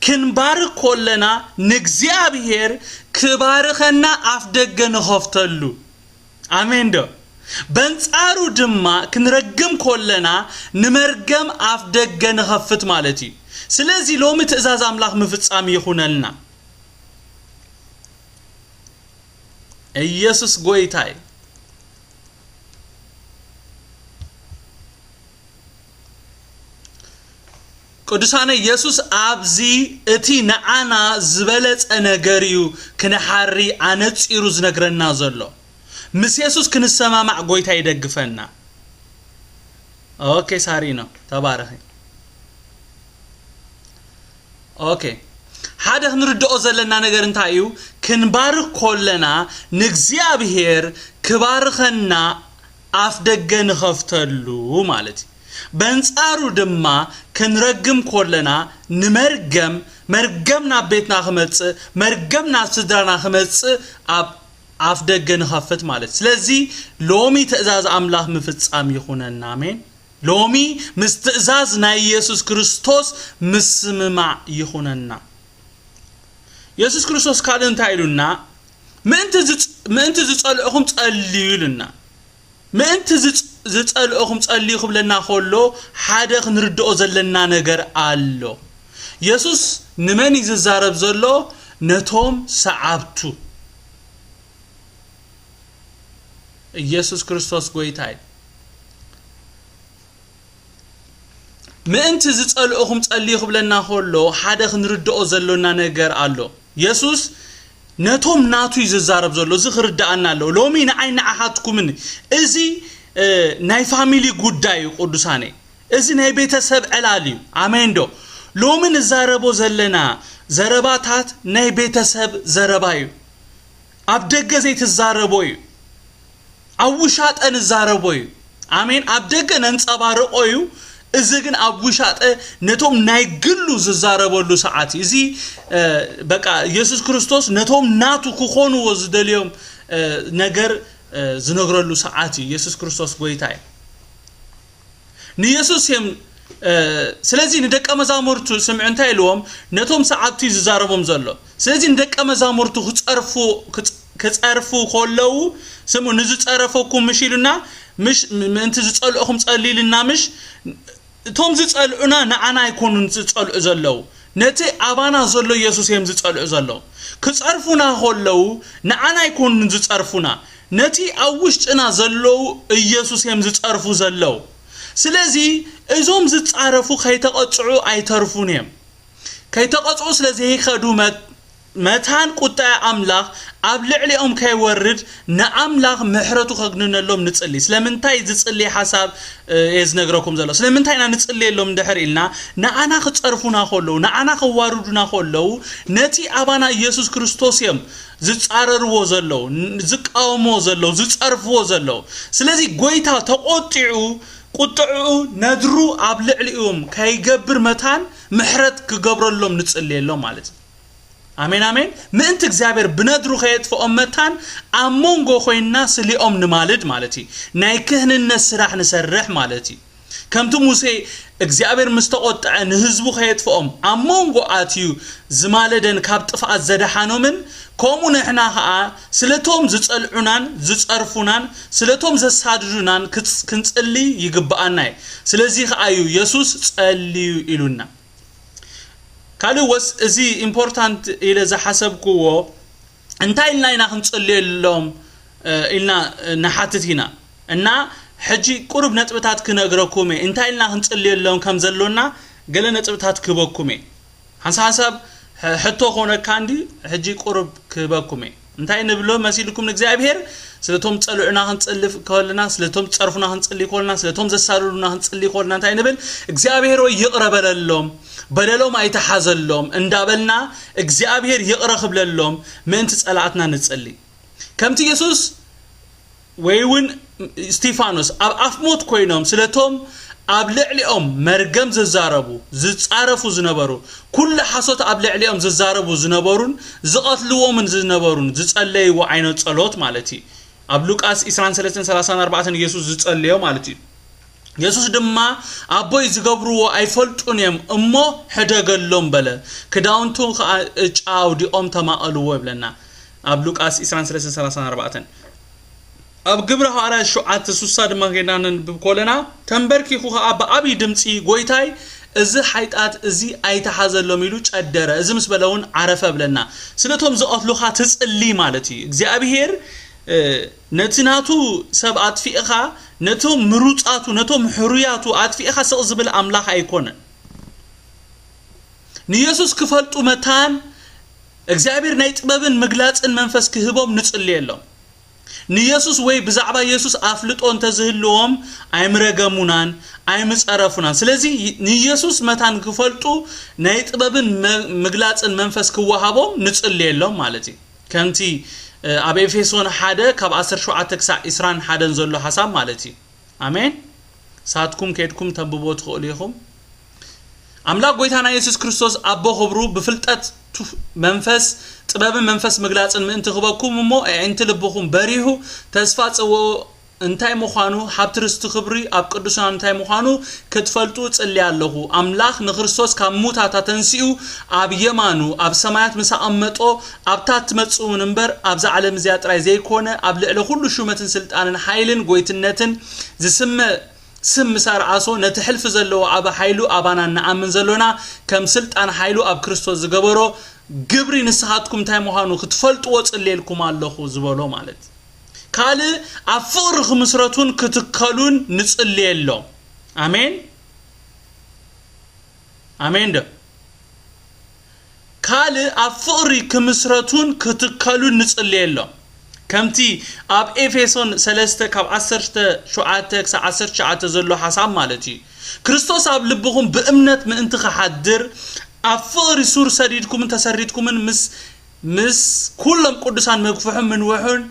ክንባርኽ ኮለና ንእግዚኣብሔር ክባርኸና ኣፍ ደገ ንኸፍተሉ። ኣሜን ዶ? በንጻሩ ድማ ክንረግም ኮለና ንመርገም ኣፍ ደገ ንኸፍት ማለት እዩ። ስለዚ ሎሚ ትእዛዝ ኣምላኽ ምፍጻም ይኹነልና። ኢየሱስ ጎይታ እዩ። ቅዱሳነ፣ የሱስ ኣብዚ እቲ ንዓና ዝበለጸ ነገር እዩ ክንሓሪ ኣነጺሩ ዝነግረና ዘሎ። ምስ የሱስ ክንሰማማዕ ጎይታ ይደግፈና። ኦኬ፣ ሳሪኖ፣ ተባረኺ። ኦኬ፣ ሓደ ክንርድኦ ዘለና ነገር እንታይ እዩ? ክንባርኽ ኮለና ንእግዚኣብሔር ክባርኸና ኣፍ ደገ ንኸፍተሉ ማለት እዩ። በንጻሩ ድማ ክንረግም ኮለና ንመርገም፣ መርገም ናብ ቤትና ክመጽእ፣ መርገም ናብ ስድራና ክመጽእ ኣብ ኣፍ ደገ ንኸፍት ማለት። ስለዚ ሎሚ ትእዛዝ ኣምላኽ ምፍጻም ይኹነና። ኣሜን። ሎሚ ምስ ትእዛዝ ናይ ኢየሱስ ክርስቶስ ምስምማዕ ይኹነና። ኢየሱስ ክርስቶስ ካልእ እንታይ ኢሉና? ምእንቲ ዝጽ-፣ ምእንቲ ዝጸልእኹም ጸልዩ ኢሉና። ምእንቲ ዝጽ-፣ ዝጸልእኹም ጸልዩ ክብለና ከሎ ሓደ ክንርድኦ ዘለና ነገር ኣሎ። የሱስ ንመን እዩ ዝዛረብ ዘሎ? ነቶም ሰዓብቱ። ኢየሱስ ክርስቶስ ጎይታ እዩ። ምእንቲ ዝጸልእኹም ጸልዩ ክብለና ከሎ ሓደ ክንርድኦ ዘሎና ነገር ኣሎ። የሱስ ነቶም ናቱ እዩ ዝዛረብ ዘሎ። እዚ ክርድኣና ኣለዎ። ሎሚ ንዓይ ንዓኻትኩምን እዚ፣ እ፣ ናይ ፋሚሊ ጉዳይ እዩ ቅዱሳነይ። እዚ ናይ ቤተሰብ ዕላል እዩ። ኣሜን ዶ? ሎሚ ንዛረቦ ዘለና ዘረባታት ናይ ቤተሰብ ዘረባ እዩ። ኣብ ደገ ዘይትዛረቦ እዩ። ኣብ ውሻጠ ንዛረቦ እዩ። ኣሜን። ኣብ ደገ ነንጸባርቆ እዩ። እዚ ግን ኣብ ውሻጠ ነቶም ናይ ግሉ ዝዛረበሉ ሰዓት እዩ። እዚ፣ እ፣ በቃ የሱስ ክርስቶስ ነቶም ናቱ ክኾንዎ ዝደልዮም፣ እ፣ ነገር፣ እ፣ ዝነግረሉ ሰዓት እዩ። የሱስ ክርስቶስ ጎይታ እዩ። ንየሱስ እዮም፣ እ፣ ስለዚ ንደቀ መዛሙርቱ ስምዑ እንታይ ኢልዎም? ነቶም ሰዓብቲ ዝዛረቦም ዘሎ። ስለዚ ንደቀ መዛሙርቱ ክጸርፉ፣ ክጽ-፣ ክጸርፉ ከለዉ፣ ስምዑ፣ "ንዝጸረፈኩም ምሽ ኢሉና፣ ምሽ፣ ም-፣ ምእንቲ ዝጸልእኹም ጸልዩ ኢሉና ምሽ?" እቶም ዝጸልዑና ንዓና ኣይኮኑን ዝጸልዑ ዘለዉ። ነቲ ኣባና ዘሎ የሱስ እዮም ዝጸልዑ ዘለዉ። ክጸርፉና ከለዉ ንዓና ኣይኮኑን ዝጸርፉና። ነቲ ኣብ ውሽጥና ዘለዉ ኢየሱስ እዮም ዝጸርፉ ዘለዉ። ስለዚ እዞም ዝጻረፉ ከይተቐጽዑ ኣይተርፉን እዮም። ከይተቐጽዑ ስለ ዘይከዱ መ-፣ መታን ቁጣ ኣምላኽ ኣብ ልዕሊኦም ከይወርድ ንኣምላኽ ምሕረቱ ከግንነሎም ንጽሊ። ስለምንታይ ዝጽሊ ሓሳብ እየ ዝነግረኩም ዘሎ። ስለምንታይ ኢና ንጽልየሎም እንድሕር ኢልና፣ ንኣና ክጸርፉና ከለዉ፣ ንኣና ከዋርዱና ከለዉ፣ ነቲ ኣባና ኢየሱስ ክርስቶስ እዮም ዝጻረርዎ ዘለዉ፣ ዝቃወምዎ ዘለዉ፣ ዝጸርፍዎ ዘለዉ። ስለዚ ጎይታ ተቆጢዑ፣ ቁጥዕኡ ነድሩ ኣብ ልዕሊኦም ከይገብር መታን ምሕረት ክገብረሎም ንጽልየሎም ማለት እዩ። ኣሜን ኣሜን። ምእንቲ እግዚኣብሔር ብነድሩ ከየጥፍኦም መታን ኣብ መንጎ ኮይንና ስሊኦም ንማልድ ማለት እዩ። ናይ ክህንነት ስራሕ ንሰርሕ ማለት እዩ። ከምቲ ሙሴ እግዚኣብሔር ምስ ተቆጥዐ ንህዝቡ ከየጥፍኦም ኣብ መንጎ ኣትዩ ዝማለደን ካብ ጥፍኣት ዘድሓኖምን፣ ከምኡ ንሕና ኸኣ ስለቶም ዝጸልዑናን ዝጸርፉናን ስለቶም ዘሳድዱናን ክጽ- ክንጽሊ ይግብኣና እዩ። ስለዚ ኸኣ እዩ የሱስ ጸልዩ ኢሉና። ካልእ ወስ እዚ ኢምፖርታንት ኢለ ዝሓሰብክዎ እንታይ ኢልና ኢና ክንጽልየሎም ኢልና ንሓትት ኢና። እና ሕጂ ቁሩብ ነጥብታት ክነግረኩም እየ እንታይ ኢልና ክንጽልየሎም ከም ዘሎና። ገለ ነጥብታት ክህበኩም እየ። ሓንሳብ ሓንሳብ ሕቶ ኮነካ እንዲ ሕጂ ቁሩብ ክህበኩም እየ። እንታይ ንብሎ መሲልኩም ንእግዚኣብሔር? ስለቶም ጸልዑና ክንጽሊ ከለና፣ ስለቶም ጸርፉና ክንጽሊ ከለና፣ ስለቶም ዘሳድዱና ክንጽሊ ከለና እንታይ ንብል? እግዚኣብሔር ወይ ይቕረ በለሎም፣ በደሎም ኣይተሓዘሎም እንዳበልና እግዚኣብሔር ይቕረ ክብለሎም ምእንቲ ጸላእትና ንጽሊ። ከምቲ የሱስ ወይ እውን እስቲፋኖስ ኣብ ኣፍ ሞት ኮይኖም ስለቶም ኣብ ልዕሊኦም መርገም ዝዛረቡ ዝጻረፉ ዝነበሩ፣ ኩሉ ሓሶት ኣብ ልዕሊኦም ዝዛረቡ ዝነበሩን ዝቐትልዎምን ዝነበሩን ዝጸለይዎ ዓይነት ጸሎት ማለት እዩ። ኣብ ሉቃስ ዕስራን ሰለስተን ሰላሳን ኣርባዕተን ኢየሱስ ዝጸለዮ ማለት እዩ። የሱስ ድማ ኣቦይ ዝገብርዎ ኣይፈልጡን እዮም እሞ ሕደገሎም በለ። ክዳውንቱ ከዓ እጫ ኣውዲቖም ተማቐልዎ ይብለና ኣብ ሉቃስ ዕስራን ሰለስተን ሰላሳን ኣርባዕተን። ኣብ ግብረ ሃዋርያ ሸውዓተ ስሳ ድማ ጌና ነንብብ ኮለና ተንበርኪኹ ከዓ ብዓብዪ ድምፂ ጎይታይ እዚ ሓይጣት እዚ ኣይተሓዘሎም ኢሉ ጨደረ። እዚ ምስ በለ እውን ዓረፈ ብለና። ስለቶም ዝቐትሉኻ ትፅሊ ማለት እዩ። እግዚኣብሔር ነቲ ናቱ ሰብ ኣጥፊእኻ ነቶም ምሩፃቱ ነቶም ሕሩያቱ ኣጥፊእኻ ስቕ ዝብል ኣምላኽ ኣይኮነን። ንየሱስ ክፈልጡ መታን እግዚኣብሔር ናይ ጥበብን ምግላፅን መንፈስ ክህቦም ንፅልየሎም። ንየሱስ ወይ ብዛዕባ የሱስ ኣፍልጦ እንተዝህልዎም ኣይምረገሙናን ኣይምፀረፉናን። ስለዚ ንየሱስ መታን ክፈልጡ ናይ ጥበብን ምግላፅን መንፈስ ክወሃቦም ንፅልየሎም ማለት እዩ። ከምቲ ኣብ ኤፌሶን ሓደ ካብ ዓሰርተ ሸውዓተ ክሳዕ ዕስራን ሓደን ዘሎ ሓሳብ ማለት እዩ። ኣሜን። ሳትኩም ከድኩም ተንብቦ ትኽእሉ ኢኹም። ኣምላኽ ጎይታና የሱስ ክርስቶስ ኣቦ ክብሩ ብፍልጠት መንፈስ ጥበብን መንፈስ ምግላጽን ምእንቲ ክበኩም እሞ ኣዒንቲ ልብኹም በሪሁ ተስፋ ጽውኦ እንታይ ምዃኑ ሃብቲ ርስቲ ክብሪ ኣብ ቅዱሳን እንታይ ምዃኑ ክትፈልጡ ጽሊ ኣለኹ። ኣምላኽ ንክርስቶስ ካብ ሙታት ኣተንሲኡ ኣብ የማኑ ኣብ ሰማያት ምስ ኣቐመጦ ኣብታ ትመጽእ እውን እምበር ኣብዛ ዓለም እዚኣ ጥራይ ዘይኮነ ኣብ ልዕሊ ኩሉ ሹመትን ስልጣንን ሓይልን ጎይትነትን ዝስመ ስም ምስ ኣርኣሶ ነቲ ሕልፊ ዘለዎ ዓቢ ሓይሉ ኣባና እንኣምን ዘሎና ከም ስልጣን ሓይሉ ኣብ ክርስቶስ ዝገበሮ ግብሪ ንስኻትኩም እንታይ ምዃኑ ክትፈልጥዎ ጽልየልኩም ኣለኹ ዝበሎ ማለት። ካልእ ኣብ ፍቕሪ ክምስረቱን ክትከሉን ንጽልየሎም። ኣሜን ኣሜን ዶ ካልእ ኣብ ፍቕሪ ክምስረቱን ክትከሉን ንጽልየሎም። ከምቲ ኣብ ኤፌሶን ሰለስተ ካብ ዓሰርተ ሸውዓተ ክሳብ ዓሰርተ ትሽዓተ ዘሎ ሓሳብ ማለት እዩ። ክርስቶስ ኣብ ልብኹም ብእምነት ምእንቲ ክሓድር ኣብ ፍቕሪ ሱር ሰዲድኩምን ተሰሪድኩምን ምስ ምስ ኩሎም ቅዱሳን መግፍሑን ምንውሑን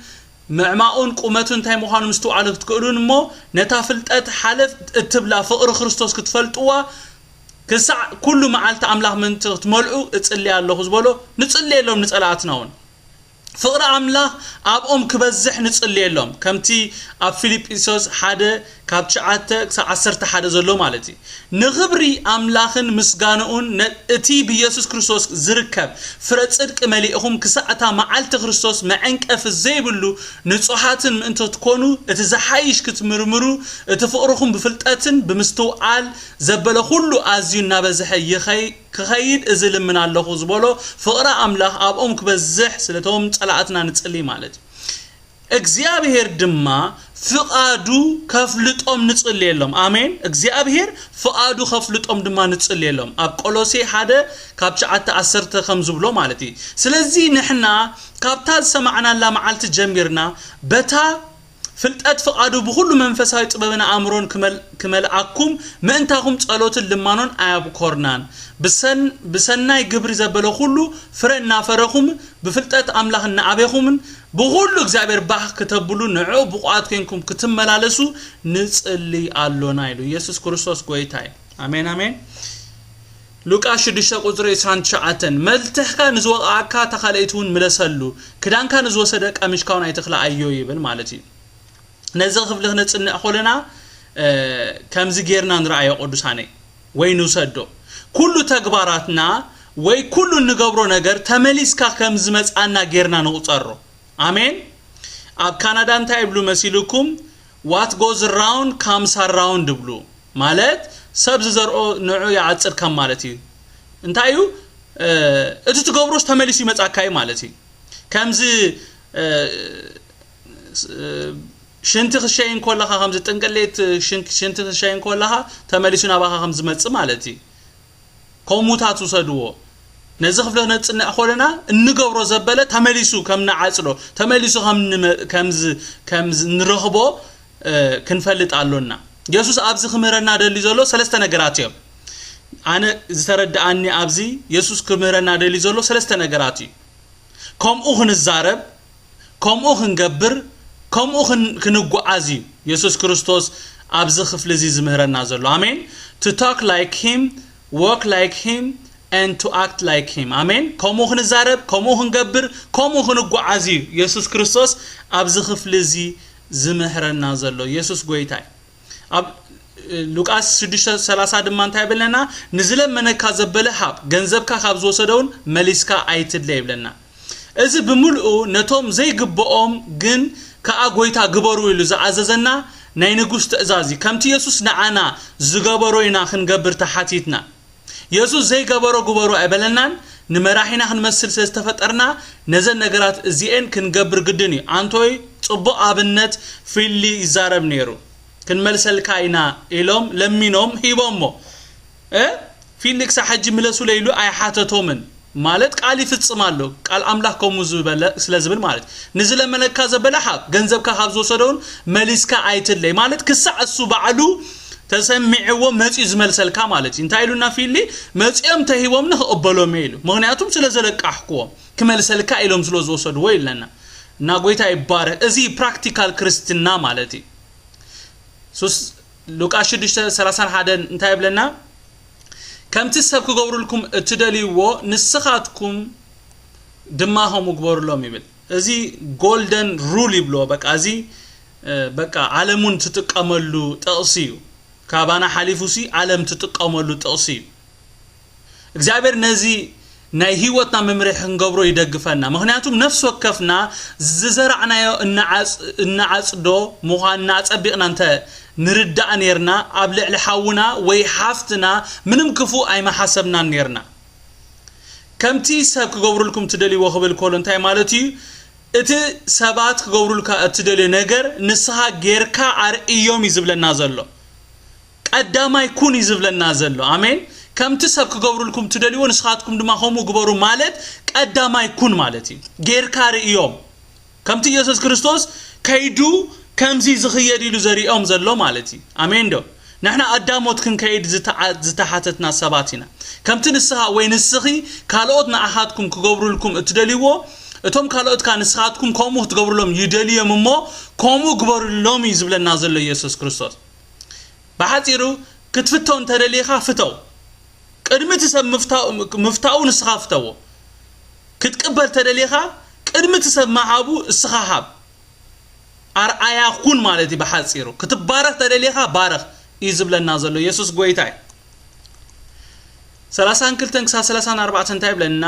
ምዕማቑን ቁመቱ እንታይ ምዃኑ ምስትውዓሉ ክትክእሉን እሞ ነታ ፍልጠት ሓለፍ እትብላ ፍቕሪ ክርስቶስ ክትፈልጥዋ ክሳዕ ኩሉ መዓልቲ ኣምላኽ ምእንቲ ክትመልኡ እጽሊ ኣለኹ ዝበሎ ንጽልየሎም ንጸላእትና እውን ፍቕሪ ኣምላኽ ኣብኦም ክበዝሕ ንጽልየሎም ከምቲ ኣብ ፊልጵስዮስ ሓደ ካብ ትሽዓተ ክሳብ ዓሰርተ ሓደ ዘሎ ማለት እዩ። ንኽብሪ ኣምላኽን ምስጋንኡን እቲ ብየሱስ ክርስቶስ ዝርከብ ፍረ ጽድቂ መሊእኹም ክሳዕ እታ መዓልቲ ክርስቶስ መዐንቀፊ ዘይብሉ ንጹሓትን ምእንቲ ክትኮኑ እቲ ዝሓይሽ ክትምርምሩ እቲ ፍቕርኹም ብፍልጠትን ብምስትውዓል ዘበለ ኩሉ ኣዝዩ እናበዝሐ ይኸይ ክኸይድ እዚ ልምን ኣለኹ ዝበሎ ፍቕሪ ኣምላኽ ኣብኦም ክበዝሕ ስለቶም ጸላእትና ንጽሊ ማለት እዩ። እግዚኣብሔር ድማ ፍቓዱ ከፍልጦም ንጽልየሎም። ኣሜን። እግዚኣብሔር ፍቓዱ ከፍልጦም ድማ ንጽልየሎም። ኣብ ቆሎሴ ሓደ ካብ ትሽዓተ ዓሰርተ ከም ዝብሎ ማለት እዩ። ስለዚ ንሕና ካብታ ዝሰማዕናላ መዓልቲ ጀሚርና በታ ፍልጠት ፍቓዱ ብኹሉ መንፈሳዊ ጥበብን ኣእምሮን ክመል-፣ ክመልኣኩም ምእንታኹም ጸሎትን ልማኖን ኣያብኮርናን። ብሰን-፣ ብሰናይ ግብሪ ዘበለ ኩሉ ፍረ እናፈረኹም ብፍልጠት ኣምላኽ እናዓበኹምን ብኹሉ እግዚኣብሔር ባህ ክተብሉ ንዕኡ ብቑዓት ኮይንኩም ክትመላለሱ ንጽሊ ኣሎና ኢሉ። ኢየሱስ ክርስቶስ ጎይታ እዩ። ኣሜን፣ ኣሜን። ሉቃስ ሽዱሽተ ቁጽሪ ዕስራን ትሽዓተን፣ "መልትሕካ ንዝወቕዓካ እታ ካልኣይቲ እውን ምለሰሉ፣ ክዳንካ ንዝወሰደ ቀሚሽካ እውን ኣይትኽልኣዮ" ይብል ማለት እዩ። ነዚ ክፍሊ ክነጽንዕ ኮለና፣ እ፣ ከምዚ ጌርና ንረኣዮ ቅዱሳነይ፣ ወይ ንውሰዶ። ኩሉ ተግባራትና ወይ ኩሉ እንገብሮ ነገር ተመሊስካ ከም ዝመጽኣና ጌርና ንቑጸሮ። ኣሜን። ኣብ ካናዳ እንታይ ይብሉ መሲልኩም? "What goes round comes around" ይብሉ። ማለት ሰብ ዝዘርኦ ንዑ ይዓጽድ ከም ማለት እዩ። እንታይ እዩ? እ፣ እቲ ትገብሮስ ተመሊሱ ይመጻካ እዩ ማለት እዩ። ከምዚ፣ እ፣ ስ-፣ እ፣ ሽንቲ ክሸይን ከለኻ፣ ከምዚ ጥንቅሌት ሽን-፣ ሽንቲ ክሸይን ከለኻ ተመሊሱ ናባኻ ከም ዝመጽእ ማለት እዩ። ከምኡታት ውሰድዎ። ነዚ ክፍሊ ክነጽንዕ ከለና እንገብሮ ዘበለ ተመሊሱ ከም ንዓጽዶ፣ ተመሊሱ ከም ንመ-፣ ከም ዝ-፣ ከም ዝ-፣ ንረኽቦ፣ እ፣ ክንፈልጥ ኣሎና። የሱስ ኣብዚ ክምህረና ደልዩ ዘሎ ሰለስተ ነገራት እዮም። ኣነ ዝተረድኣኒ ኣብዚ የሱስ ክምህረና ደልዩ ዘሎ ሰለስተ ነገራት እዩ። ከምኡ ክንዛረብ፣ ከምኡ ክንገብር፣ ከምኡ ክን-፣ ክንጓዓዝ እዩ የሱስ ክርስቶስ ኣብዚ ክፍሊ እዚ ዝምህረና ዘሎ። ኣሜን። To talk like him, walk like him, and to act like him. ኣሜን። ከምኡ ክንዛረብ፣ ከምኡ ክንገብር፣ ከምኡ ክንጓዓዝ እዩ የሱስ ክርስቶስ ኣብዚ ክፍሊ እዚ ዝምህረና ዘሎ። የሱስ ጎይታ እዩ። ኣብ ሉቃስ ሽዱሽተ ሰላሳ ድማ እንታይ ይብለና? "ንዝለመነካ ዘበለ ሃብ፣ ገንዘብካ ካብ ዝወሰደ እውን መሊስካ ኣይትድለ" ይብለና። እዚ ብምልኡ ነቶም ዘይግብኦም ግን ከኣ ጎይታ ግበሩ ኢሉ ዝኣዘዘና ናይ ንጉስ ትእዛዝ እዩ። ከምቲ የሱስ ንዓና ዝገበሮ ኢና ክንገብር ተሓቲትና። የሱስ ዘይገበሮ ግበሩ ኣይበለናን። ንመራሒና ክንመስል ስለ ዝተፈጠርና ነዘን ነገራት እዚኤን ክንገብር ግድን እዩ። ኣንቶይ ጽቡቕ ኣብነት ፊሊ ይዛረብ ነይሩ። "ክንመልሰልካ ኢና" ኢሎም ለሚኖም ሂቦሞ። እ? ፊሊ ክሳብ ሕጂ ምለሱለይ ኢሉ ኣይሓተቶምን። ማለት ቃል ይፍጽም ኣሎ። ቃል ኣምላኽ ከምኡ ዝበለ ስለ ዝብል ማለት። "ንዝለመነካ ዘበለ ሃብ፣ ገንዘብካ ካብ ዝወሰደ እውን መሊስካ ኣይትለይ" ማለት ክሳዕ እሱ ባዕሉ ተሰሚዕዎ መጺኡ ዝመልሰልካ ማለት እዩ። እንታይ ኢሉና ፊሊ? "መጺኦም ተሂቦምኒ ክቕበሎም እየ" ኢሉ። ምኽንያቱም ስለ ዘለቃሕክዎም፣ ክመልሰልካ ኢሎም ስለ ዝወሰድዎ ኢለና። እና ጎይታ ይባረክ። እዚ ፕራክቲካል ክርስትና ማለት እዩ። ሱስ ሉቃስ ሽዱሽተ ሰላሳን ሓደን እንታይ ይብለና? "ከምቲ ሰብ ክገብሩልኩም እትደልይዎ ንስኻትኩም ድማ ከምኡ ግበሩሎም" ይብል። እዚ ጎልደን ሩል ይብልዎ። በቃ እዚ፣ እ፣ በቃ ዓለም እውን ትጥቀመሉ ጥቕሲ እዩ። ካባና ሓሊፉ ሲ ዓለም ትጥቀመሉ ጥቕሲ እዩ። እግዚኣብሔር ነዚ ናይ ህይወትና መምርሒ ክንገብሮ ይደግፈና። ምኽንያቱም ነፍሲ ወከፍና ዝዘራዕናዮ እናዓጽ-፣ እናዓጽዶ ምዃንና ኣጸቢቕና እንተ ንርዳእ ኔርና፣ ኣብ ልዕሊ ሓውና ወይ ሓፍትና ምንም ክፉእ ኣይመሓሰብናን ኔርና። ከምቲ ሰብ ክገብሩልኩም ትደልይዎ ክብል ከሎ እንታይ ማለት እዩ? እቲ ሰባት ክገብሩልካ እትደልዮ ነገር ንስኻ ጌርካ ኣርእዮም እዩ ዝብለና ዘሎ። ቀዳማይ ኩን እዩ ዝብለና ዘሎ። ኣሜን። ከምቲ ሰብ ክገብሩልኩም ትደልይዎ ንስኻትኩም ድማ ከምኡ ግበሩ ማለት ቀዳማይ ኩን ማለት እዩ። ጌርካ ርእዮም። ከምቲ ኢየሱስ ክርስቶስ ከይዱ ከምዚ ዝኽየድ ኢሉ ዘሪኦም ዘሎ ማለት እዩ። ኣሜን ዶ? ንሕና ኣዳሞት ክንከይድ ዝተዓ-፣ ዝተሓተትና ሰባት ኢና። ከምቲ ንስኻ ወይ ንስኺ ካልኦት ንኣኻትኩም ክገብሩልኩም እትደልይዎ፣ እቶም ካልኦት ከኣ ንስኻትኩም ከምኡ ክትገብሩሎም ይደልዮም እሞ፣ ከምኡ ግበሩሎም እዩ ዝብለና ዘሎ ኢየሱስ ክርስቶስ። ብሓጺሩ፣ ክትፍተው እንተደሊኻ ፍተው። ቅድሚ እቲ ሰብ ምፍታው-፣ ምፍታው ንስኻ ፍተዎ። ክትቅበል ተደሊኻ፣ ቅድሚ እቲ ሰብ ምሃቡ እስኻ ሃብ። ኣርኣያ ኩን ማለት እዩ ብሓጺሩ። ክትባረኽ ተደሊኻ ባረኽ እዩ ዝብለና ዘሎ። የሱስ ጎይታ እዩ። ሰላሳን ክልተን ክሳብ ሰላሳን ኣርባዕተን እንታይ ይብለና?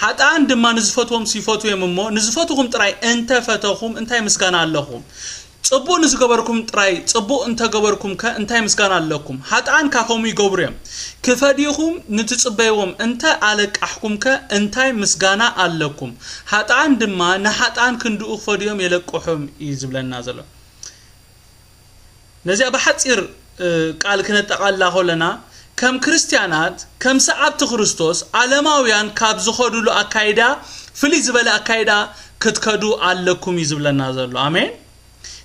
"ሓጥኣን ድማ ንዝፈትዎም ይፈትዎም እሞ፣ ንዝፈትኹም ጥራይ እንተ ፈተኹም እንታይ ምስጋና ኣለኹም? ጽቡቕ ንዝገበርኩም ጥራይ ጽቡቕ እንተ ገበርኩም ከ እንታይ ምስጋና ኣለኩም? ሓጥኣን ከ ከምኡ ይገብሩ እዮም። ክፈድዩኹም ንትጽበይዎም እንተ ኣለቃሕኩም ከ እንታይ ምስጋና ኣለኩም? ሓጥኣን ድማ ንሓጥኣን ክንድኡ ክፈድዮም የለቅሑም" እዩ ዝብለና ዘሎ። ነዚኣ ብሓጺር ቃል ክነጠቓላ ከለና፣ ከም ክርስትያናት፣ ከም ሰዓብቲ ክርስቶስ፣ ዓለማውያን ካብ ዝኸዱሉ ኣካይዳ ፍልይ ዝበለ ኣካይዳ ክትከዱ ኣለኩም እዩ ዝብለና ዘሎ። ኣሜን።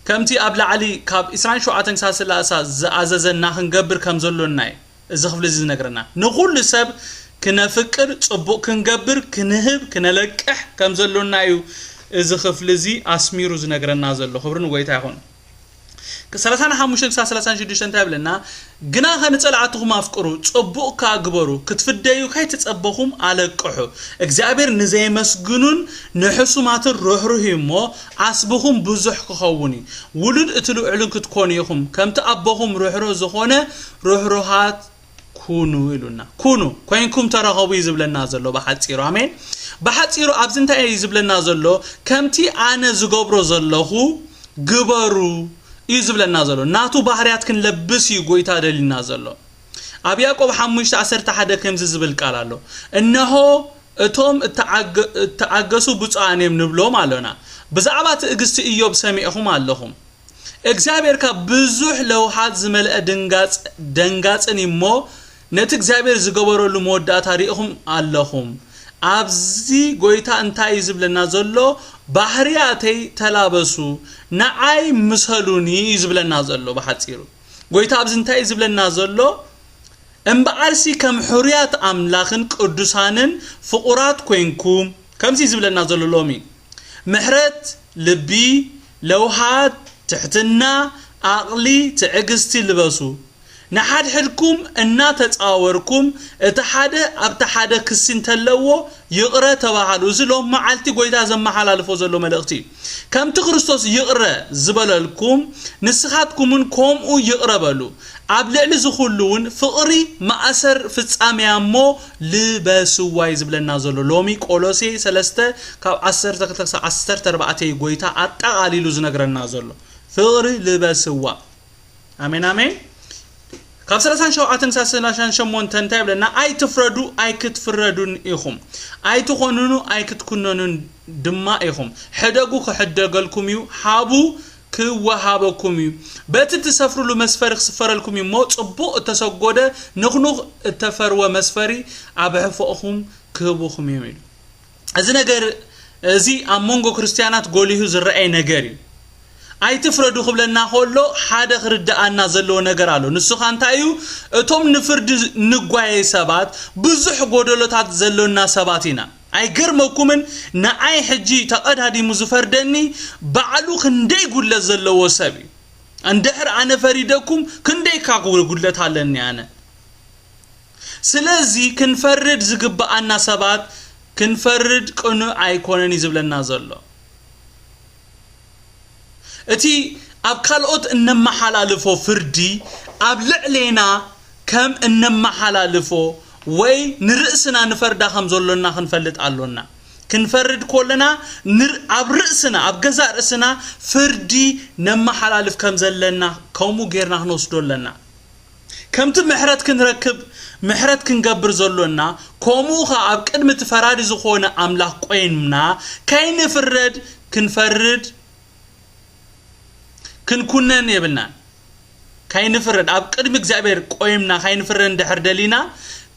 ከምቲ ኣብ ላዕሊ ካብ ዕስራን ሸውዓተን ክሳብ ሰላሳ ዝኣዘዘና ክንገብር ከም ዘሎና እዩ እዚ ክፍሊ እዚ ዝነግረና። ንኹሉ ሰብ ክነፍቅር፣ ጽቡቕ ክንገብር፣ ክንህብ፣ ክነለቅሕ ከም ዘሎና እዩ እዚ ክፍሊ እዚ ኣስሚሩ ዝነግረና ዘሎ። ክብሪ ንጎይታ ይኹን። ሰላሳን ሓሙሽተን ክሳብ ሰላሳን ሽዱሽተን እንታይ ይብለና? ግናኸ ንጸላእትኹም ኣፍቅሩ፣ ጽቡቕ ከኣ ግበሩ፣ ክትፍደዩ ከይተጸበኹም ኣለቅሑ። እግዚኣብሔር ንዘየመስግኑን ንሕሱማትን ርህሩህ እዩ እሞ፣ ዓስብኹም ብዙሕ ክኸውን እዩ። ውሉድ እቲ ልዑልን ክትኮኑ ኢኹም፣ ከምቲ ኣቦኹም ርህሩህ ዝኾነ ርህሩሃት ኩኑ ኢሉና። ኩኑ፣ ኮይንኩም ተረኸቡ እዩ ዝብለና ዘሎ ብሓጺሩ። ኣሜን። ብሓጺሩ ኣብዚ እንታይ እዩ ዝብለና ዘሎ? ከምቲ ኣነ ዝገብሮ ዘለኹ ግበሩ እዩ ዝብለና ዘሎ። ናቱ ባህርያት ክንለብስ እዩ ጎይታ ደሊና ዘሎ። ኣብ ያዕቆብ ሓሙሽተ ዓሰርተ ሓደ ከምዚ ዝብል ቃል ኣሎ። እነሆ እቶም እተዓገ-፣ እተዓገሱ ብፁዓን እዮም ንብሎም ኣሎና። ብዛዕባ ትዕግስቲ ኢዮብ ሰሚዕኹም ኣለኹም። እግዚኣብሔር ካብ ብዙሕ ለውሃት ዝመልአ ድንጋጽ-፣ ደንጋጽን እዩ እሞ፣ ነቲ እግዚኣብሔር ዝገበረሉ መወዳእታ ርኢኹም ኣለኹም። ኣብዚ ጎይታ እንታይ እዩ ዝብለና ዘሎ? ባህርያተይ ተላበሱ፣ ንዓይ ምሰሉኒ እዩ ዝብለና ዘሎ ብሓጺሩ። ጎይታ ኣብዚ እንታይ እዩ ዝብለና ዘሎ? እምበኣርሲ ከም ሕሩያት ኣምላኽን ቅዱሳንን ፍቑራት ኮይንኩም፣ ከምዚ እዩ ዝብለና ዘሎ ሎሚ። ምሕረት ልቢ፣ ለውሃት፣ ትሕትና፣ ዓቕሊ፣ ትዕግስቲ ልበሱ። ንሓድሕድኩም እናተጻወርኩም፣ እቲ ሓደ ኣብቲ ሓደ ክሲ እንተለዎ፣ ይቕረ ተባሃሉ። እዚ ሎም መዓልቲ ጎይታ ዘመሓላልፎ ዘሎ መልእኽቲ እዩ። ከምቲ ክርስቶስ ይቕረ ዝበለልኩም፣ ንስኻትኩምን ከምኡ ይቕረ በሉ። ኣብ ልዕሊ እዚ ኩሉ እውን ፍቕሪ ማእሰር ፍጻሜያ እሞ ልበስዋ እዩ ዝብለና ዘሎ። ሎሚ ቆሎሴ ሰለስተ ካብ ዓሰርተ ክልተ ክሳብ ዓሰርተ ኣርባዕተ እዩ ጎይታ ኣጠቓሊሉ ዝነግረና ዘሎ። ፍቕሪ ልበስዋ። ኣሜን፣ ኣሜን። ካብ ሰላሳን ሸውዓተን ክሳብ ሰላሳን ሸሞንተን እንታይ ይብለና? ኣይትፍረዱ፣ ኣይክትፍረዱን ኢኹም። ኣይትኾንኑ፣ ኣይክትኩነኑን ድማ ኢኹም። ሕደጉ፣ ክሕደገልኩም እዩ። ሃቡ፣ ክወሃበኩም እዩ። በቲ እትሰፍርሉ መስፈሪ ክስፈረልኩም እዩ እሞ፣ ጽቡቕ እተሰጎደ፣ ንኹኑኽ እተፈርወ መስፈሪ ኣብ ሕፎእኹም ክህቡኹም እዮም ኢሉ። እዚ ነገር እዚ ኣብ መንጎ ክርስትያናት ጎሊሁ ዝረኣይ ነገር እዩ። ኣይትፍረዱ ክብለና ከሎ ሓደ ክርድኣና ዘለዎ ነገር ኣሎ። ንሱ ኸኣ እንታይ እዩ? እቶም ንፍርዲ ንጓየ ሰባት ብዙሕ ጎደሎታት ዘሎና ሰባት ኢና። ኣይገርመኩምን? ንዓይ ሕጂ ተቐዳዲሙ ዝፈርደኒ ባዕሉ ክንደይ ጉድለት ዘለዎ ሰብ እዩ። እንድሕር ኣነ ፈሪደኩም ክንደይካ ጉድለት ኣለኒ ኣነ። ስለዚ ክንፈርድ ዝግብኣና ሰባት ክንፈርድ ቅኑዕ ኣይኮነን እዩ ዝብለና ዘሎ። እቲ ኣብ ካልኦት እነመሓላልፎ ፍርዲ ኣብ ልዕሌና ከም እነመሓላልፎ ወይ ንርእስና ንፈርዳ ከም ዘሎና ክንፈልጥ ኣሎና። ክንፈርድ ከለና ንር-፣ ኣብ ርእስና፣ ኣብ ገዛእ ርእስና ፍርዲ ነመሓላልፍ ከም ዘለና ከምኡ ጌርና ክንወስዶ ኣለና። ከምቲ ምሕረት ክንረክብ፣ ምሕረት ክንገብር ዘሎና፣ ከምኡ ኸኣ ኣብ ቅድሚ እቲ ፈራዲ ዝኾነ ኣምላኽ ቆይምና ከይንፍረድ ክንፈርድ ክንኩነን የብልናን። ካይንፍረድ፣ ኣብ ቅድሚ እግዚኣብሔር ቆይምና ካይንፍረድ እንድሕር ደሊና፣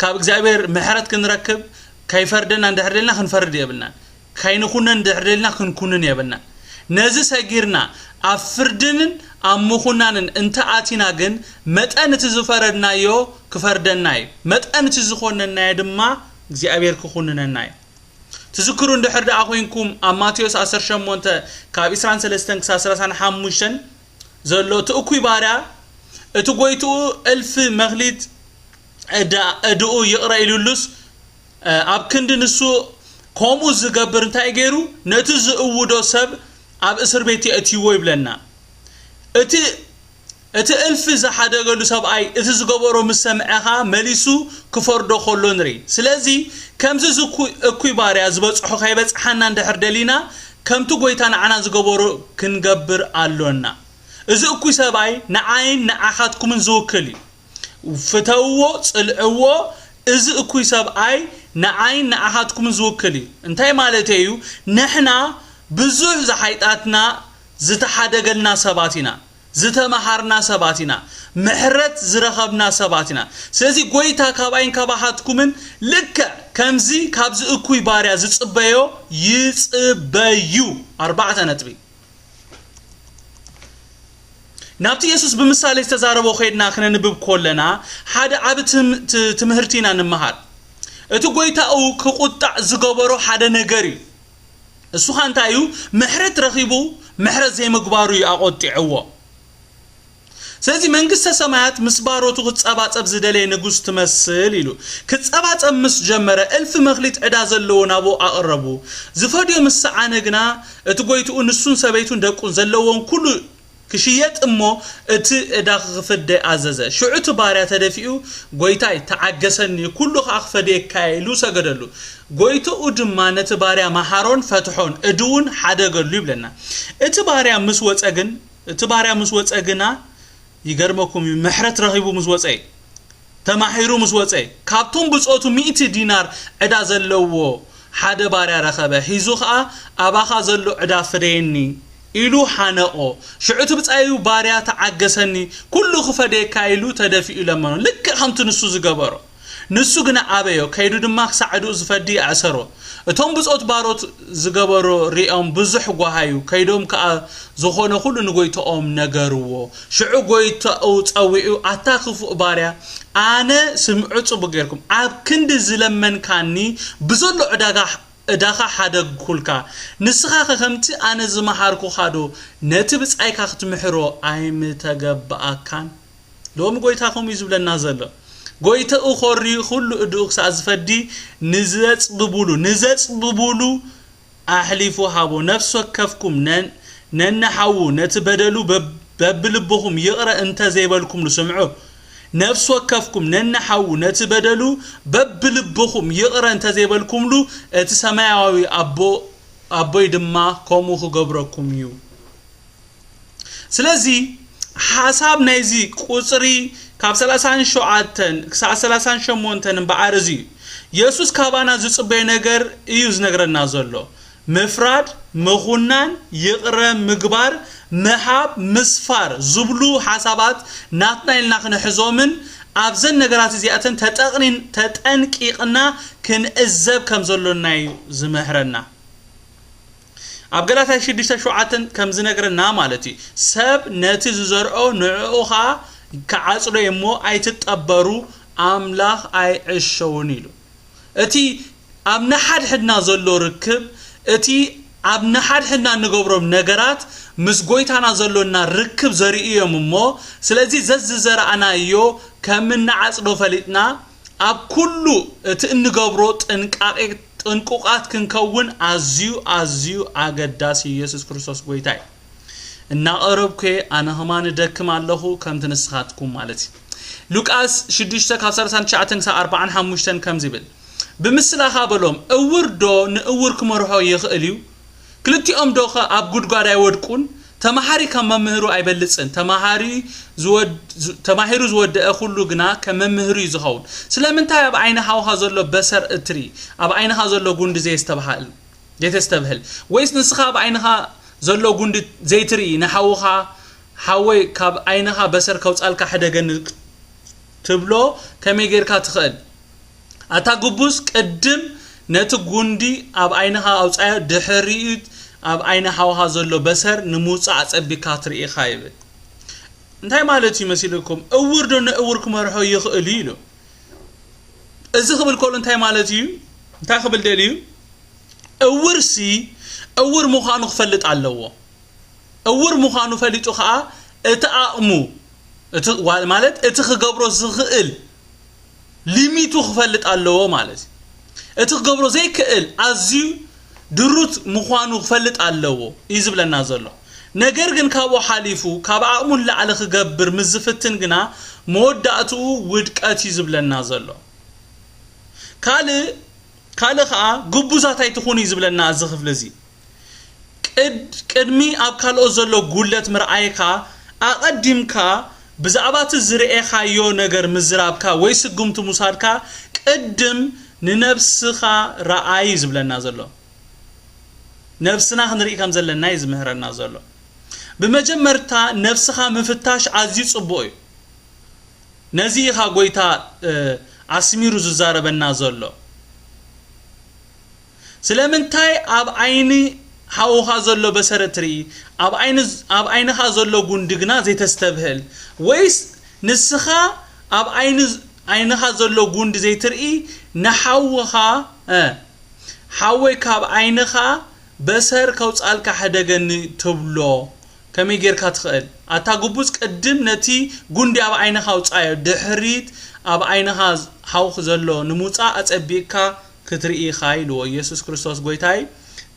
ካብ እግዚኣብሔር ምሕረት ክንረክብ፣ ካይፈርደና እንድሕር ደሊና ክንፈርድ የብልናን። ካይንኹነን እንድሕር ደሊና ክንኩንን የብልናን። ነዚ ሰጊርና ኣብ ፍርድንን ኣብ ምኹናንን እንተ ኣቲና ግን፣ መጠን እቲ ዝፈረድናዮ ክፈርደና እዩ። መጠን እቲ ዝኾነናዮ ድማ እግዚኣብሔር ክኹንነና እዩ። ትዝክሩ እንድሕር ደኣ ኮይንኩም፣ ኣብ ማቴዎስ ዓሰርተ ሸሞንተ ካብ ዕስራን ሰለስተን ክሳብ ሰላሳን ሓሙሽተን ዘሎ እቲ እኩይ ባርያ፣ እቲ ጎይትኡ እልፊ መክሊት ዕዳ-፣ ዕድኡ ይቕረ ኢሉሉስ፣ እ፣ ኣብ ክንዲ ንሱ ከምኡ ዝገብር እንታይ ገይሩ? ነቲ ዝእውዶ ሰብ ኣብ እስር ቤት የእትይዎ ይብለና። እቲ እቲ እልፊ ዝሓደገሉ ሰብኣይ እቲ ዝገበሮ ምስ ሰምዐ ኸኣ መሊሱ ክፈርዶ ከሎ ንርኢ። ስለዚ ከምዚ እዚ እኩ-፣ እኩይ ባርያ ዝበጽሖ ከይበጽሓና እንድሕር ደሊና፣ ከምቲ ጎይታ ንዓና ዝገበሮ ክንገብር ኣሎና። እዚ እኩይ ሰብኣይ ንዓይን ንዓኻትኩምን ዝውክል እዩ። ፍተውዎ፣ ጽልዕዎ። እዚ እኩይ ሰብኣይ ንዓይን ንዓኻትኩምን ዝውክል እዩ። እንታይ ማለተይ እዩ? ንሕና ብዙሕ ዝሓይጣትና ዝተሓደገልና ሰባት ኢና። ዝተመሃርና ሰባት ኢና። ምሕረት ዝረኸብና ሰባት ኢና። ስለዚ ጎይታ ካባይን ካባኻትኩምን ልክዕ ከምዚ ካብዚ እኩይ ባርያ ዝጽበዮ ይጽበዩ። ኣርባዕተ ነጥቢ። ናብቲ የሱስ ብምሳሌ ዝተዛረቦ ከይድና ክነንብብ ከለና ሓደ ዓቢ ትም- ት- ትምህርቲ ኢና ንምሃር። እቲ ጎይታኡ ክቁጣዕ ዝገበሮ ሓደ ነገር እዩ። እሱ ኸ እንታይ እዩ? ምሕረት ረኺቡ ምሕረት ዘይምግባሩ እዩ ኣቆጢዕዎ። ስለዚ መንግስተ ሰማያት ምስ ባሮቱ ክጸባጸብ ዝደለየ ንጉስ ትመስል ኢሉ። ክጸባጸብ ምስ ጀመረ እልፊ መክሊት ዕዳ ዘለዎ ናብኡ ኣቕረቡ። ዝፈድዮ ምስ ሰዓነ ግና እቲ ጎይትኡ ንሱን ሰበይቱን ደቁን ዘለዎም ኩሉ ክሽየጥ እሞ እቲ ዕዳ ክኽፍል ኣዘዘ። ሽዑ እቲ ባርያ ተደፊኡ ጎይታይ ተዓገሰኒ ኩሉ ከኣ ክፈድየካ ኢሉ ሰገደሉ። ጎይትኡ ድማ ነቲ ባርያ መሃሮን ፈትሖን እድውን ሓደገሉ ይብለና። እቲ ባርያ ምስ ወጸ ግን እቲ ባርያ ምስ ወጸ ግና ይገርመኩም እዩ፣ ምሕረት ረኺቡ ምስ ወጸ እዩ። ተማሒሩ ምስ ወጸ ካብቶም ብጾቱ ሚእቲ ዲናር ዕዳ ዘለዎ ሓደ ባርያ ረኸበ። ሒዙ ኸኣ ኣባኻ ዘሎ ዕዳ ፍደየኒ ኢሉ ሓነቆ። ሽዑ እቲ ብጻዩ ባርያ ተዓገሰኒ፣ ኩሉ ክፈደየካ ኢሉ ተደፊኡ ለመኖ። ልክዕ ከምቲ ንሱ ዝገበሮ። ንሱ ግና ኣበዮ፣ ከይዱ ድማ ክሳዕ ዕድኡ ዝፈዲ ኣእሰሮ። እቶም ብጾት ባሮት ዝገበሮ ሪኦም ብዙሕ ጓሃዩ፣ ከይዶም ከኣ ዝኾነ ኩሉ ንጎይትኦም ነገርዎ። ሽዑ ጎይታኡ ጸዊዑ ኣታ ክፉእ ባርያ ኣነ ስምዑ ጽቡቅ ጌርኩም ኣብ ክንዲ ዝለመንካኒ ብዘሎ ዕዳጋ ዕዳኻ ሓደግኩልካ ንስኻ ከ ከምቲ ኣነ ዝመሃርኩኻ ዶ ነቲ ብጻይካ ክትምሕሮ ኣይምተገባኣካን? ሎሚ ጎይታ ከምኡ እዩ ዝብለና ዘሎ። ጎይታኡ ኮርዩ ኩሉ እድኡ ክሳዕ ዝፈዲ ንዘጽብቡሉ ንዘጽብቡሉ ኣሕሊፉ ሃቦ። ነፍሲ ወከፍኩም ነን- ነንሓዉ ነቲ በደሉ በብ- በብልብኹም ይቕረ እንተ ዘይበልኩምሉ፣ ስምዑ፣ ነፍሲ ወከፍኩም ነንሓዉ ነቲ በደሉ በብልብኹም ይቕረ እንተ ዘይበልኩምሉ፣ እቲ ሰማያዊ ኣቦ ኣቦይ ድማ ከምኡ ክገብረኩም እዩ። ስለዚ ሓሳብ ናይዚ ቁጽሪ ካብ ሰላሳን ሸውዓተን ክሳዕ ሰላሳን ሸሞንተን እምበኣር እዚ እዩ። የሱስ ካባና ዝጽበዮ ነገር እዩ ዝነግረና ዘሎ። ምፍራድ፣ ምኹናን፣ ይቕረ ምግባር፣ ምሃብ፣ ምስፋር ዝብሉ ሓሳባት ናትና ኢልና ክንሕዞምን ኣብዘን ነገራት እዚኣተን ተጠቕኒን- ተጠንቂቕና ክንእዘብ ከም ዘሎና እዩ ዝምህረና። ኣብ ገላትያ ሽዱሽተ ሸውዓተ ከም ዝነግረና ማለት እዩ፣ ሰብ ነቲ ዝዘርኦ ንዕኡ ኸኣ ክዓጽዶ እሞ ኣይትጠበሩ፣ ኣምላኽ ኣይዕሸውን ኢሉ። እቲ ኣብ ንሓድሕድና ዘሎ ርክብ፣ እቲ ኣብ ንሓድሕድና እንገብሮም ነገራት ምስ ጎይታና ዘሎና ርክብ ዘርእዮም እሞ፣ ስለዚ ዘዝዘራእናዮ ከም እንዓጽዶ ፈሊጥና ኣብ ኩሉ እቲ እንገብሮ ጥንቃቄ ጥንቁቃት ክንከውን ኣዝዩ ኣዝዩ ኣገዳሲ እዩ። የሱስ ክርስቶስ ጎይታ እዩ። እናቐረብኩ እየ፣ ኣነ ኸማን እደክም ኣለኹ ከምቲ ንስኻትኩም ማለት እዩ። ሉቃስ ሽዱሽተ ካብ ሰላሳን ትሽዓተን ክሳብ ኣርባዓን ሓሙሽተን ከምዚ ይብል፣ ብምስላኻ በሎም፣ እውር ዶ ንእውር ክመርሖ ይኽእል እዩ? ክልቲኦም ዶኸ ኣብ ጉድጓድ ኣይወድቁን? ተማሃሪ ካብ መምህሩ ኣይበልጽን። ተማሃሪ ዝወድ- ዝ- ተማሂሩ ዝወደአ ኩሉ ግና ከም መምህሩ እዩ ዝኸውን። ስለምንታይ ኣብ ዓይኒ ሓውኻ ዘሎ በሰር እትርኢ፣ ኣብ ዓይንኻ ዘሎ ጉንዲ ዘየስተብሃል ዘይተስተብህል? ወይስ ንስኻ ኣብ ዓይንኻ ዘሎ ጉንዲ ዘይትርኢ ንሓውኻ ሓወይ ካብ ዓይንኻ በሰር ከውጻልካ ሕደገኒ ትብሎ ከመይ ጌርካ ትኽእል? ኣታ ግቡዝ ቅድም ነቲ ጉንዲ ኣብ ዓይንኻ ኣውጻዮ ድሕሪኡ ኣብ ዓይኒ ሓውኻ ዘሎ በሰር ንምውጻእ ኣጸቢካ ትርኢኻ ይብል። እንታይ ማለት እዩ መሲልኩም? እውር ዶ ንእውር ክመርሖ ይኽእል እዩ ኢሉ። እዚ ክብል ከሎ እንታይ ማለት እዩ? እንታይ ክብል ደልዩ? እውርሲ እውር ምዃኑ ክፈልጥ ኣለዎ። እውር ምዃኑ ፈሊጡ ኸኣ እቲ ኣቕሙ እቲ ዋ- ማለት እቲ ክገብሮ ዝኽእል ሊሚቱ ክፈልጥ ኣለዎ ማለት እዩ። እቲ ክገብሮ ዘይክእል ኣዝዩ ድሩት ምዃኑ ክፈልጥ ኣለዎ እዩ ዝብለና ዘሎ። ነገር ግን ካብኡ ሓሊፉ ካብ ኣቕሙ ንላዕሊ ክገብር ምስ ዝፍትን ግና መወዳእትኡ ውድቀት እዩ ዝብለና ዘሎ። ካልእ ካልእ ኸኣ ግቡዛት ኣይትኹኑ እዩ ዝብለና እዚ ክፍሊ እዚ። ቅድ- ቅድሚ ኣብ ካልኦት ዘሎ ጉድለት ምርኣይካ ኣቐዲምካ ብዛዕባ እቲ ዝርኤኻዮ ነገር ምዝራብካ ወይ ስጉምቲ ምውሳድካ ቅድም ንነብስኻ ረኣይ እዩ ዝብለና ዘሎ። ነብስና ክንርኢ ከም ዘለና እዩ ዝምህረና ዘሎ። ብመጀመርታ ነብስኻ ምፍታሽ ኣዝዩ ጽቡቕ እዩ። ነዚ ኢኻ ጎይታ ኣስሚሩ ዝዛረበና ዘሎ። ስለምንታይ ኣብ ዓይኒ ሓውኻ ዘሎ በሰረ ትርኢ፣ ኣብ ዓይንኻ ዘሎ ጉንዲ ግና ዘይተስተብህል? ወይስ ንስኻ ኣብ ዓይንኻ ዘሎ ጉንዲ ዘይትርኢ ንሓውኻ ሓወይ ካብ ዓይንኻ በሰር ከውጻልካ ሕደገኒ ትብሎ? ከመይ ጌርካ ትኽእል? ኣታ ግቡዝ ቅድም ነቲ ጉንዲ ኣብ ዓይንኻ ኣውጻዮ፣ ድሕሪት ኣብ ዓይንኻ ሓውኽ ዘሎ ንምውጻእ ኣጸቢቕካ ክትርኢ ኢኻ ኢልዎ ኢየሱስ ክርስቶስ ጎይታይ።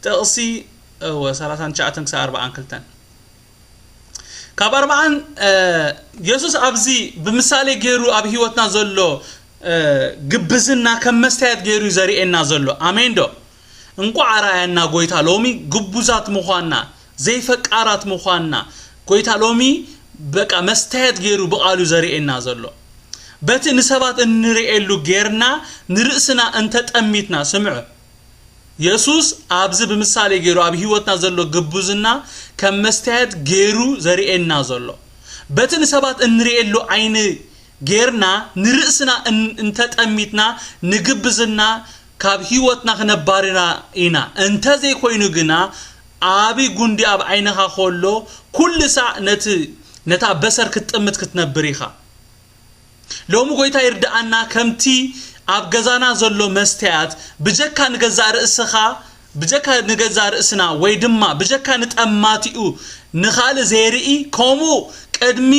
ጥቕሲ እወ ሰላሳን ትሽዓተን ክሳብ ኣርባዓን ክልተን። ካብ ኣርባዓን የሱስ ኣብዚ ብምሳሌ ገይሩ ኣብ ህይወትና ዘሎ ግብዝና ከም መስተያት ገይሩ እዩ ዘርእየና ዘሎ። ኣሜን ዶ? እንቋዕ ኣርኣየና ጎይታ ሎሚ ግቡዛት ምዃንና፣ ዘይፈቃራት ምዃንና። ጎይታ ሎሚ በቃ መስተያት ገይሩ ብቓሉ ዘርእየና ዘሎ። በቲ ንሰባት እንርእየሉ ጌርና ንርእስና እንተጠሚትና፣ ስምዑ። የሱስ ኣብዚ ብምሳሌ ገይሩ ኣብ ህይወትና ዘሎ ግቡዝና ከም መስተያት ገይሩ ዘርእየና ዘሎ። በቲ ንሰባት እንርእየሉ ዓይኒ ጌርና ንርእስና እን-፣ እንተጠሚትና ንግብዝና ካብ ህይወትና ክነባርራ ኢና። እንተዘይኮይኑ ግና ዓቢ ጉንዲ ኣብ ዓይንኻ ከሎ ኩሉ ሳዕ ነቲ፣ ነታ በሰር ክትጥምት ክትነብር ኢኻ። ሎሚ ጎይታ ይርድኣና ከምቲ ኣብ ገዛና ዘሎ መስተያት ብጀካ ንገዛእ ርእስኻ፣ ብጀካ ንገዛእ ርእስና ወይ ድማ ብጀካ ንጠማቲኡ ንኻልእ ዘይርኢ፣ ከምኡ ቅድሚ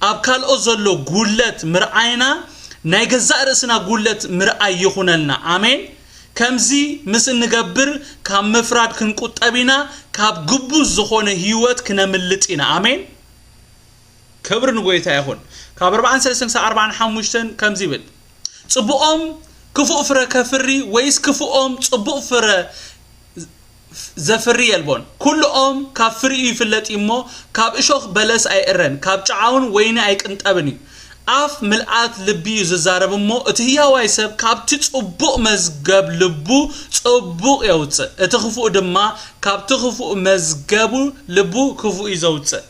ኣብ ካልኦት ዘሎ ጉድለት ምርኣይና ናይ ገዛእ ርእስና ጉድለት ምርኣይ ይኹነልና። ኣሜን። ከምዚ ምስ እንገብር ካብ ምፍራድ ክንቁጠብ ኢና፣ ካብ ግቡዝ ዝኾነ ህይወት ክነምልጥ ኢና። ኣሜን። ክብሪ ንጎይታ ይኹን። ካብ ኣርባዓን ሰለስተን ክሳብ ኣርባዓን ሓሙሽተን ከምዚ ይብል፣ ጽቡቕ ኦም ክፉእ ፍረ ከፍሪ ወይስ ክፉእ ኦም ጽቡቕ ፍረ ዘፍሪ የልቦን። ኩሉ ኦም ካብ ፍሪኡ ይፍለጥ እዩ እሞ፣ ካብ እሾኽ በለስ ኣይእረን፣ ካብ ጨዓውን ወይኒ ኣይቅንጠብን እዩ። ኣፍ ምልኣት ልቢ እዩ ዝዛረብ እሞ፣ እቲ ህያዋይ ሰብ ካብቲ ጽቡቕ መዝገብ ልቡ ጽቡቕ የውጽእ፣ እቲ ክፉእ ድማ ካብቲ ክፉእ መዝገቡ ልቡ ክፉእ እዩ ዘውጽእ።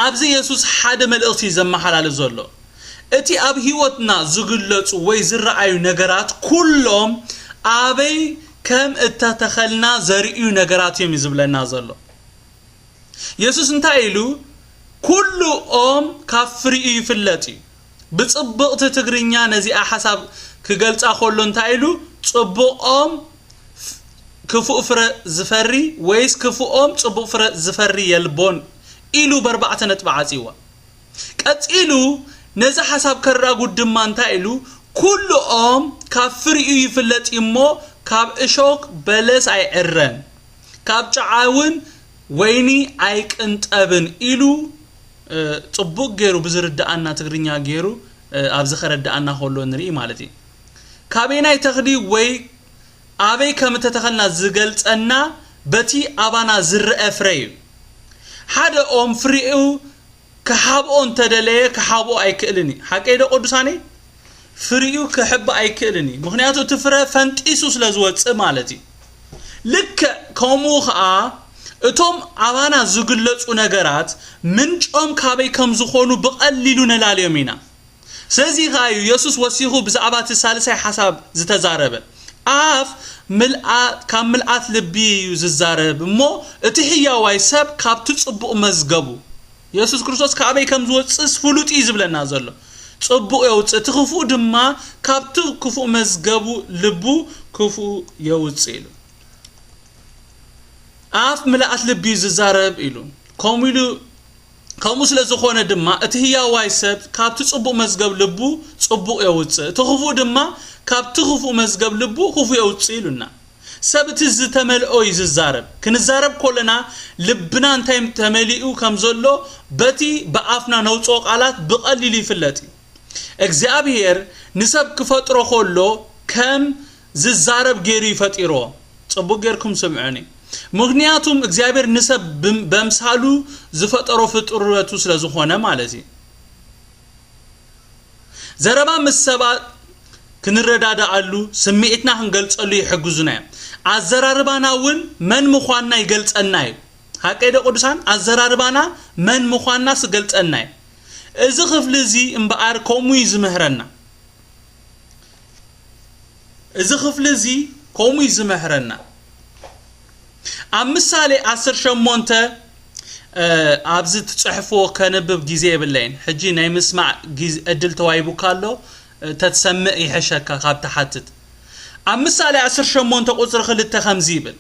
ኣብዚ የሱስ ሓደ መልእኽቲ እዩ ዘመሓላልፍ ዘሎ። እቲ ኣብ ህይወትና ዝግለጹ ወይ ዝረኣዩ ነገራት ኩሎም ኣበይ ከም እተተኸልና ዘርእዩ ነገራት እዮም እዩ ዝብለና ዘሎ። የሱስ እንታይ ኢሉ? ኩሉ ኦም ካብ ፍሪኡ ይፍለጥ እዩ። ብጽብቕቲ ትግርኛ ነዚኣ ሓሳብ ክገልጻ ከሎ እንታይ ኢሉ? ጽቡቕ ኦም ክፉእ ፍረ ዝፈሪ ወይስ ክፉእ ኦም ጽቡቕ ፍረ ዝፈሪ የልቦን ኢሉ በርባዕተ ነጥቢ ዓጺዋ። ቀጺሉ ነዚ ሓሳብ ከራጉድ ድማ እንታይ ኢሉ? ኩሉ ኦም ካብ ፍሪኡ ይፍለጥ እዩ እሞ፣ ካብ እሾክ በለስ ኣይዕረን፣ ካብ ጨዓ እውን ወይኒ ኣይቅንጠብን ኢሉ፣ እ፣ ጽቡቕ ገይሩ ብዝርድኣና ትግርኛ ገይሩ፣ እ፣ ኣብዚ ከረድኣና ከሎ ንርኢ ማለት እዩ። ካበየናይ ተኽሊ ወይ ኣበይ ከም እተተኸልና ዝገልጸና በቲ ኣባና ዝረአ ፍረ እዩ። ሓደ ኦም ፍሪኡ ክሓብኦ እንተደለየ ክሓብኦ ኣይክእልን እዩ። ሓቀይ ዶ ቅዱሳነይ? ፍሪኡ ክሕባእ ኣይክእልን እዩ። ምኽንያቱ እቲ ፍረ ፈንጢሱ ስለ ዝወጽእ ማለት እዩ። ልክዕ ከምኡ ኸኣ እቶም ኣባና ዝግለጹ ነገራት ምንጮም ካበይ ከም ዝኾኑ ብቐሊሉ ነላልዮም ኢና። ስለዚ ኸኣ እዩ የሱስ ወሲኹ ብዛዕባ እቲ ሳልሳይ ሓሳብ ዝተዛረበ። ኣፍ ምልኣ-፣ ካብ ምልኣት ልቢ እዩ ዝዛረብ እሞ፣ እቲ ህያዋይ ሰብ ካብቲ ጽቡቕ መዝገቡ። የሱስ ክርስቶስ ካበይ ከም ዝወጽእስ ፍሉጥ እዩ ዝብለና ዘሎ። ጽቡቕ የውጽእ፣ እቲ ክፉእ ድማ ካብቲ ክፉእ መዝገቡ ልቡ ክፉእ የውጽእ ኢሉ። ኣፍ ምልኣት ልቢ እዩ ዝዛረብ ኢሉ። ከምኡ ኢሉ፣ ከምኡ ስለ ዝኾነ ድማ እቲ ህያዋይ ሰብ ካብቲ ጽቡቕ መዝገብ ልቡ ጽቡቕ የውጽእ፣ እቲ ክፉእ ድማ ካብቲ ክፉእ መዝገብ ልቡ ክፉእ የውጽእ ኢሉና። ሰብ እቲ ዝተመልኦ እዩ ዝዛረብ። ክንዛረብ ከለና ልብና እንታይ ተመሊኡ ከም ዘሎ በቲ ብኣፍና ነውጽኦ ቃላት ብቐሊሉ ይፍለጥ እዩ። እግዚኣብሔር ንሰብ ክፈጥሮ ከሎ ከም ዝዛረብ ገይሩ እዩ ፈጢርዎ። ጽቡቕ ጌርኩም ስምዑኒ። ምኽንያቱም እግዚኣብሔር ንሰብ ብም-፣ በምሳሉ ዝፈጠሮ ፍጥረቱ ስለ ዝኾነ ማለት እዩ። ዘረባ ምስ ሰባት ክንረዳዳኣሉ፣ ስምዒትና ክንገልጸሉ ይሕግዙና እዮም። ኣዘራርባና እውን መን ምዃንና ይገልጸና እዩ። ሓቀይ ዶ ቅዱሳን? ኣዘራርባና መን ምዃንና ስገልጸና እዩ። እዚ ክፍሊ እዚ እምበኣር ከምኡ እዩ ዝምህረና። እዚ ክፍሊ እዚ ከምኡ እዩ ዝምህረና። ኣብ ምሳሌ ዓሰርተ ሸሞንተ፣ እ፣ ኣብዚ ትጽሕፍዎ ከንብብ ግዜ የብለይን። ሕጂ ናይ ምስማዕ ግዜ፣ ዕድል ተዋሂቡካ ኣሎ፣ እ፣ ተትሰምዕ ይሕሸካ ካብ ትሓትት። ኣብ ምሳሌ ዓሰርተ ሸሞንተ ቁጽሪ ክልተ ከምዚ ይብል።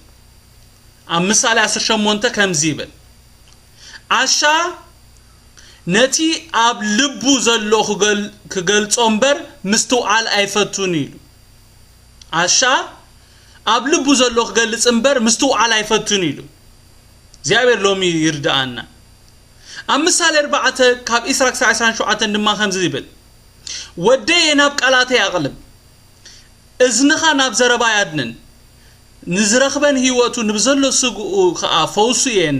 ኣብ ምሳሌ ዓሰርተ ሸሞንተ ከምዚ ይብል። ዓሻ ነቲ ኣብ ልቡ ዘሎ ክገል-፣ ክገልጾ እምበር ምስትውዓል ኣይፈቱን ኢሉ። ዓሻ ኣብ ልቡ ዘሎ ክገልጽ እምበር ምስትውዓል ኣይፈቱን ኢሉ። እግዚኣብሔር ሎሚ ይርድኣና። ኣብ ምሳሌ ኣርባዕተ ካብ ዒስራ ክሳብ ዒስራን ሸውዓተን ድማ ከምዚ ይብል። ወደየ ናብ ቃላተይ ኣቕልብ፣ እዝንኻ ናብ ዘረባይ ኣድንን። ንዝረኽበን ህይወቱ ንብዘሎ ስግኡ ኸኣ ፈውሱ እየን።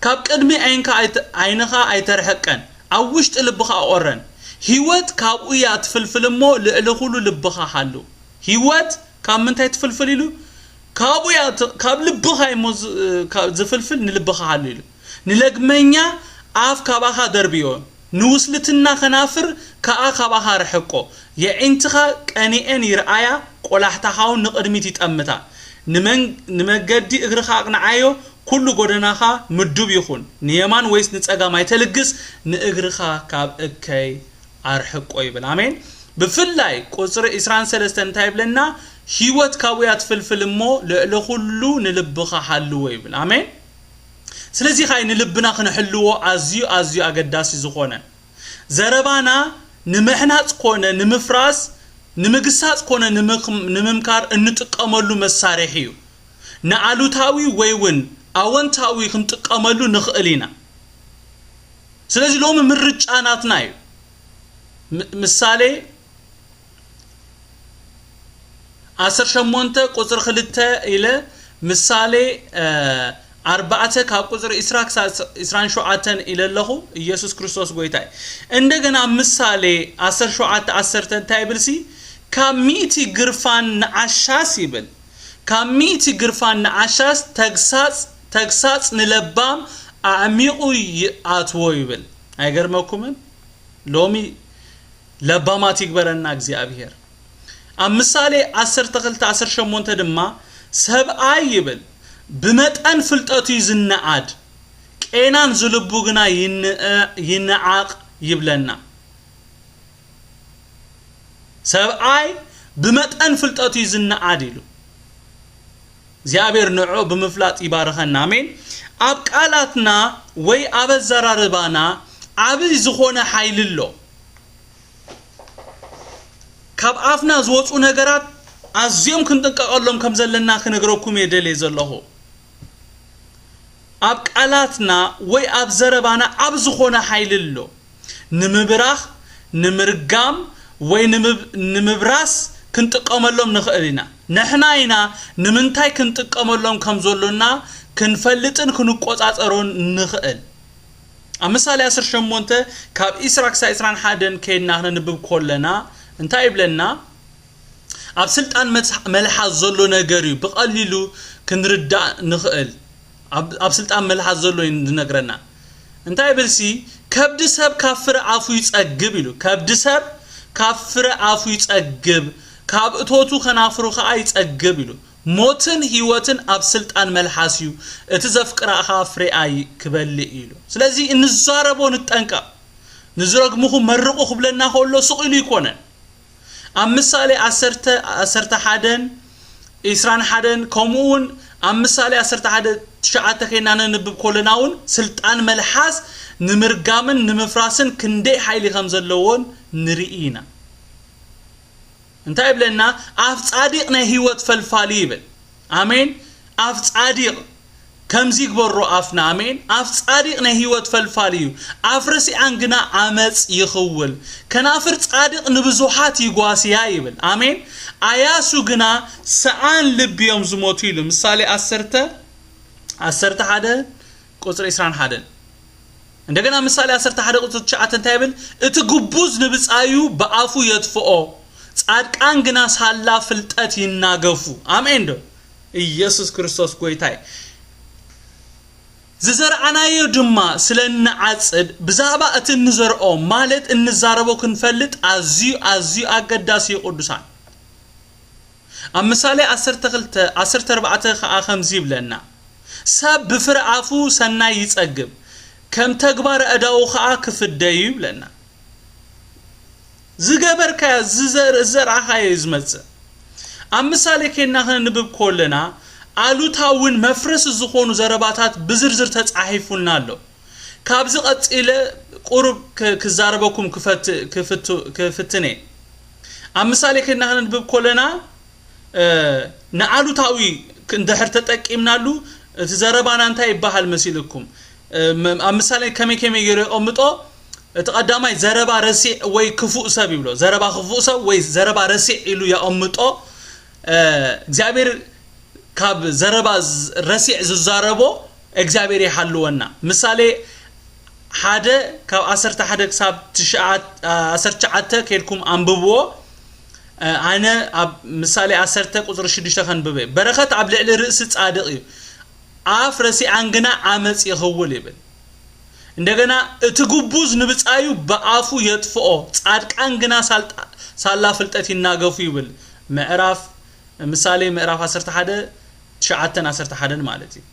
ካብ ቅድሚ ዓይንካ ኣይተ-፣ ዓይንኻ ኣይተርሕቀን፣ ኣብ ውሽጢ ልብኻ ኣቑረን። ህይወት ካብኡ እያ ትፍልፍል እሞ ልዕሊ ኩሉ ልብኻ ሓሉ። ህይወት ካብ ምንታይ ትፍልፍል ኢሉ? ካብኡ እያ ት-፣ ካብ ልብኻ እሞ ዝ-፣ ካብ ዝፍልፍል ንልብኻ ሓሉ ኢሉ። ንለግመኛ ኣፍ ካባኻ ደርብዮ፣ ንውስልትና ከናፍር ከኣ ካባኻ ርሕቆ። የዒንትኻ ቀኒኤን ይርኣያ፣ ቆላሕታኻ እውን ንቕድሚት ይጠምታ። ንመን-፣ ንመገዲ እግርኻ ኣቕንዓዮ፣ ኩሉ ጎደናኻ ምዱብ ይኹን። ንየማን ወይስ ንጸጋም ኣይተልግስ፣ ንእግርኻ ካብ እከይ ኣርሕቆ ይብል። ኣሜን። ብፍላይ ቁጽሪ ዒስራን ሰለስተን እንታይ ይብለና? ህይወት ካብኡ እያ ትፍልፍል እሞ ልዕሊ ኩሉ ንልብኻ ሓልዎ ይብል። ኣሜን። ስለዚ ኸኣ ንልብና ክንሕልዎ ኣዝዩ፣ ኣዝዩ ኣገዳሲ ዝኾነ፣ ዘረባና ንምሕናጽ ኮነ ንምፍራስ፣ ንምግሳጽ ኮነ ንምኽ-፣ ንምምካር እንጥቀመሉ መሳርሒ እዩ። ንኣሉታዊ ወይ እውን ኣወንታዊ ክንጥቀመሉ ንኽእል ኢና። ስለዚ ሎሚ ምርጫ ናትና እዩ። ም-፣ ምሳሌ ዓሰርተ ሸሞንተ ቁጽሪ ክልተ ኢለ፣ ምሳሌ፣ እ፣ ኣርባዕተ ካብ ቁጽሪ ዒስራ ክሳብ ዒስራን ሸውዓተን ኢለ ኣለኹ። ኢየሱስ ክርስቶስ ጎይታ እዩ። እንደገና ምሳሌ ዓሰርተ ሸውዓተ ዓሰርተ እንታይ ይብል ሲ? ካብ ሚእቲ ግርፋን ንዓሻስ ይብል። ካብ ሚእቲ ግርፋን ንዓሻስ ተግሳጽ፣ ተግሳጽ ንለባም ኣዕሚቑ ይኣትዎ ይብል። ኣይገርመኩምን? ሎሚ ለባማት ይግበረና እግዚኣብሔር። ኣብ ምሳሌ ዓሰርተ ክልተ ዓሰርተ ሸሞንተ ድማ፣ ሰብኣይ ይብል ብመጠን ፍልጠቱ እዩ ዝነኣድ፣ ቄናን ዝልቡ ግና ይንእ-፣ ይንዓቕ ይብለና። ሰብኣይ ብመጠን ፍልጠቱ እዩ ዝነኣድ ኢሉ። እግዚኣብሔር ንዕኡ ብምፍላጥ ይባርኸና። ኣሜን። ኣብ ቃላትና ወይ ኣብ ኣዘራርባና ዓብይ ዝኾነ ሓይሊ ኣሎ። ካብ ኣፍና ዝወፁ ነገራት ኣዝዮም ክንጥንቀቐሎም ከም ዘለና ክነግረኩም እየ ደልየ ዘለኹ። ኣብ ቃላትና ወይ ኣብ ዘረባና ዓብ ዝኾነ ሓይሊ ኣሎ። ንምብራኽ፣ ንምርጋም ወይ ንምብ-፣ ንምብራስ ክንጥቀመሎም ንኽእል ኢና። ንሕና ኢና ንምንታይ ክንጥቀመሎም ከም ዘሎና ክንፈልጥን ክንቆጻጸሮን ንኽእል። ኣብ ምሳሌ ዓሰርተ ሸሞንተ ካብ ዒስራ ክሳብ ዒስራን ሓደን ከይድና ክነንብብ ከለና እንታይ ይብለና? ኣብ ስልጣን መትሕ-፣ መልሓስ ዘሎ ነገር እዩ ብቐሊሉ ክንርዳእ ንኽእል። ኣብ፣ ኣብ ስልጣን መልሓስ ዘሎ እዩ ዝነግረና። እንታይ ይብል ሲ? ከብዲ ሰብ ካብ ፍረ ኣፉ ይጸግብ ኢሉ። ከብዲ ሰብ ካብ ፍረ ኣፉ ይጸግብ፣ ካብ እቶቱ ከናፍሩ ኸኣ ይጸግብ ኢሉ። ሞትን ህይወትን ኣብ ስልጣን መልሓስ እዩ፣ እቲ ዘፍቅራ ኸኣ ፍሬኣ ይ-፣ ክበልዕ እዩ ኢሉ። ስለዚ እንዛረቦ ንጠንቀቕ። ንዝረግምኹም መርቑ ክብለና ከሎ ስቕ ኢሉ ኣይኮነን። ኣብ ምሳሌ ዓሰርተ፣ ዓሰርተ ሓደን ዒስራን ሓደን፣ ከምኡ እውን ኣብ ምሳሌ ዓሰርተ ሓደ ትሽዓተ ከይና ነንብብ ከለና እውን ስልጣን መልሓስ ንምርጋምን ንምፍራስን ክንደይ ሓይሊ ከም ዘለዎን ንርኢ ኢና። እንታይ ይብለና? ኣፍ ጻዲቕ ናይ ህይወት ፈልፋሊ ይብል። ኣሜን። ኣፍ ጻዲቕ ከምዚ ይግበሮ ኣፍና። ኣሜን። ኣፍ ጻዲቕ ናይ ህይወት ፈልፋሊ እዩ። ኣፍ ረሲዓን ግና ዓመጽ ይኽውል። ከናፍር ጻድቕ ንብዙሓት ይጓስያ ይብል። ኣሜን። ኣያሱ ግና ሰኣን ልቢ እዮም ዝሞቱ ኢሉ። ምሳሌ ዓሰርተ፣ ዓሰርተ ሓደ ቁጽሪ ዒስራን ሓደን። እንደገና ምሳሌ ዓሰርተ ሓደ ቁጽሪ ትሽዓተ እንታይ ይብል? እቲ ግቡዝ ንብጻዩ ብኣፉ የጥፍኦ፣ ጻድቃን ግና ሳላ ፍልጠት ይናገፉ። ኣሜን ዶ? ኢየሱስ ክርስቶስ ጎይታይ። ዝዘርኣናዮ ድማ ስለ እንዓጽድ ብዛዕባ እቲ እንዘርኦ ማለት እንዛረቦ ክንፈልጥ ኣዝዩ ኣዝዩ ኣገዳሲ እዩ። ቅዱሳን ኣብ ምሳሌ ዓሰርተ ክልተ ዓሰርተ ኣርባዕተ ከኣ ከምዚ ይብለና፣ ሰብ ብፍረ ኣፉ ሰናይ ይጸግብ፣ ከም ተግባር ኣእዳዉ ከኣ ክፍደዩ ይብለና። ዝገበርካዮ ዝዘር- ዝዘርኣኻዮ እዩ ዝመጽእ። ኣብ ምሳሌ ኬድና ከነንብብ ከለና ኣሉታውን መፍረሲ ዝኾኑ ዘረባታት ብዝርዝር ተጻሒፉልና ኣሎ። ካብዚ ቀጺለ ቁሩብ ክ- ክዛረበኩም ክፈት- ክፍቱ- ክፍትን እየ። ኣብ ምሳሌ ኬድና ከነንብብ ከለና ንኣሉታዊ እንድሕር ተጠቂምናሉ እቲ ዘረባና እንታይ ይበሃል መሲልኩም? ኣብ ምሳሌ ከመይ ከመይ ገይሩ የቐምጦ? እቲ ቀዳማይ ዘረባ ረሲዕ ወይ ክፉእ ሰብ ይብሎ። ዘረባ ክፉእ ሰብ ወይ ዘረባ ረሲዕ ኢሉ የቐምጦ። እግዚኣብሔር ካብ ዘረባ ረሲዕ ዝዛረቦ እግዚኣብሔር ይሓልወና። ምሳሌ ሓደ ካብ ዓሰርተ ሓደ ክሳብ ዓሰርተ ትሽዓተ ከድኩም ኣንብብዎ። ኣነ ኣብ ምሳሌ ዓሰርተ ቁፅሪ ሽዱሽተ ከንብበ። በረኸት ኣብ ልዕሊ ርእሲ ፃድቕ እዩ፣ ኣፍ ረሲዓን ግና ዓመፅ ይኽውል ይብል። እንደገና እቲ ግቡዝ ንብፃዩ ብኣፉ የጥፍኦ፣ ፃድቃን ግና ሳላ ፍልጠት ይናገፉ ይብል። ምዕራፍ ምሳሌ ምዕራፍ ዓሰርተ ሓደ ትሽዓተን ዓሰርተ ሓደን ማለት እዩ።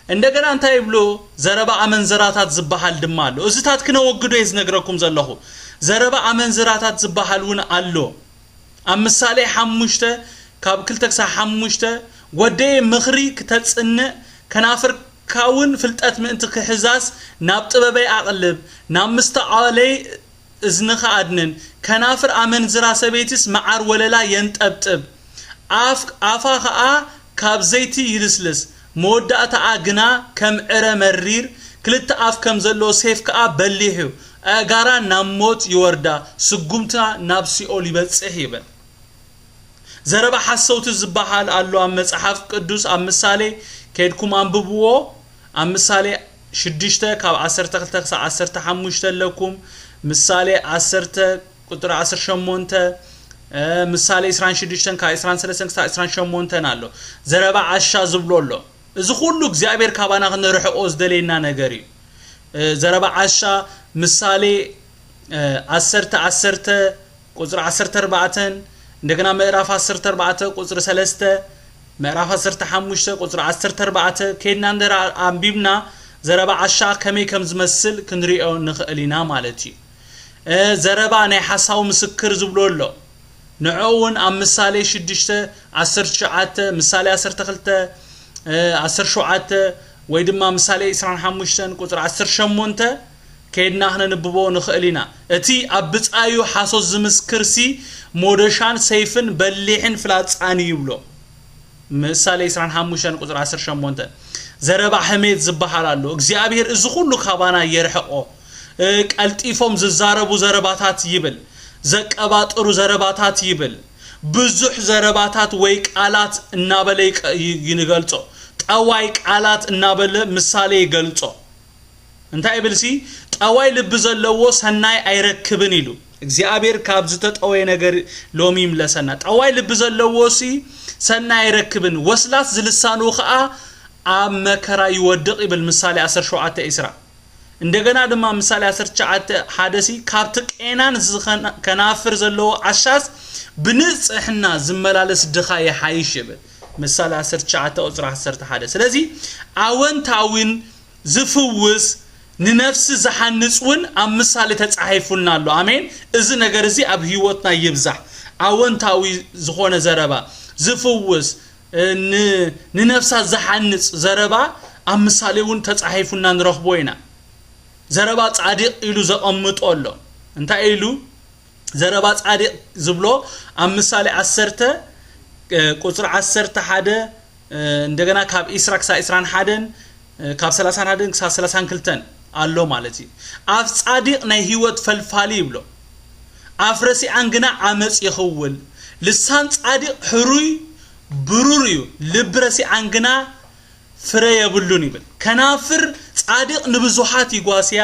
እንደገና እንታይ ይብሉ? ዘረባ ኣመንዝራታት ዝበሃል ድማ ኣሎ። እዚታት ክነወግዶ እየ ዝነግረኩም ዘለኹ። ዘረባ ኣመንዝራታት ዝበሃል እውን ኣሎ። ኣብ ምሳሌ ሓሙሽተ ካብ ክልተ ክሳብ ሓሙሽተ፣ ወደየ ምኽሪ ክተጽንዕ ከናፍርካ እውን ፍልጠት ምእንቲ ክሕዛስ ናብ ጥበበይ ኣቕልብ፣ ናብ ምስተዓለይ እዝንኻ ኣድንን። ከናፍር ኣመንዝራ ሰበይትስ መዓር ወለላ የንጠብጥብ፣ ኣፍ ኣፋ ኸኣ ካብ ዘይቲ ይልስልስ። መወዳእታኣ ግና ከም ዕረ መሪር፣ ክልተ ኣፍ ከም ዘለዎ ሴፍ ከኣ በሊሕ እዩ። ኣእጋራ ናብ ሞት ይወርዳ፣ ስጉምታ ናብ ሲኦል ይበጽሕ ይብል። ዘረባ ሓሰውቲ ዝበሃል ኣሎ ኣብ መጽሓፍ ቅዱስ። ኣብ ምሳሌ ከድኩም ኣንብብዎ። ኣብ ምሳሌ ሽዱሽተ ካብ ዓሰርተ ክልተ ክሳብ ዓሰርተ ሓሙሽተ ኣለኩም። ምሳሌ ዓሰርተ ቁጥሪ ዓሰርተ ሸሞንተ፣ ምሳሌ ዕስራን ሽዱሽተን ካብ ዕስራን ሰለስተን ክሳብ ዕስራን ሸሞንተን ኣሎ። ዘረባ ዓሻ ዝብሎ ኣሎ። እዚ ኩሉ እግዚኣብሔር ካባና ክንርሕቆ ዝደለየና ነገር እዩ። ዘረባ ዓሻ ምሳሌ ዓሰርተ ዓሰርተ ቁፅሪ ዓሰርተ ኣርባዕተን፣ እንደገና ምዕራፍ ዓሰርተ ኣርባዕተ ቁፅሪ ሰለስተ፣ ምዕራፍ ዓሰርተ ሓሙሽተ ቁፅሪ ዓሰርተ ኣርባዕተ ከድና እንደራ ኣንቢብና ዘረባ ዓሻ ከመይ ከም ዝመስል ክንሪኦ ንኽእል ኢና ማለት እዩ። ዘረባ ናይ ሓሳዊ ምስክር ዝብሎ ኣሎ። ንዕኡ እውን ኣብ ምሳሌ ሽዱሽተ ዓሰርተ ትሽዓተ፣ ምሳሌ ዓሰርተ ክልተ ዓሰርተ ሸውዓተ ወይ ድማ ምሳሌ ዕስራን ሓሙሽተን ቁፅሪ ዓሰርተ ሸሞንተ ከይድና ክነንብቦ ንኽእል ኢና። እቲ ኣብ ብጻዩ ሓሶት ዝምስክርሲ ሞደሻን ሰይፍን በሊሕን ፍላጻን እዩ ይብሎ። ምሳሌ ዕስራን ሓሙሽተን ቁፅሪ ዓሰርተ ሸሞንተ። ዘረባ ሕሜት ዝበሃል ኣሎ። እግዚኣብሔር እዚ ኩሉ ካባና የርሕቆ። ቀልጢፎም ዝዛረቡ ዘረባታት ይብል፣ ዘቀባጥሩ ዘረባታት ይብል። ብዙሕ ዘረባታት ወይ ቃላት እናበለ ይንገልጾ። ጠዋይ ቃላት እናበለ ምሳሌ ይገልጾ። እንታይ ይብል ሲ? ጠዋይ ልቢ ዘለዎ ሰናይ ኣይረክብን ኢሉ። እግዚኣብሔር ካብ ዝተጠወየ ነገር ሎሚ ይምለሰና። ጠዋይ ልቢ ዘለዎ ሲ ሰናይ ኣይረክብን፣ ወስላስ ዝልሳኑ ኸዓ ኣብ መከራ ይወድቕ ይብል ምሳሌ ዓሰርተ ሸውዓተ ዕስራ። እንደገና ድማ ምሳሌ ዓሰርተ ትሽዓተ ሓደ ሲ ካብቲ ቄናን ከናፍር ዘለዎ ዓሻስ ብንጽሕና ዝመላለስ ድኻ ይሓይሽ ይብል ምሳሌ ዓሰርተ ትሽዓተ ቁፅሪ ዓሰርተ ሓደ። ስለዚ ኣወንታዊን ዝፍውስ ንነፍሲ ዝሓንጽ እውን ኣብ ምሳሌ ተጻሒፉልና ኣሎ። ኣሜን። እዚ ነገር እዚ ኣብ ህይወትና ይብዛሕ። ኣወንታዊ ዝኾነ ዘረባ ዝፍውስ ንነፍሳ ዝሓንጽ ዘረባ ኣብ ምሳሌ እውን ተጻሒፉና ንረኽቦ ኢና። ዘረባ ጻድቕ ኢሉ ዘቐምጦ ኣሎ። እንታይ ኢሉ? ዘረባ ጻድቕ ዝብሎ ኣብ ምሳሌ ዓሰርተ ቁፅሪ ዓሰርተ ሓደ፣ እንደገና ካብ ዕስራ ክሳብ ዕስራን ሓደን፣ ካብ ሰላሳን ሓደን ክሳብ ሰላሳን ክልተን ኣሎ ማለት እዩ። ኣፍ ጻድቕ ናይ ህይወት ፈልፋሊ ይብሎ፣ ኣፍ ረሲዓን ግና ዓመፅ ይኽውል። ልሳን ጻድቕ ሕሩይ ብሩር እዩ፣ ልቢ ረሲዓን ግና ፍረ የብሉን ይብል። ከናፍር ጻድቕ ንብዙሓት ይጓስያ፣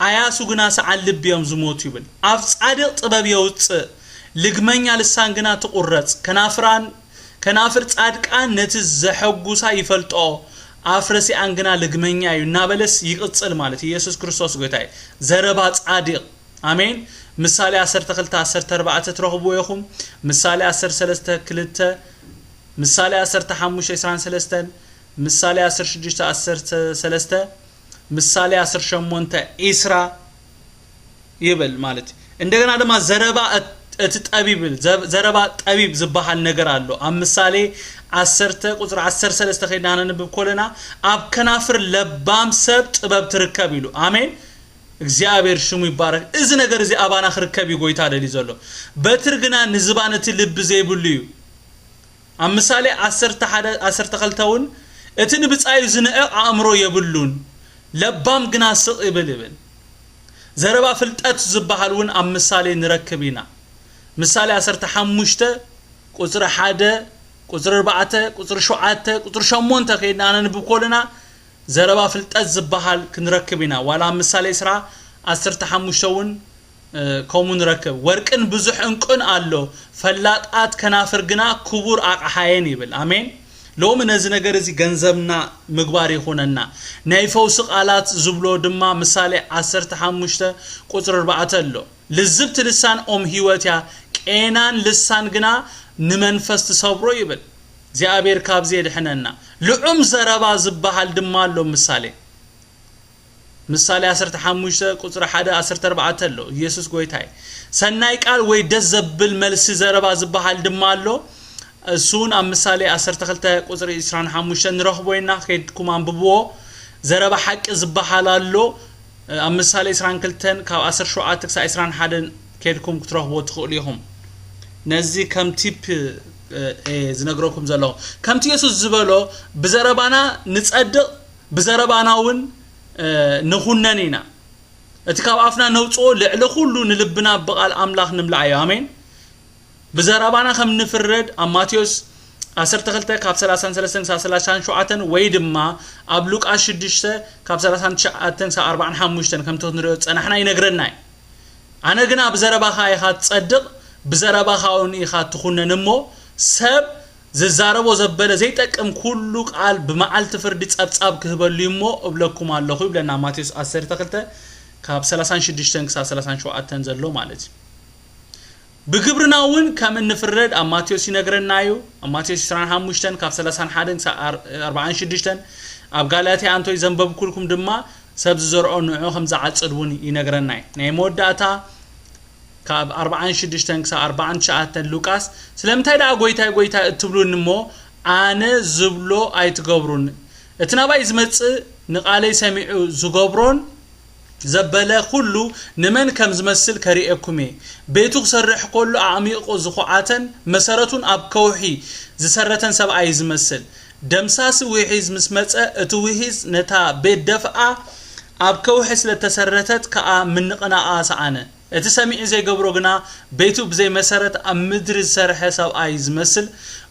ኣያሱ ግና ሰዓል ልቢ እዮም ዝሞቱ ይብል። ኣፍ ጻድቕ ጥበብ የውጽእ፣ ልግመኛ ልሳን ግና ትቑረጽ። ከናፍራን ከናፍር ጻድቃን ነቲ ዘሐጉሳ ይፈልጦ፣ ኣፍ ረሲኣን ግና ልግመኛ እዩ እናበለስ ይቕጽል ማለት እዩ። ኢየሱስ ክርስቶስ ጎይታ እዩ። ዘረባ ጻድቕ። ኣሜን። ምሳሌ ዓሰርተ ክልተ ዓሰርተ ኣርባዕተ ትረኽብዎ ኢኹም። ምሳሌ ዓሰርተ ሰለስተ ክልተ፣ ምሳሌ ዓሰርተ ሓሙሽተ ዕስራን ሰለስተን፣ ምሳሌ ዓሰርተ ሽዱሽተ ዓሰርተ ሰለስተ፣ ምሳሌ ዓሰርተ ሸሞንተ ዒስራ ይብል ማለት እዩ። እንደገና ድማ ዘረባ እት-፣ እቲ ጠቢብ፣ ዘ-፣ ዘረባ ጠቢብ ዝበሃል ነገር ኣሎ። ኣብ ምሳሌ ዓሰርተ ቁጽሪ ዓሰርተ ሰለስተ ከይድና ነንብብ ኮለና፣ ኣብ ከናፍር ለባም ሰብ ጥበብ ትርከብ ኢሉ። ኣሜን። እግዚኣብሔር ሽሙ ይባረክ። እዚ ነገር እዚ ኣባና ክርከብ እዩ ጎይታ ደልዩ ዘሎ። በትሪ ግና ንዝባን እቲ ልቢ ዘይብሉ እዩ። ኣብ ምሳሌ ዓሰርተ ሓደ ዓሰርተ ክልተ እውን፣ እቲ ንብጻዩ ዝንዕቕ ኣእምሮ የብሉን፣ ለባም ግና ስቕ ይብል ይብል። ዘረባ ፍልጠት ዝበሃል እውን ኣብ ምሳሌ ንረክብ ኢና። ምሳሌ ዓሰርተ ሓሙሽተ ቁጽሪ ሓደ፣ ቁጽሪ ኣርባዕተ፣ ቁጽሪ ሸውዓተ፣ ቁጽሪ ሸሞንተ ከይድና ነንብብ ኮለና፣ ዘረባ ፍልጠት ዝበሃል ክንረክብ ኢና። ዋላ ኣብ ምሳሌ ዕስራ ዓሰርተ ሓሙሽተ እውን እ፣ ከምኡ ንረክብ። ወርቅን ብዙሕ ዕንቁን ኣሎ፣ ፈላጣት ከናፍር ግና ክቡር ኣቕሓ እየን ይብል። ኣሜን። ሎሚ ነዚ ነገር እዚ ገንዘብና ምግባር ይኹነና። ናይ ፈውሲ ቃላት ዝብሎ ድማ ምሳሌ ዓሰርተ ሓሙሽተ ቁጽሪ ኣርባዕተ ኣሎ። ልዝብቲ ልሳን ኦም ህይወት እያ፣ ቄናን ልሳን ግና ንመንፈስ ትሰብሮ ይብል። እግዚኣብሔር ካብዚ የድሕነና። ልዑም ዘረባ ዝበሃል ድማ ኣሎ ምሳሌ። ምሳሌ ዓሰርተ ሓሙሽተ ቁጽሪ ሓደ ዓሰርተ ኣርባዕተ ኣሎ። ኢየሱስ ጎይታ እዩ። ሰናይ ቃል ወይ ደስ ዘብል መልሲ ዘረባ ዝበሃል ድማ ኣሎ። እሱ እውን ኣብ ምሳሌ ዓሰርተ ክልተ ቁጽሪ ዕስራን ሓሙሽተን ንረኽቦ ኢና። ከይድኩም ኣንብብዎ። ዘረባ ሓቂ ዝበሃል ኣሎ። ኣብ ምሳሌ ዕስራን ክልተን ካብ ዓሰርተ ሸውዓተ ክሳብ ዕስራን ሓደን ከይድኩም ክትረኽብዎ ትኽእሉ ኢኹም። ነዚ ከም ቲፕ፣ እ፣ እየ ዝነግረኩም ዘለኹ። ከምቲ የሱስ ዝበሎ፣ ብዘረባና ንጸድቕ፣ ብዘረባና እውን፣ እ፣ ንኹነን ኢና። እቲ ካብ ኣፍና ነውጽኦ ልዕሊ ኩሉ ንልብና ብቓል ኣምላኽ ንምልኣዮ። ኣሜን። ብዘረባና ከም ንፍረድ ኣብ ማቴዎስ ዓሰርተ ክልተ ካብ ሰላሳን ሰለስተን ክሳብ ሰላሳን ሸውዓተን ወይ ድማ ኣብ ሉቃስ ሽዱሽተ ካብ ሰላሳን ትሽዓተን ክሳብ ኣርባዓን ሓሙሽተን ከምቲ ክንሪኦ ዝጸናሕና ይነግረና እዩ። ኣነ ግና ብዘረባኻ ኢኻ ትጸድቕ፣ ብዘረባኻ እውን ኢኻ ትኹነን እሞ፣ ሰብ ዝዛረቦ ዘበለ ዘይጠቅም ኩሉ ቃል ብመዓልቲ ፍርዲ ጸብጻብ ክህበሉ እዩ እሞ እብለኩም ኣለኹ ይብለና ማቴዎስ ዓሰርተ ክልተ ካብ ሰላሳን ሽዱሽተን ክሳብ ሰላሳን ሸውዓተን ዘሎ ማለት እዩ። ብግብርና እውን ከም እንፍረድ ኣብ ማቴዎስ ይነግረና እዩ። ኣብ ማቴዎስ ዕስራን ሓሙሽተን ካብ ሰላሳን ሓደን ክሳብ ኣር-፣ ኣርባዓን ሽዱሽተን፣ ኣብ ጋላትያ ኣንቶይ ዘንበብኩልኩም ድማ ሰብ ዝዘርኦ ንዑ ከም ዝዓጽድ እውን ይነግረና እዩ። ናይ መወዳእታ ካብ ኣርባዓን ሽዱሽተን ክሳብ ኣርባዓን ትሽዓተን ሉቃስ፣ ስለምንታይ ደኣ ጎይታይ ጎይታይ እትብሉኒ እሞ ኣነ ዝብሎ ኣይትገብሩን? እቲ ናባይ ዝመጽእ ንቓለይ ሰሚዑ ዝገብሮን ዘበለ ኩሉ ንመን ከም ዝመስል ከርእየኩም እየ። ቤቱ ክሰርሕ ከሎ ኣዕሚቑ ዝኹዓተን መሰረቱን ኣብ ከውሒ ዝሰረተን ሰብኣይ እዩ ዝመስል። ደምሳሲ ውሒዝ ምስ መጸ፣ እቲ ውሒዝ ነታ ቤት ደፍኣ፣ ኣብ ከውሒ ስለ እተሰረተት ከኣ ምንቕናቓ ሰኣነ። እቲ ሰሚዑ ዘይገብሮ ግና፣ ቤቱ ብዘይ መሰረት ኣብ ምድሪ ዝሰርሐ ሰብኣይ እዩ ዝመስል።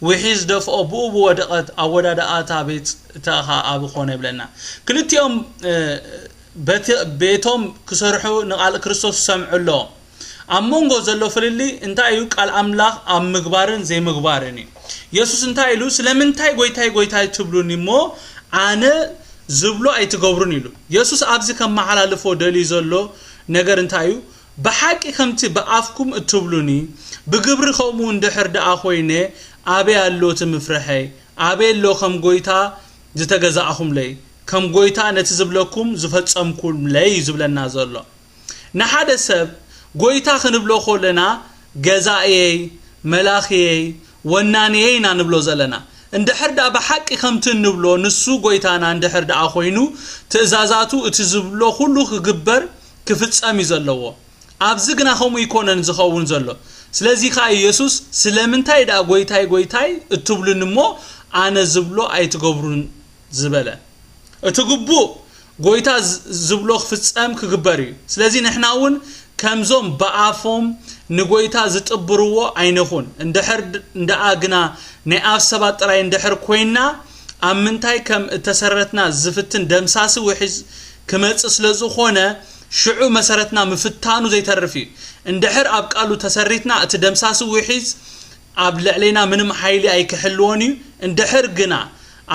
ውሒዝ ደፍኦ፣ ብኡ ብወደቐት፣ ኣወዳድኣታ ቤት እታ ኸኣ ዓቢ ኾነ ይብለና። ክልቲኦም፣ እ፣ በቲ-፣ ቤቶም ክሰርሑ ንቓል ክርስቶስ ክሰምዑ ኣለዎም። ኣብ መንጎ ዘሎ ፍልልይ እንታይ እዩ? ቃል ኣምላኽ ኣብ ምግባርን ዘይምግባርን እዩ። የሱስ እንታይ ኢሉ? "ስለምንታይ ጎይታይ፣ ጎይታይ ትብሉኒ እሞ ኣነ ዝብሎ ኣይትገብሩን?" ኢሉ። የሱስ ኣብዚ ከመሓላልፎ ደልዩ ዘሎ ነገር እንታይ እዩ? "ብሓቂ ከምቲ ብኣፍኩም እትብሉኒ፣ ብግብሪ ከምኡ እንድሕር ደኣ ኮይነ፣ ኣበይ ኣሎ እቲ ምፍርሐይ? ኣበይ ኣሎ ከም ጎይታ ዝተገዛእኹምለይ? ከም ጎይታ ነቲ ዝብለኩም ዝፈጸምኩምለይ?" እዩ ዝብለና ዘሎ። ንሓደ ሰብ ጎይታ ክንብሎ ከለና፣ "ገዛእየይ፣ መላኽየይ፣ ወናንየይ" ኢና ንብሎ ዘለና። እንድሕር ደኣ ብሓቂ ከምቲ እንብሎ ንሱ ጎይታና እንድሕር ደኣ ኮይኑ፣ ትእዛዛቱ፣ እቲ ዝብሎ ኩሉ ክግበር፣ ክፍጸም እዩ ዘለዎ። ኣብዚ ግና ከምኡ ኣይኮነን ዝኸውን ዘሎ። ስለዚ ከኣ ኢየሱስ፣ "ስለምንታይ ደኣ ጎይታይ፣ ጎይታይ እትብሉኒ እሞ ኣነ ዝብሎ ኣይትገብሩን?" ዝበለ። እቲ ግቡእ ጎይታ ዝ-፣ ዝብሎ ክፍጸም ክግበር እዩ። ስለዚ ንሕና እውን ከምዞም ብኣፎም ንጎይታ ዝጥብርዎ ኣይንኹን። እንድሕር ድ-፣ እንደኣ ግና ናይ ኣፍ ሰባት ጥራይ እንድሕር ኮይንና፣ ኣብ ምንታይ ከም እተሰረትና ዝፍትን ደምሳሲ ውሒዝ ክመጽእ ስለ ዝኾነ፣ ሽዑ መሰረትና ምፍታኑ ዘይተርፍ እዩ። እንድሕር ኣብ ቃሉ ተሰሪትና፣ እቲ ደምሳሲ ውሒዝ ኣብ ልዕሌና ምንም ሓይሊ ኣይክሕልዎን እዩ። እንድሕር ግና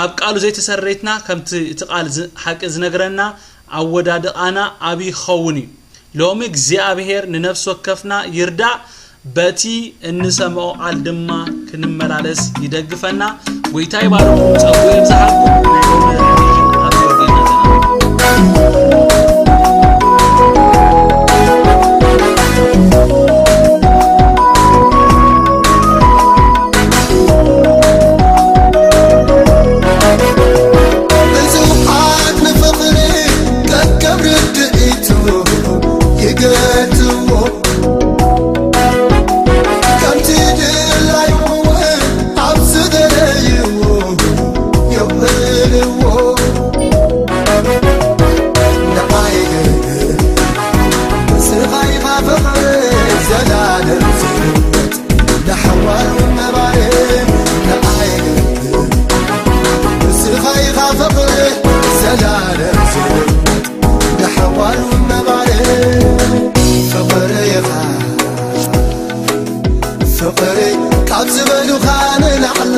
ኣብ ቃሉ ዘይተሰረይትና፣ ከምቲ እቲ ቃል ዝ-፣ ሓቂ ዝነግረና፣ ኣወዳድቓና ኣብ ይኸውን እዩ። ሎሚ እግዚኣብሔር ንነፍሲ ወከፍና ይርዳእ፣ በቲ እንሰምዖ ቃል ድማ ክንመላለስ ይደግፈና። ጎይታ ይባርኩም፣ ጸጉ የብዝሓልኩም። ናይ ሎሚ ቴሌቪዥን ኣብ ጆርጌና ዜና። ብዙሓት ንፍቕሪ ከከም ርድኢቱ ይገልጽዎ። ከምቲ ድላዩ እውን ኣብ ዝደለይዎ የውዕልዎ። ንዓይ ግን ንስኻ ኢኻ ፍቕሪ ዘላለም ዝህይወት፣ ንሓዋሩ ምንባር ንዓይ ግን ንስኻ ኢኻ ፍቕሪ ዘላለም ዝህይወት፣ ንሓዋሩ ምንባር ፍቕሪ ኢኻ። ፍቕሪ ካብ ዝበሉኻ ንላዕሊ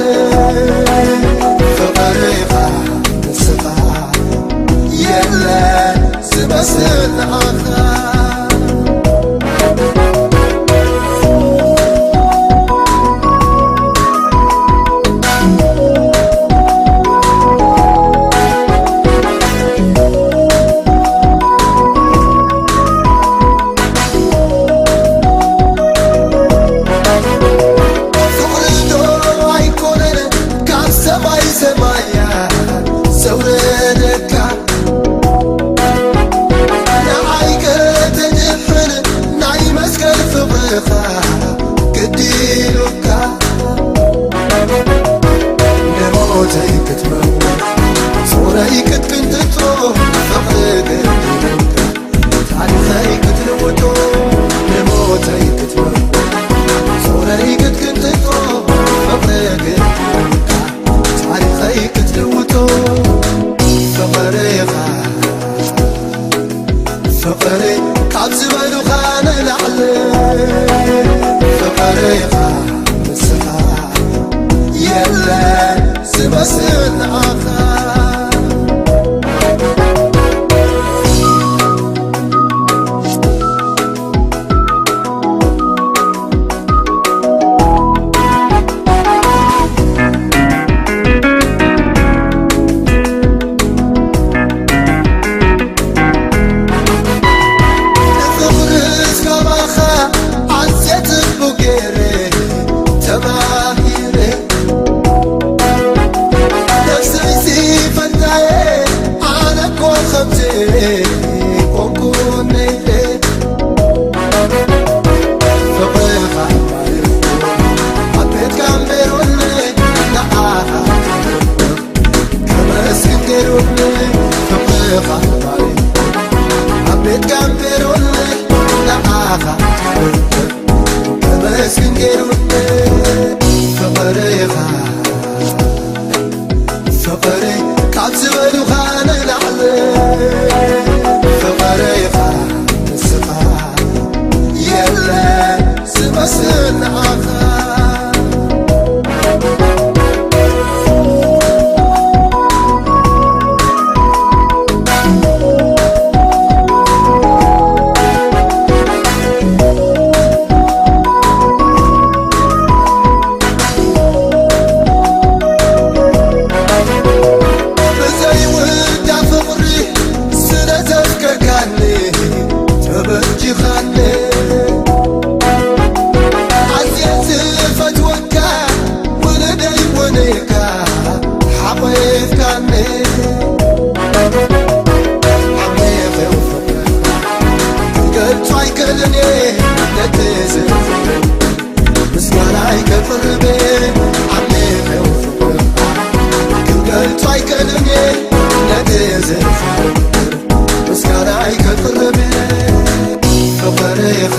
ፍቕሪ ኢኻ ንስኻ፣ የለን ዝመስል ንዓኻ። ፍቕሪ ዶ ኣይኮነን ካብ ሰማይ ሰማያት ዘውረደካ? ንዓይ ከተድሕን ናይ መስቀል ፍቕርኻ ግዲ ኢሉካ። ንሞተይ ክትመውት ጾረይ ክትቅንጥጦ ፍቕሪ ግዲ ኢሉካ። ታሪኸይ ክትልውጦ ንሞተይ ክትመውት ጾረይ ክትቅንጥጦ ፍቕሪ ግዲ ኢሉካ። ታሪኸይ ክትልውጦ ፍቕሪ ኢኻ። ፍቕሪ ካብ ዝበሉኻ ንላዕሊ ፍቕሪ ኢኻ ንስኻ፣ የለን ዝመስል ንዓኻ። ንፍቕርስ ካባኻ ኣዝየ ጽቡቕ ገይረ ተማሂረ። ነፍሰይሲ ፈታየ ኣነ እኮ ከምዚ ኮንኩ ነይረ። ፍቕርኻ ኣብ ቤትካ እምበር ንዓኻ ከመስግን ገይሩኒ ፍቕርኻ ባይ ኣብ ቤትካ እምበር ንዓኻ ከመስግን ገይሩኒ ፍቕርኻ። ፍቕሪ ካብ ዝበሉኻ ንላዕሊ ፍቕርኻ ንስኻ፣ የለን ዝመስል ንዓኻ። ብዘይውዳእ ፍቕሪ ስለ ዘፍቀርካኒ ተበጂኻኒ። ኣዝየ ዝፈትወካ ውሉደይ እውን ኢኻ ሓቒፍካኒ። ዓሚቕ እዩ ፍቕርኻ ክገልጾ ኣይክእልን እየ ነቲ ዝፍቅር ምስጋናይ ከቕርብ ዓሚቕ እዩ ፍቕርኻ ክገልጾ ኣይክእልን እየ ነቲ ዝፍቅር ምስጋናይ ከቕርብ ፍቕርኻ